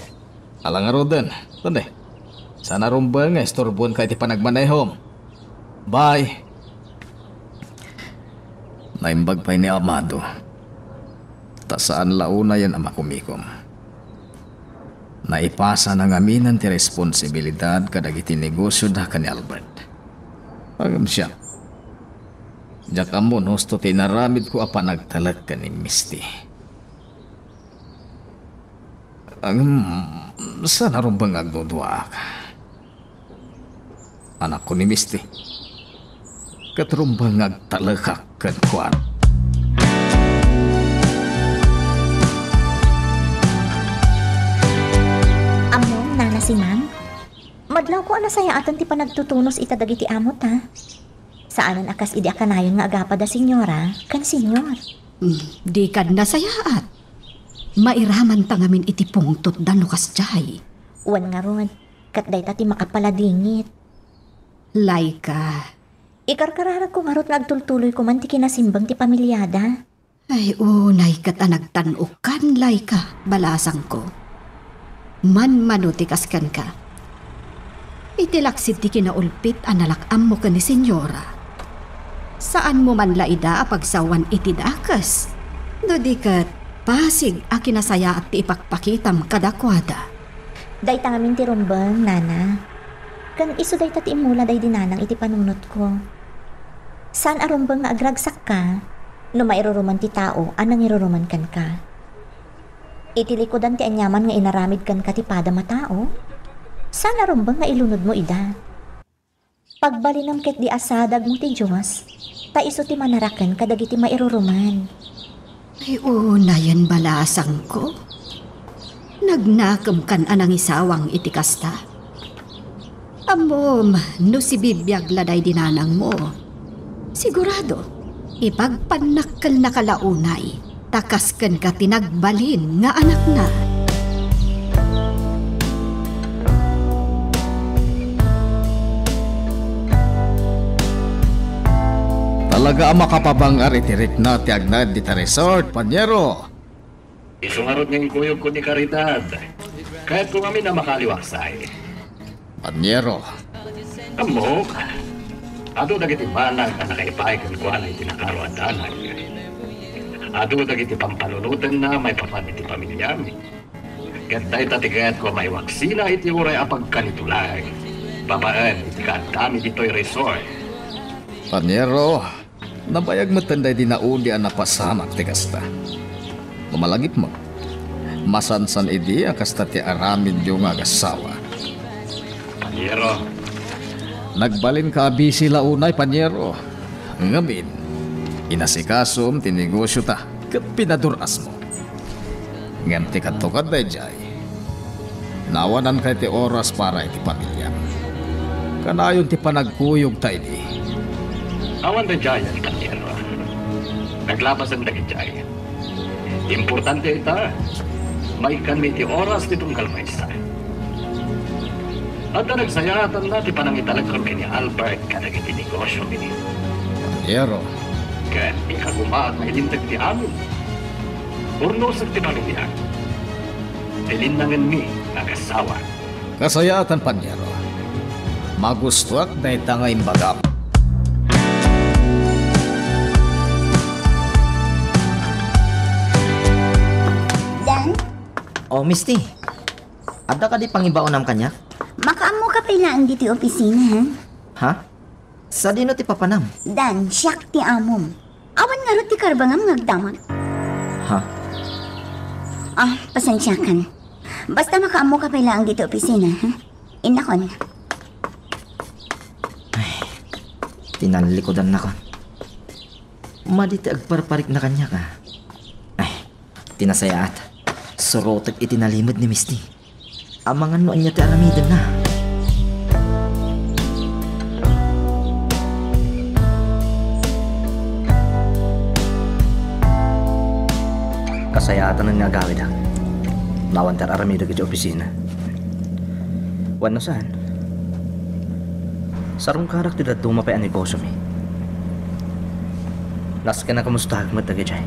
Ala ngaruden, kundi, saan a rumbeng nga isturboenka iti panagmanehom. Bye. Naimbag pay ni Amado. Ta saan la unayen a makumikom. Naipasana ngamin ti responsibilidad kadagiti negosioda ken ni Albert. Ngem siak, diak ammo no husto ti inaramidko a panagtalek ken ni Misty. Ngem, saan a rumbeng nga agduduaak. Anakko ni Misty. Ket rumbeng nga agtalekak kenkuana. Ammom, Nana Simang, madlawko a nasayaaten ti panagtutunos ita dagiti amota. Saanen a kas idi a kanayon nga agapada, Senyora ken Senyor. Hmm, dikan nasayaat. Mairamanta ngamin iti pungtotda no kasdiay. Wen ngarud, ket dayta ti makapaladingit. Laika. Ikarkararagko ngarud nga agtultuloy koman ti kinasimbeng ti pamiliada. Ay, unay ket a nagtan-okkan, Laika, balasangko. Manmano ti kas kenka. Iti laksid ti kinaulpit a nalak-ammo ken ni Senyora. Saanmo man la ida a pagsawan iti dakes. No di ket, pasig a kinasayaat ti ipakpakitam kadakuada. Dayta ngamin ti rumbeng, Nana. Ken isu dayta ti immula daydi Nanang iti panunotko. Saan a rumbeng nga agragsakka no mairuruman ti tao a nangiruruman kenka. Iti likudan ti aniaman nga inaramid kenka ti padam a tao, saan a rumbeng nga ilunodmo ida. Pagbalinem ketdi a sadagmo ti Dios, ta isu ti manaraken kadagiti mairuruman. Ay, unayen, balasangko. Nagnakemkan a nangisawang iti kasta. Ammom, no sibibiag la daydi nanangmo, sigurado, ipagpannak ken nakalaunay, ta kas kenka ti nagbalin nga anakna. Aga a makapabangar iti rikna ti agnaed dita resort, panyero. Isu ngarud nga inkuyogko ti karidad. Kayatko ngamin a makaliwaksay. Panyero. Ammok, adu dagiti banag a nakaipaay kenkuana iti nakaaro a danag. Adu dagiti pampanunotenna maipapan iti pamiliami. Ket dayta ti kayatko a maiwaksina iti uray a pagkanitulag babaen iti kaaddami ditoy resort. Panyero, nabayag metten daydi naudi a napasamak ti kasta. No malagipmo, masansan idi a kasta ti aramidyo nga agassawa. Panyero. Nagbalinka a bisi la unay, panyero. Ngamin, inasikasom ti negosiota ket pinadur-asmo. Ngem ti kadto kad daydiay, naawananka iti oras para iti pamiliam. Kanayon ti panagkuyogta idi. Awan daydiay, panyero. Naglabasen dagiti ay. Importante ita, maikkanmi iti oras ti tunggal maysa. Adda nagsayaatanna ti panangitalekko ken ni Albert kadagiti negosyomi. Panyero. Ket ikagumaak nga ilinteg ti amin. Urnosek ti pamiliak. Ti linnangenmi nga agassawa. Kasayaatan, panyero. Magustoak dayta nga imbagam. Dan? O, Misty. Adda kadi pangibaonam kaniak? Makaammoka pay laeng ditoy opisina, ha? Ha? Sadino ti papanam? Dan, siak ti amom. Awan ngarud ti karbengam nga agdamag. Ha? Ah, pasensiakan. Basta makaammoka pay laeng ditoy opisina, ha? Innakon. Ay, tinallikudannakon. Madi ti agparparikna kaniak, a. Ay, ti nasayaat. Surotek iti nalimed ni Misty. Amangan no ania ti aramidenna. Kasayaatan nga agawidak. Nawan ti ar-aramidek iti opisina. Wenno saan? Sarungkarak ti dadduma pay a negosyomi. Nasken a kamustaak met dagidiay.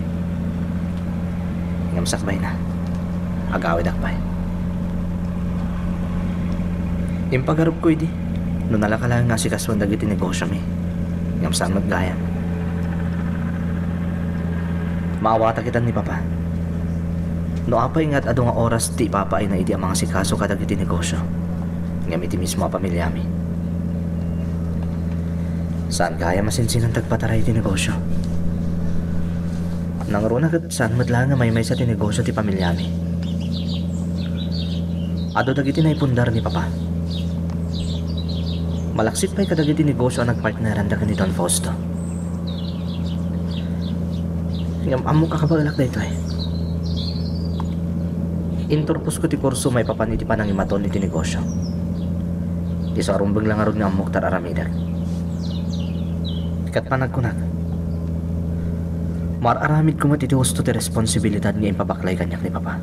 Ngem sakbayna, agawidak pay. Impagarupko idi no nalaka laeng nga asikasuen dagiti negosyomi. Ngem saan met gayam. Maawatak itan ni Papa. No apay nga ad-adu nga oras ti ipapaayna idi a mangasikaso kadagiti negosyo, ngem iti mismo a pamiliami. Saan gayam a sinsinan ti agpataray iti negosyo. Nangruna ket saan met laeng nga maymaysa ti negosyo ti pamiliami. Adu dagiti naipundar ni Papa. Malaksid pay kadagiti negosyo a nagpartneranda ken ni Don Fausto. Ngem ammok a kabaelak daytoy. Inturposko ti kurso maipapan iti panangimaton iti negosyo. Isu a rumbeng la ngarud nga ammok ti ar-aramidek. Ket panagkunak, mar-aramidko met iti husto ti responsibilidad nga impabaklay kaniak ni Papa.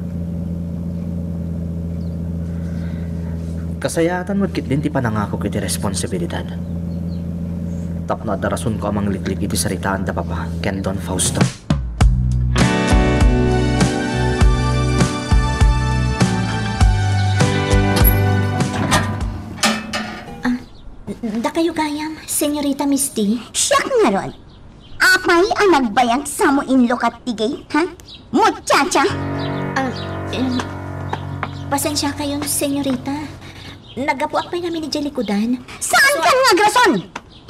Kasayaatan met ketdin ti panangakok iti responsibilidad. Tapno adda rasonko a mangliklik iti saritaanda Papa ken Don Fausto. Ah, dakayo gayam, Senyorita Misty? Siak ngarud. Apay a nagbayag sa mo inlukat ti gate, ha? Muchacha! Ah, em, pasensiakayon, senyorita. Naggapuak pay ngamin idiay likudan. Saan kan nga agrason?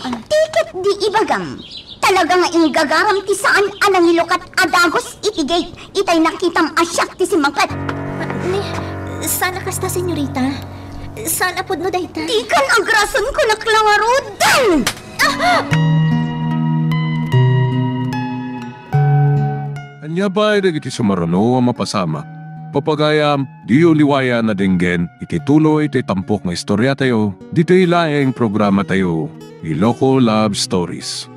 Ah. Ti ket di ibagam. Talaga nga inggagaram ti saan a nangilukat a dagus iti gate itay nakitam a siak ti simmangpet. Ah, ni, saan a kasta, senyorita? Saan a pudno dayta? Di kan agrason kunak la ngaruden! Ah! Ania pay dagiti sumaruno a mapasamak? Pagayam, diyo liwayan a denggen iti tuloy ti tampok nga istoriatayo, ditoy laeng programatayo, Iloko Love Stories.